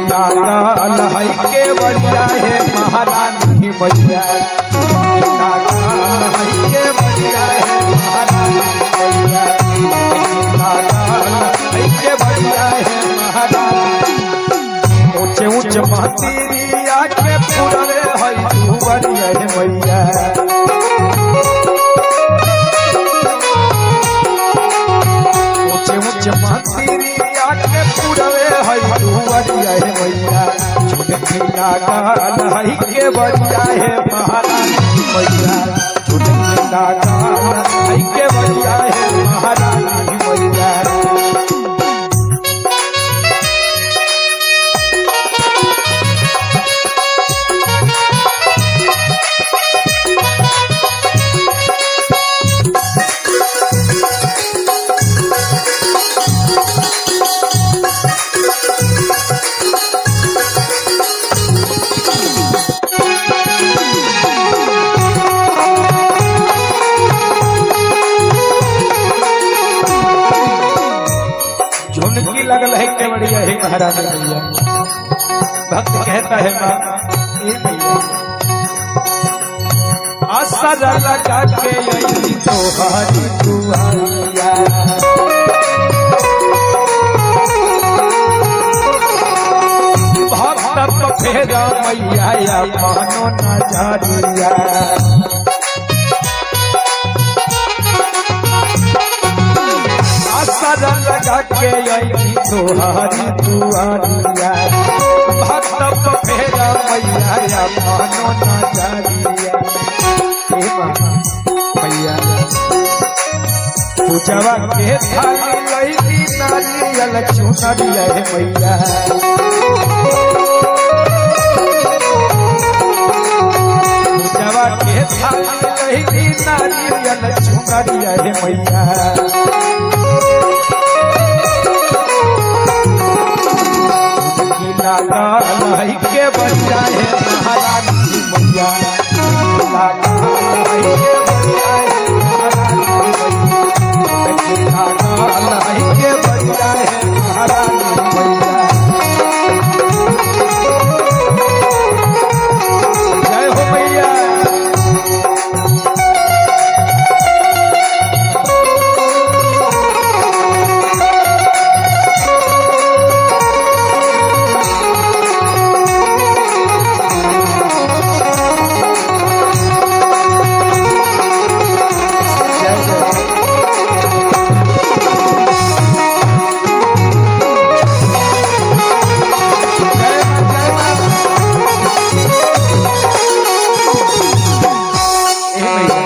लाल है के बढ़िया है महारानी मैया, लाल है के बढ़िया है महारानी मैया, लाल है के बढ़िया है महारानी। ऊंचे ऊंचे मंदिरिया के पुरवे है दुवरिया हे मैया, ऊंचे ऊंचे मंदिरिया के पुरवे है दुवरिया हे मैया। छोटकी लाल है के बढ़िया है महारानी मैया, छोटकी लाल है के बढ़िया है महारानी मैया। महारानी मैया। भक्त कहता है माँ, ए मैया असर लगा के आई तोहारी दुआरिया, भक्त फेरा मैया या मानो नजरिया। असर लगा के आई तोहारी दुआरिया, भक्त फेरा मैया या मानो नजरिया। हे माँ मैया पूजवा के थाली लईली नारियल चुनरिया हे मैया, पूजवा के थाली लईली नारियल चुनरिया हे मैया। लाल के बच्चा है महारानी मैया, लाल के बच्चा है महारानी मैया, लाल के बच्चा है महारानी मैया। जय हो मैया। जय जय। जय मां, जय मां। ए मैया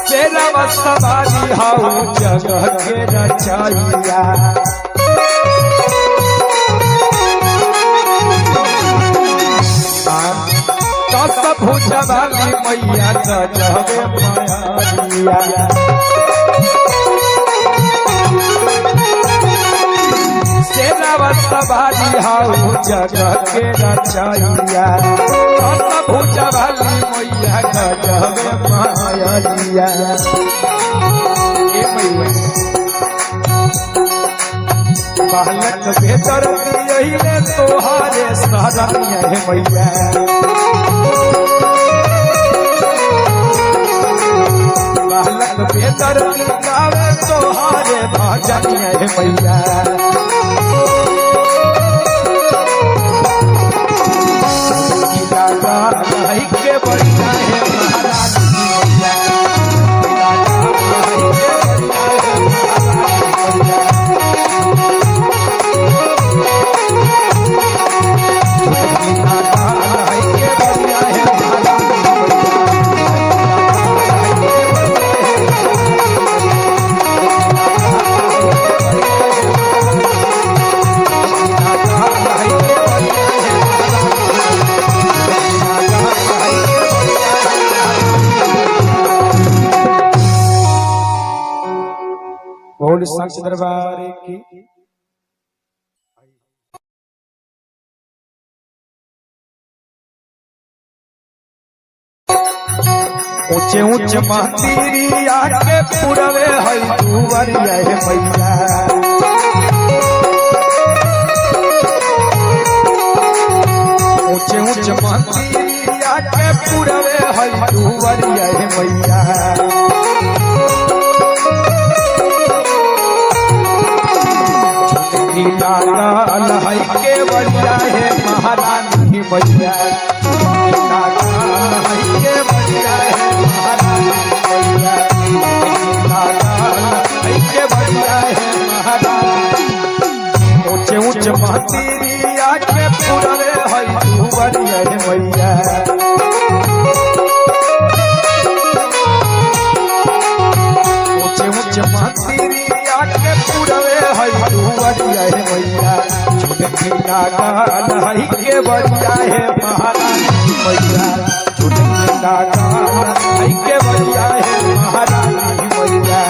शेरवा सवारी हऊ जगह के रचैया, दस भुजवाली मैया गजबे माया। शेरवा सवारी हऊ जगह के रचैया, दस भुजवाली मैया गजबे माया। ए मैया बालक बेदर दियहिले तोहारे शरणिया हे मैया, बालक बेदर गावे तोहारे भजनिया हे मैया। के बढ़िया है महारानी मैया, के बढ़िया है महारानी मैया। बोल सच दरबार की। ऊंचे ऊंचे मंदिरिया के पुरवे है दुवरिया हे मैया, ऊंचे ऊंचे मंदिरिया के पुरवे है दुवरिया हे मैया। लाल है के बढ़िया है महारानी मैया, लाल है के बढ़िया है महारानी मैया, लाल है के बढ़िया है महारानी। ऊंचे ऊंचे मंदिरिया के पुरवे है दुवरिया हे मैया, ऊंचे ऊंचे मंदिरिया के पुरवे है दुवरिया हे मैया। छोटकी लाल है के बढ़िया है महारानी मैया, छोटकी लाल है के बढ़िया है महारानी मैया।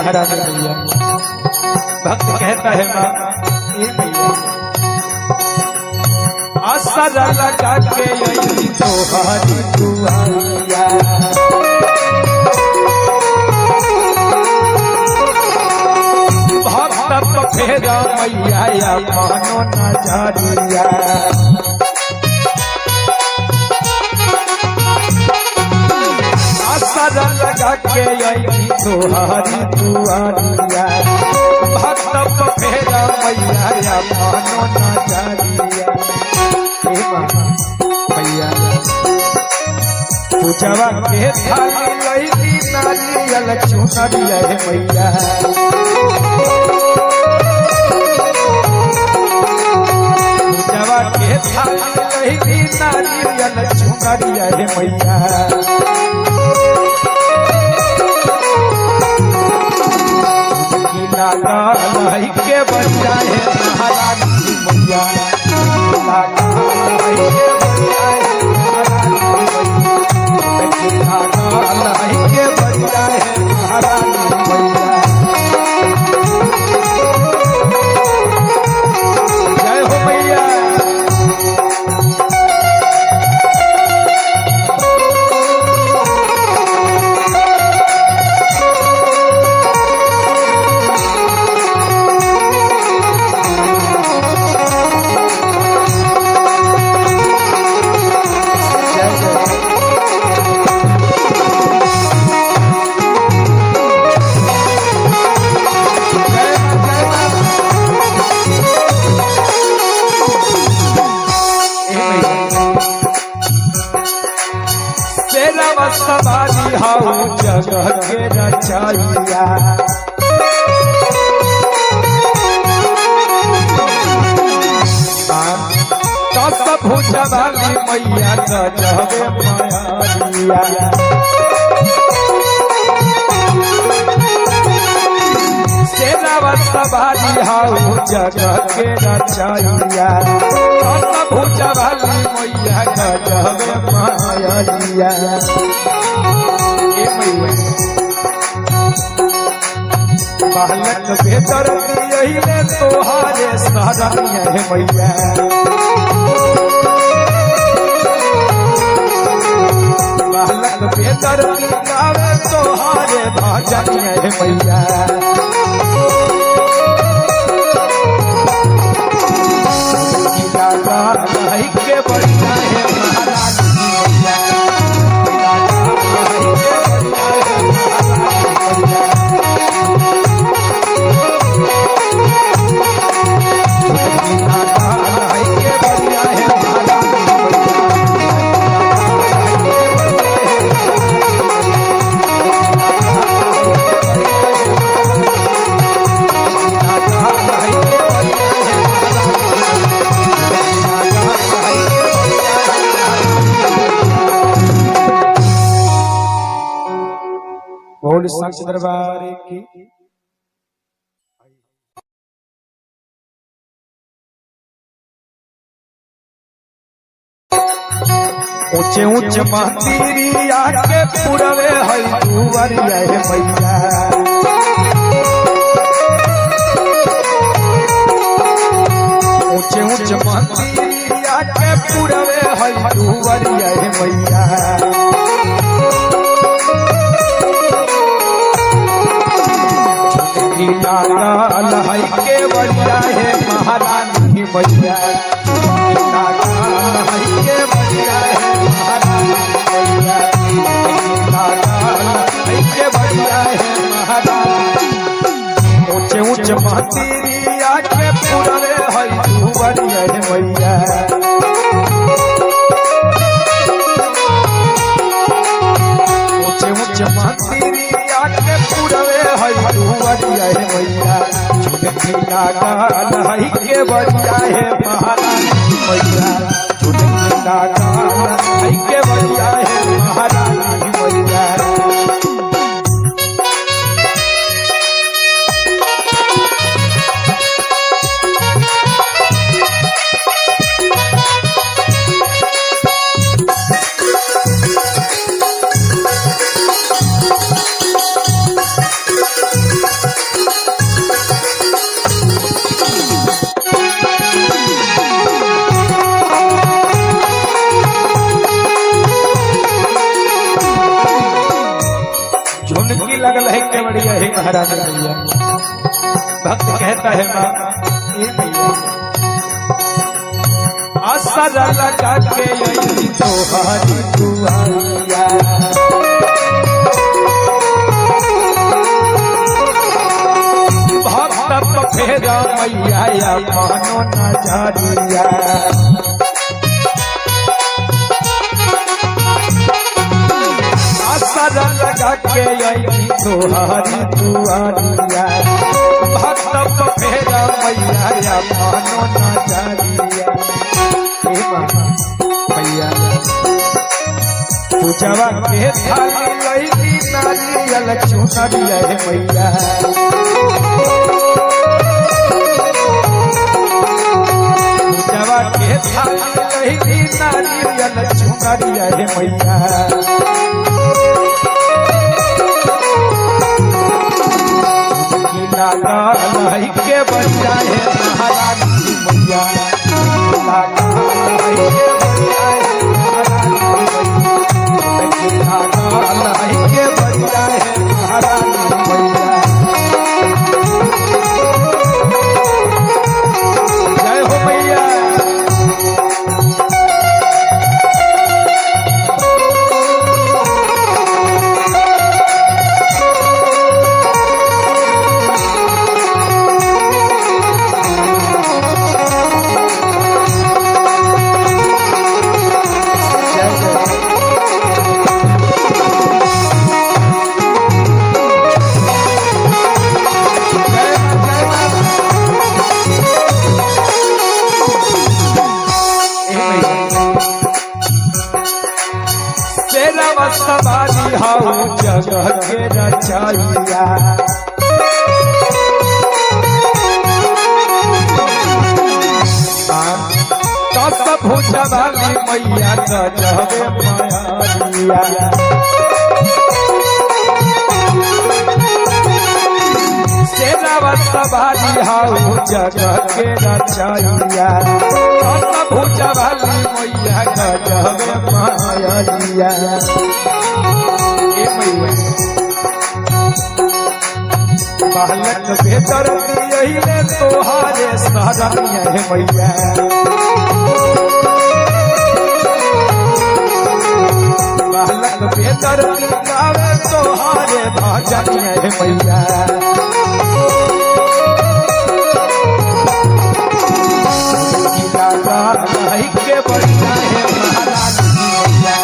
महाराज मैया। भक्त कहता है माँ, ए मैया आसरा लगा के आई तोहारी दुआरिया, भक्त तो फेरा मैया या मानो नजरिया। आसरा लगा के आई तोहारी दुआरिया, भक्त तो फेरा मैया या मानो नजरिया। हे माँ मैया पूजवा के थाली लईली नारियल चुनरिया हे मैया, पूजवा के थाली लईली नारियल चुनरिया हे मैया। लाल के बच्चा है महारानी मैया, लाल के बच्चा है महारानी मैया, लाल के बच्चा है महारानी मैया। जय हो मैया। सवारी हाउ जगह के रचैया, दस भुजवाली मैया गजबे माया। सेनावा सवारी हाउ जगह के रचैया, दस भुजवाली मैया गजबे माया। बालक बेदर दियले तोहारे शरण है मैया, बालक बेदर गावे तोहारे भजन है मैया। के बढ़िया है महारानी मैया, बोल सच दरबार की। ऊंचे ऊंचे मंदिरिया के पुरवे है दुआरिया हे मैया, ऊंचे ऊंचे मंदिरिया के पुरवे है दुआरिया हे मैया। लाल है के बढ़िया है महारानी मैया, लाल है के बढ़िया है महारानी मैया, लाल है के बढ़िया है महारानी। ऊंचे ऊंचे मंदिरिया के पुरवे है दुआरिया हे मैया, ऊंचे ऊंचे मंदिरिया के पुरवे है दुआरिया हे मैया। झुनकी लाल है के बढ़िया है महारानी मैया, झुनकी लाल है के बढ़िया है महारानी मैया। महाराज मैया। भक्त कहता है माँ, ए मैया आसरा लगा के आई तोहारी दुआरिया, भक्त फेरा मैया या मानो नजरिया। आसरा लगा के आई तोहारी दुआरिया, भक्त फेरा मैया या मानो नजरिया। हे माँ मैया पूजवा के थाली लईली नारियल चुनरिया हे मैया, पूजवा के थाली लईली नारियल चुनरिया हे मैया। लाल के बच्चा है महारानी मैया, लाल के बच्चा है महारानी मैया, लाल के बच्चा है महारानी मैया। जय हो मैया। सवारी हऊ जगह के रचैया, दस भुजवाली मैया गजबे माया। शेरावा सवारी हऊ जगह के रचैया, दस भुजवाली मैया गजबे माया। बालक बेदर दियले तोहारे शरणिया हे मैया, बालक बेदर गावे तोहारे भजनिया हे मैया। के बढ़िया है महारानी मैया,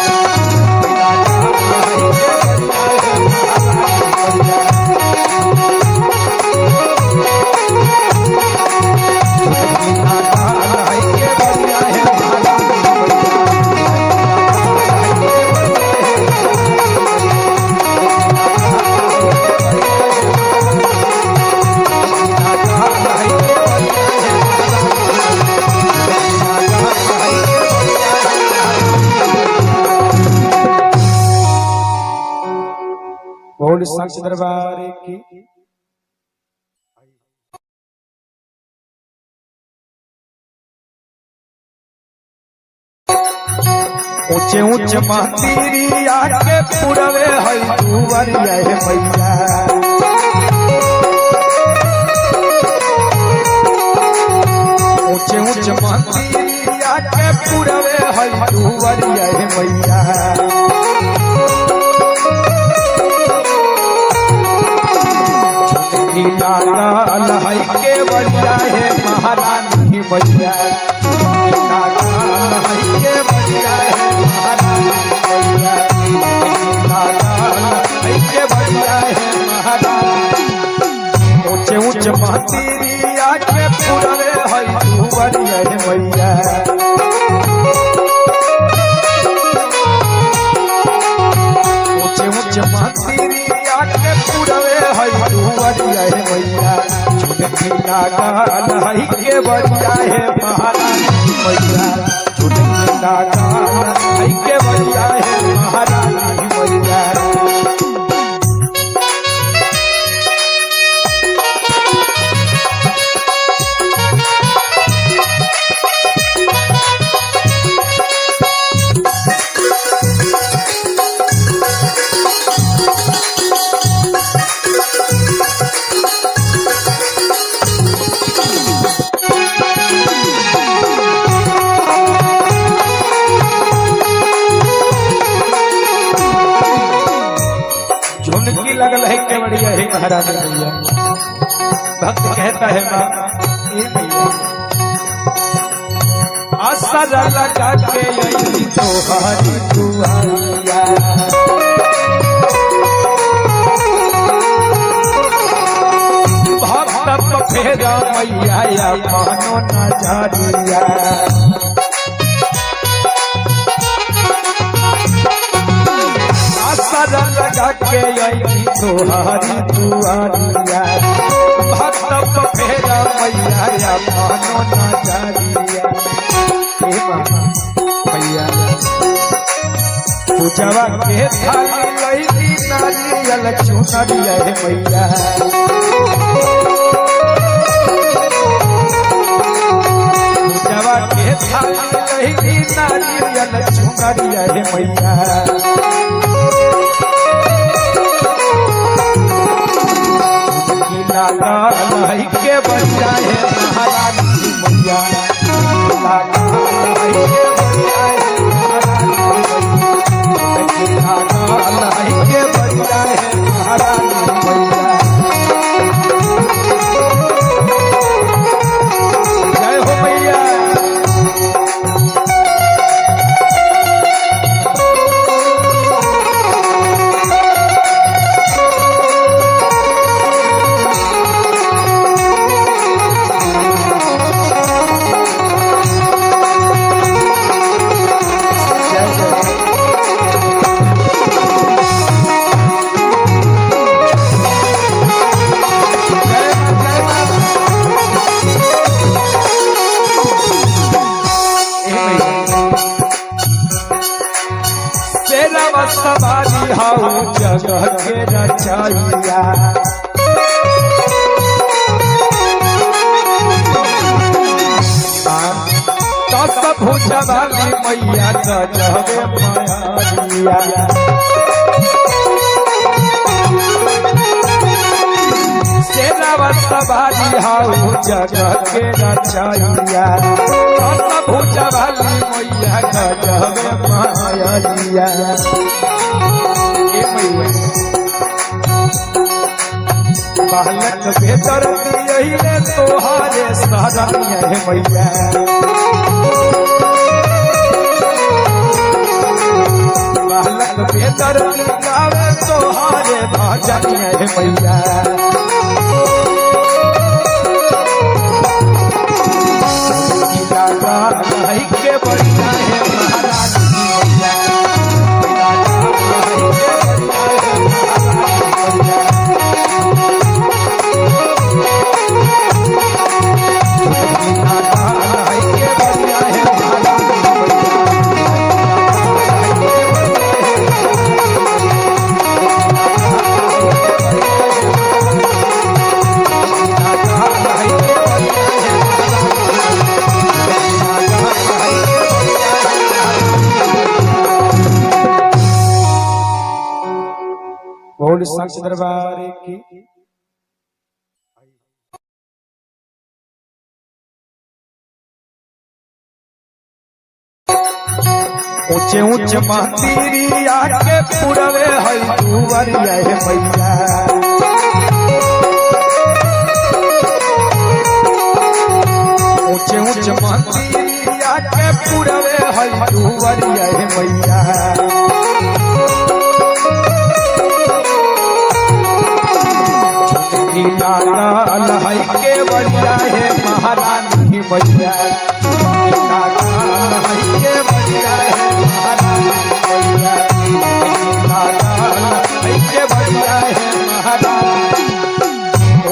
बोल साक्ष दरबार की। ऊंचे ऊंचे मंदिरिया के पुरवे है दुआरिया हे मैया, ऊंचे ऊंचे मंदिरिया के पुरवे है दुआरिया हे मैया। लाल है के बढ़िया है महारानी मैया, लाल है के बढ़िया है महारानी मैया, लाल है के बढ़िया है महारानी। ऊंचे ऊंचे मंदिरिया के पुरवे है दुआरिया हे मैया, ऊंचे ऊंचे मंदिरिया के पुरवे है दुआरिया हे मैया। झूठे लाल है के बढ़िया है महारानी मैया, झूठे लाल है के बढ़िया है महारानी मैया। महाराज मैया। भक्त कहता है माँ, ए मैया आसरा लगा के आई तोहारी दुआरिया, भक्त फेरा मैया या मानो नजरिया। आसरा लगा के आई तोहारी दुआरिया, भक्त फेरा मैया या मानो नजरिया। हे माँ मैया पूजवा के थाली लईली नारियल चुनरिया हे मैया, पूजवा के थाली लईली नारियल चुनरिया हे मैया। लाल के बच्चा है महारानी मैया, लाल के बच्चा है महारानी मैया, लाल के बच्चा है महारानी मैया। जय हो मैया। जय जय। जय जय सेवा सवारी हऊ जगह के रचैया, दस भुजवाली मैया गजबे माया। सेवा सवारी हऊ जगह के रचैया, दस भुजवाली मैया गजबे माया। ए मैया बालक बेदर दियहिले तोहारे शरणिया हे मैया, बालक बेदर गावे तोहारे भजनिया हे मैया। के बढ़िया है महारानी मैया, के बढ़िया है महारानी मैया। बोल साक्ष दरबार की। ऊंचे ऊंचे मंदिरिया के पुरवे है दुवरिया हे मैया, ऊंचे ऊंचे मंदिरिया के पुरवे है दुवरिया हे मैया। लाल है के बढ़िया है महारानी मैया, लाल है के बढ़िया है महारानी मैया, लाल है के बढ़िया है महारानी।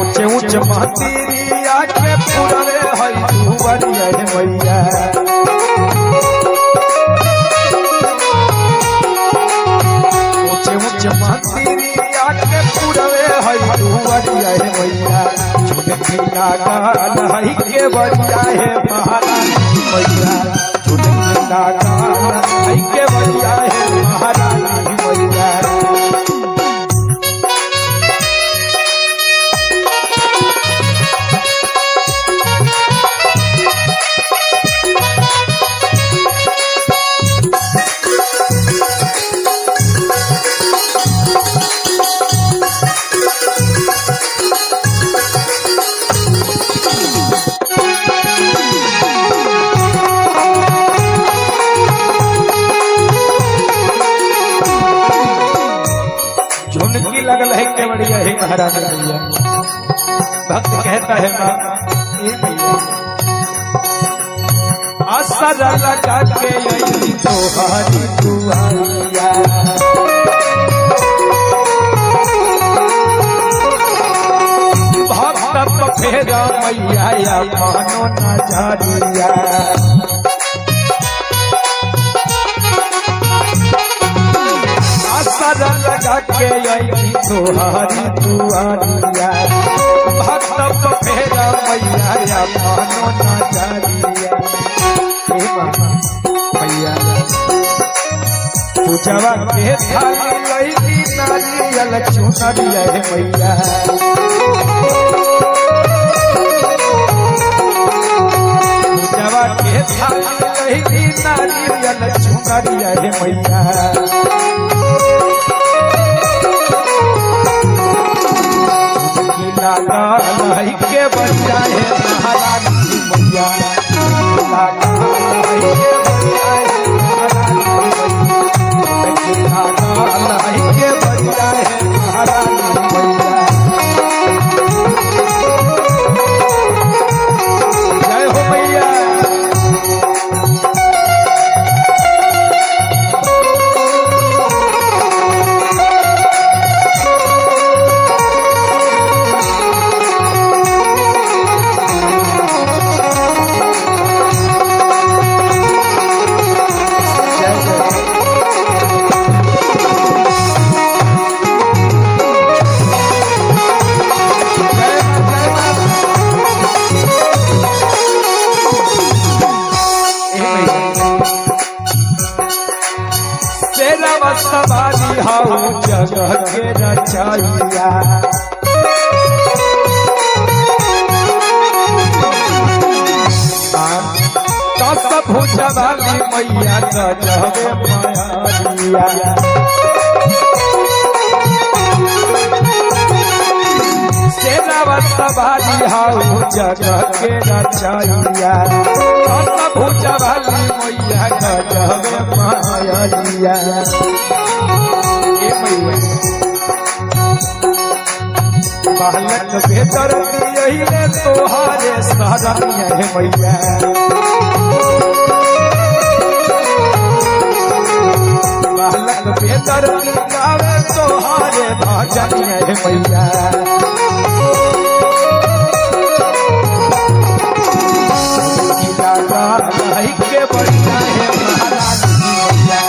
ऊंचे ऊंचे मंदिरिया के पुरवे है दुवरिया हे मैया, ऊंचे ऊंचे मंदिरिया के पुरवे है दुवरिया हे मैया। छोटे लाल है के बढ़िया है महारानी मैया, छोटे लाल है के बढ़िया है महारानी मैया। महाराज मैया। भक्त कहता है माँ, ए मैया आसरा लगा के आई तोहारी दुआरिया, भक्त फेरा मैया या मानो नजरिया। आसरा लगा के आई तोहारी दुआरिया, भक्त फेरा मैया या मानो नजरिया। हे मैया पूजवा के थाली लईली नारियल चुनरिया हे मैया, पूजवा के थाली लईली नारियल चुनरिया हे मैया। लाल के बच्चा है महारानी मैया, लाल के बच्चा है महारानी मैया, के बच्चा है महारानी मैया। जय हो मैया। सवारी हाउ जगह के रचैया, दस भुजवाली मैया गजबे माया। सेनावा सवारी हाउ जगह के रचैया, दस भुजवाली मैया गजबे माया। बालक बेदर दियहिले तोहारे शरणिया हे मैया, बालक बेदर गावे तोहारे भजनिया हे मैया। के बढ़िया है महारानी मैया,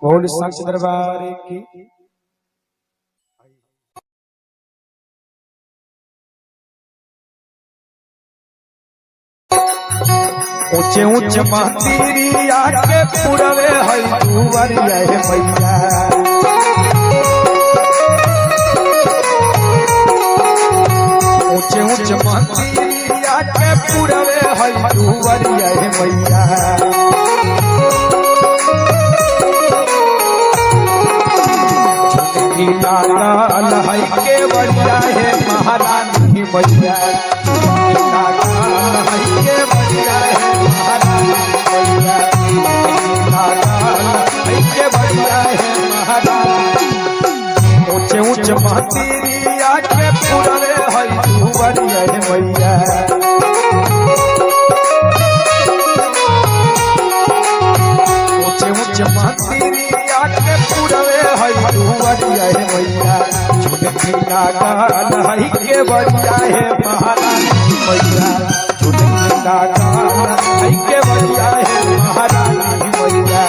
बोल सच दरबार की। ऊंचे ऊंचे मंदिरिया के पुरवे है दुवरिया हे मैया, ऊंचे ऊंचे मंदिरिया के पुरवे है दुवरिया हे मैया। लाल है के बढ़िया है महारानी मैया, लाल है के बढ़िया है महारानी मैया, लाल है के बढ़िया है महारानी। ऊंचे ऊंचे मंदिरिया के पुरवे है दुवरिया हे मैया, ऊंचे ऊंचे मंदिरिया के पुरवे है दुवरिया हे मैया। छोटे लाल है के बढ़िया है महारानी मैया, छोटे लाल है के बढ़िया है महारानी मैया।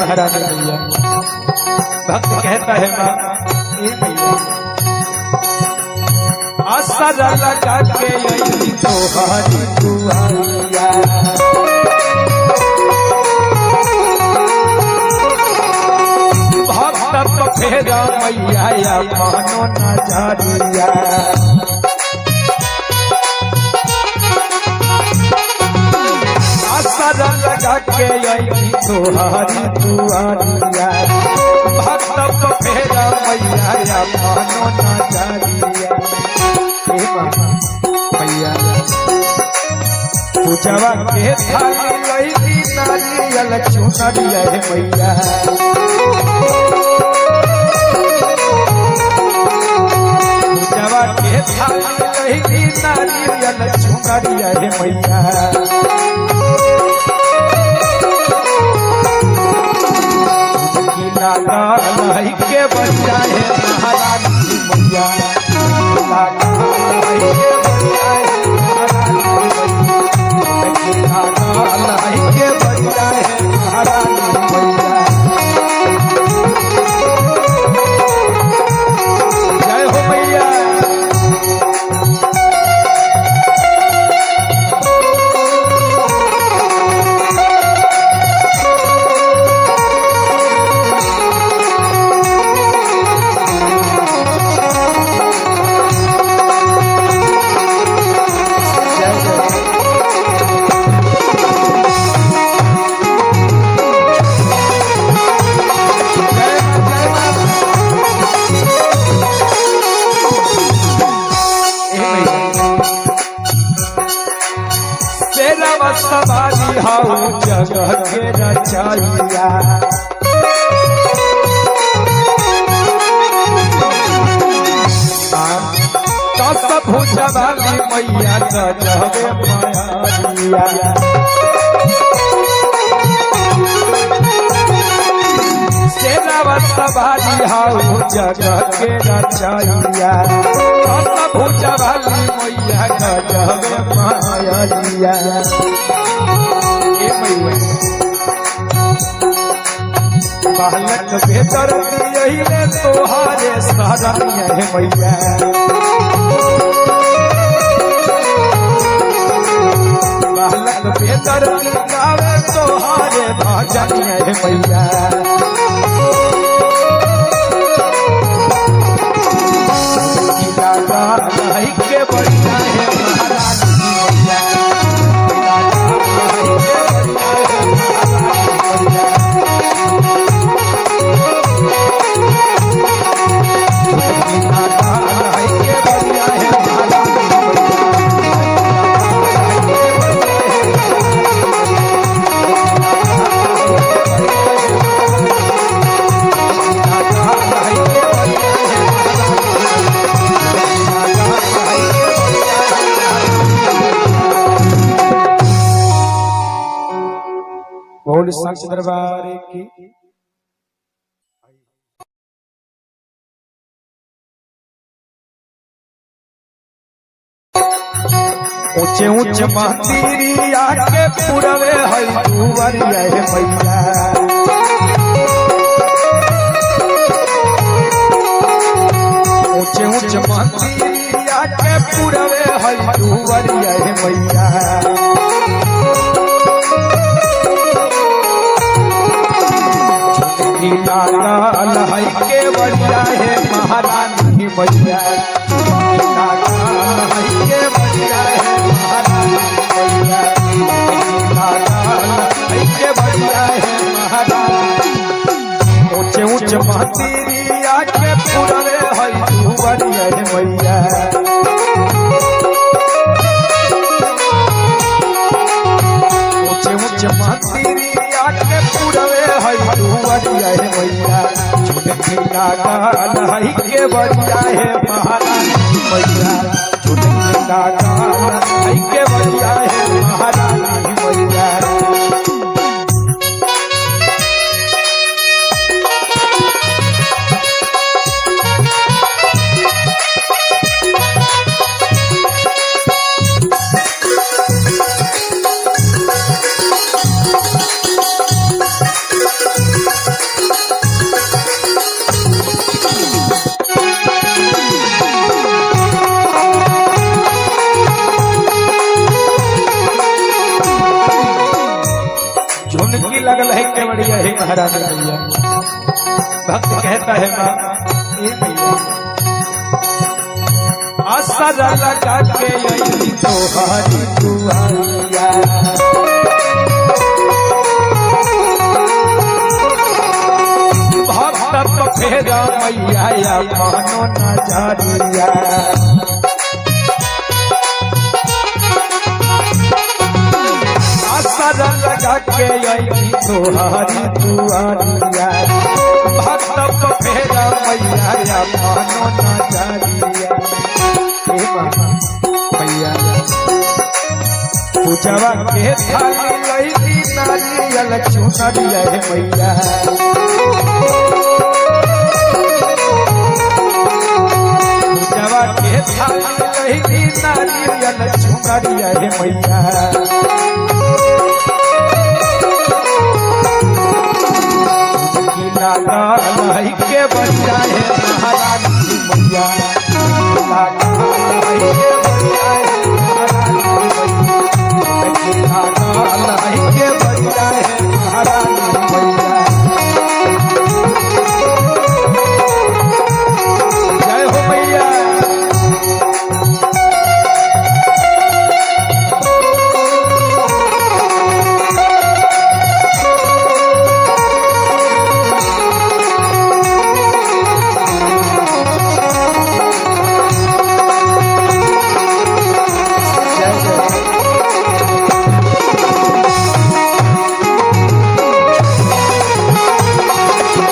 महारानी मैया। भक्त कहता है माँ, ए मैया आसरा लगा के आई तोहारी दुआरिया, भक्त तो फेरा मैया या मानो नजरिया। आसरा लगा के आई तोहारी दुआरिया, भक्त तो फेरा मैया या मानो नजरिया। हे माँ मैया पूजवा के थाली लईली नारियल चुनरिया हे मैया, पूजवा के थाली लईली नारियल चुनरिया हे मैया। लाल के बच्चा है महारानी मैया, लाल के बच्चा है महारानी मैया, लाल के बच्चा है महारानी मैया। जय हो मैया। सवारी हाउ जगह के रचैया, दस भुजवाली मैया गजबे माया। सेनावा सवारी हाउ जगह के रचैया, दस भुजवाली मैया गजबे माया। बालक बेदर दियहिले तोहारे शरणिया हे मैया, बालक बेदर गावे तोहारे भजनिया हे मैया। के बढ़िया है महारानी मैया, बोल साक्ष दरबार की। ऊंचे ऊंचे मंदिरिया के पुरवे है दुवरिया हे मैया, ऊंचे ऊंचे मंदिरिया के पुरवे है दुवरिया हे मैया। लाल है के बढ़िया है महारानी मैया, लाल है के बढ़िया है महारानी मैया, लाल है के बढ़िया है महारानी। ऊंचे ऊंचे मंदिरिया के पुरवे है दुवरिया हे मैया, ऊंचे ऊंचे मंदिरिया के पुरवे है दुवरिया हे मैया। छोटे लाल है के बढ़िया है महारानी मैया, छोटे लाल है के बढ़िया है महारानी मैया। केवड़िया हे महाराज मैया। भक्त कहता है माँ ए मैया आसरा लगा के आई तोहारी दुआरिया, भक्त तो फेरा मैया या मानो नजरिया। आसरा लगा के आई तोहारी दुआरिया, भक्त तो फेरा मैया या मानो नजरिया। हे माँ मैया पूजवा के थाली लईली नारियल चुनरिया हे मैया, पूजवा के थाली लईली नारियल चुनरिया हे मैया। लाल के बच्चा है महारानी मैया, लाल के बच्चा है महारानी मैया, लाल के बच्चा है महारानी मैया। जय हो मैया। जय जय।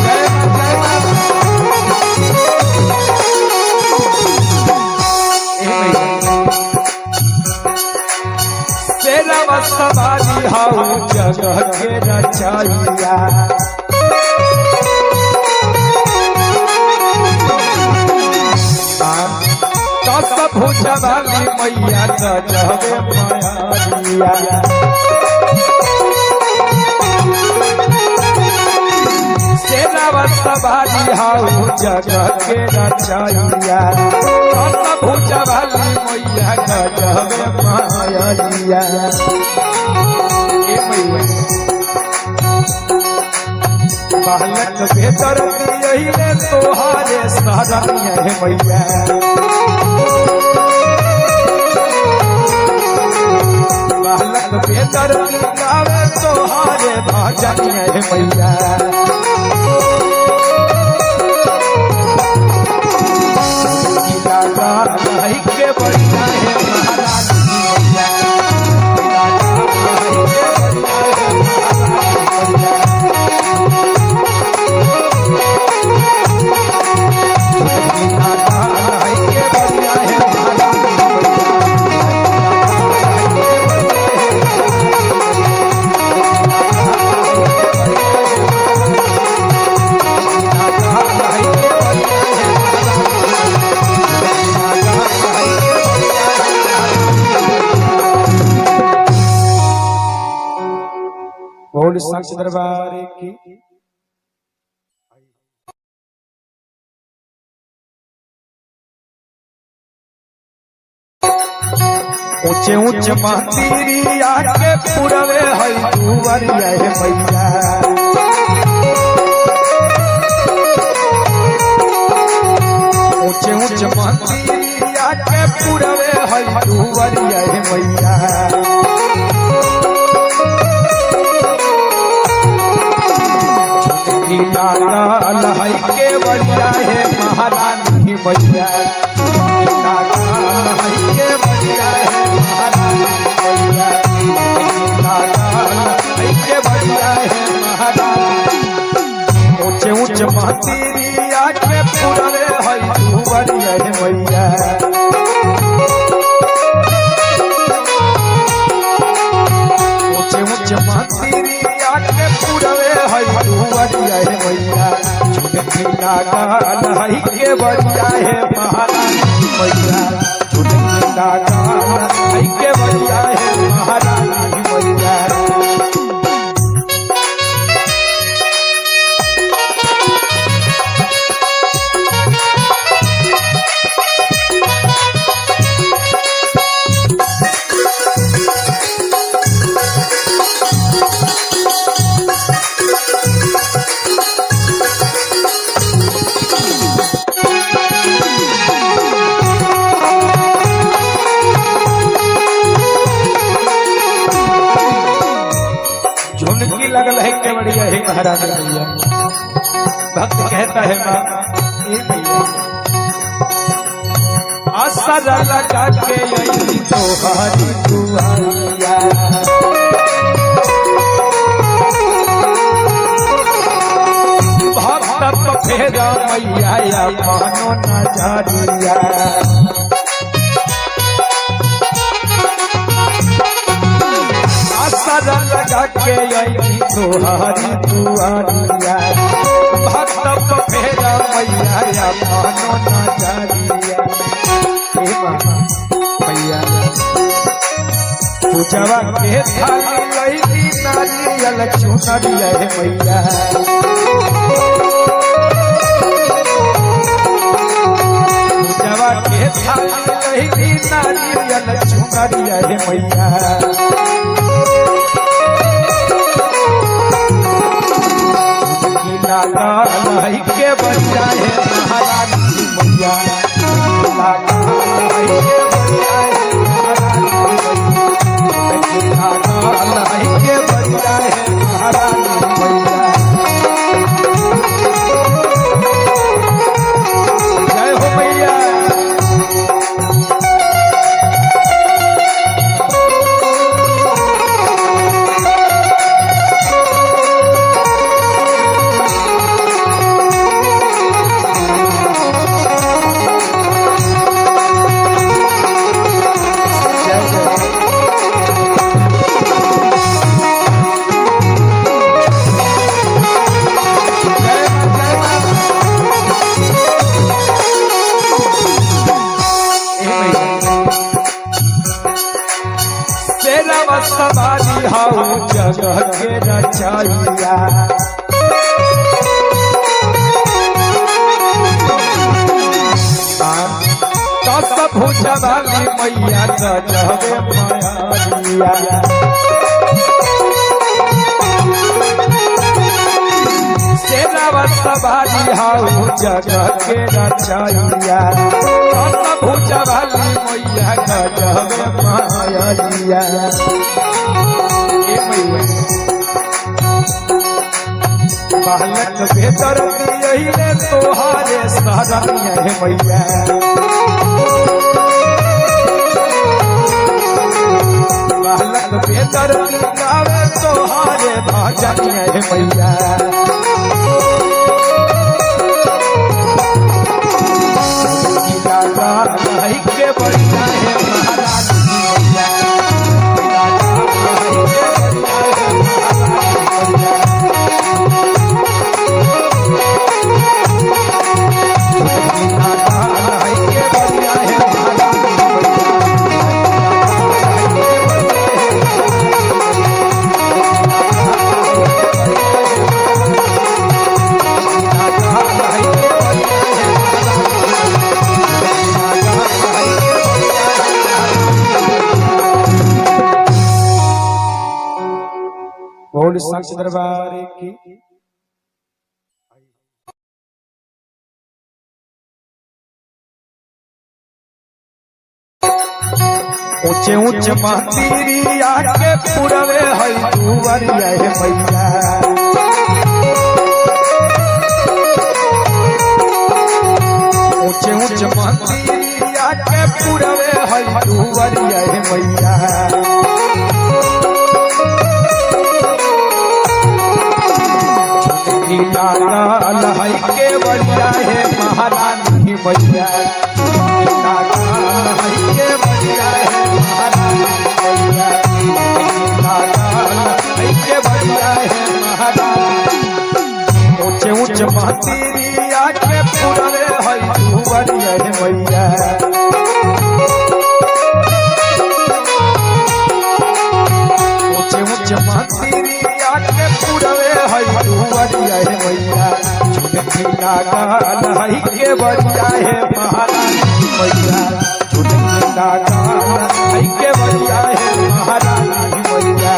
जय जय मां। ए मैया शेरवा सवारी हाउ जगह के रचैया, दस भुजवाली मैया गजबे माया। शेरवा सवारी हाउ जगह के रचैया, दस भुजवाली मैया गजबे माया। ए मैया बालक बेतर दियहिले तोहारे शरणिया हे मैया, बालक बेतर गावे तोहारे भजनिया हे मैया। के बढ़िया है महारानी मैया, के बढ़िया है महारानी मैया। के बढ़िया है महारानी मैया। बोल साक्ष दरबार की। ऊंचे ऊंचे मंदिरिया के पुरवे है दुवरिया हे मैया, ऊंचे ऊंचे मंदिरिया के पुरवे है दुवरिया हे मैया। लाल है के बढ़िया है महारानी मैया, लाल है के बढ़िया है महारानी मैया, लाल है के बढ़िया है महारानी। ऊंचे ऊंचे मंदिरिया के पुरवे है दुवरिया हे मैया, ऊंचे ऊंचे मंदिरिया के पुरवे है दुवरिया हे मैया। झुनकी लाल है के बढ़िया है महारानी मैया, झुनकी लाल है के बढ़िया है महारानी मैया। महाराज भैया। भक्त कहता है माँ ए भैया आसरा लगा के आई तोहारी दुआरिया, भक्त तो फेरा मैया या मानो नजरिया। आसरा लगा के आई तोहारी दुआरिया, भक्त तो फेरा मैया या मानो नजरिया। हे माँ मैया पूजवा के थाली लईली नारियल चुनरिया हे मैया, पूजवा के थाली लईली नारियल चुनरिया हे मैया। लाल के बच्चा है महारानी मैया, लाल के बच्चा है महारानी के बच्चा है महारानी मैया। जय हो मैया। जय जय। जय जय मां। ए मैया शेरवा सवारी हऊ जगह के रचैया, दस भुजवाली मैया गजबे माया। शेरवा सवारी हऊ जगह के रचैया, दस भुजवाली मैया गजबे माया। ए मैया बालक बेदर दियहिले तोहारे शरणिया हे मैया, बालक बेदर गावे तोहारे भजनिया हे मैया। के बढ़िया है महारानी मैया, के बढ़िया है महारानी मैया। बोल साक्ष दरबार की। ऊंचे ऊंचे मंदिरिया के पुरवे है दुवरिया हे मैया, ऊंचे ऊंचे मंदिरिया के पुरवे है दुवरिया हे मैया। लाल है के बढ़िया है महारानी मैया, लाल है के बढ़िया है महारानी मैया, लाल है के बढ़िया है महारानी। ऊंचे ऊंचे मंदिरिया के पुरवे है दुवरिया हे मैया, ऊंचे ऊंचे मंदिरिया के पुरवे है दुवरिया हे मैया। झुनकी लाल है के बढ़िया है महारानी मैया, झुनकी लाल है के बढ़िया है महारानी मैया।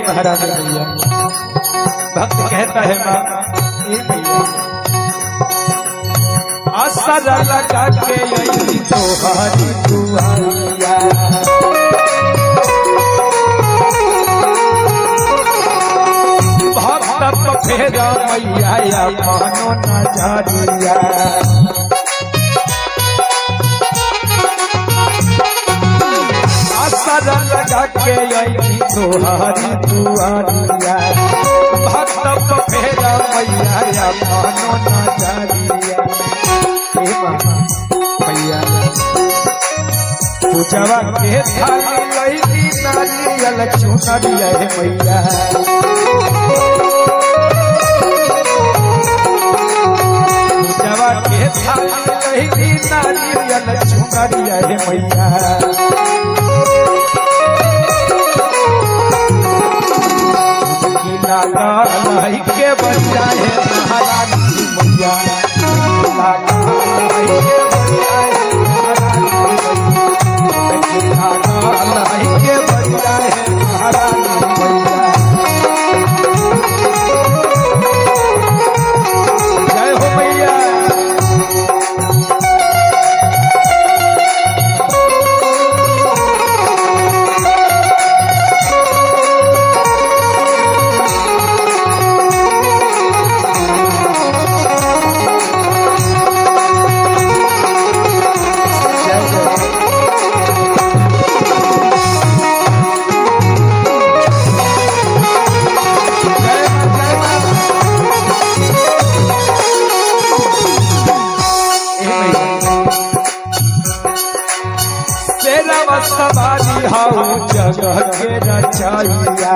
महाराज मैया। भक्त कहता है माँ, ए मैया आसरा लगा के आई तोहारी दुआरिया, भक्त तो फेरा मैया या मानो नजरिया। आसरा लगा के आई तोहारी दुआरिया, भक्त तो फेरा मैया या मानो नजरिया। हे माँ मैया पूजवा के थाली लईली नारियल चुनरिया हे मैया, पूजवा के थाली लईली नारियल चुनरिया हे मैया। के बच्चा है महारानी मैया, के बच्चा है महारानी मैया। जय हो मैया। सवारी हाउ जगह के रचैया,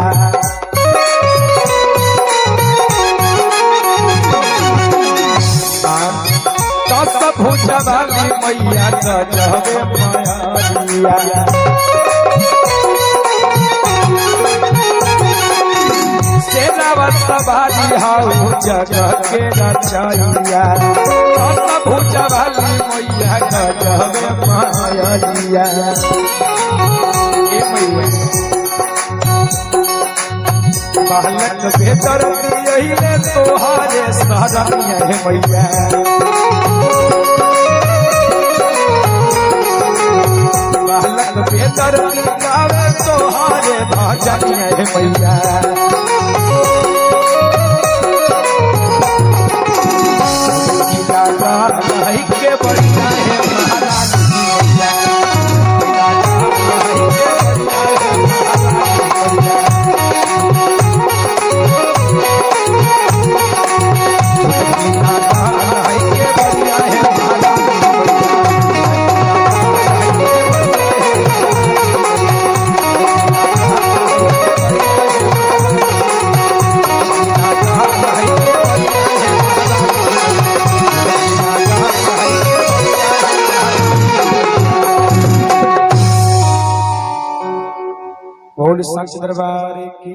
दस भुजवाली मैया गजबे माया। सेरावा सवारी हाउ जगह के रचैया, दस भुजवाली मैया गजबे माया। बालक बेदर दियहिले तोहारे शरणिया हे मैया, बालक बेदर गावे तोहारे भजनिया हे मैया। के बढ़िया है महारानी मैया, बोल साक्षी दरबार की।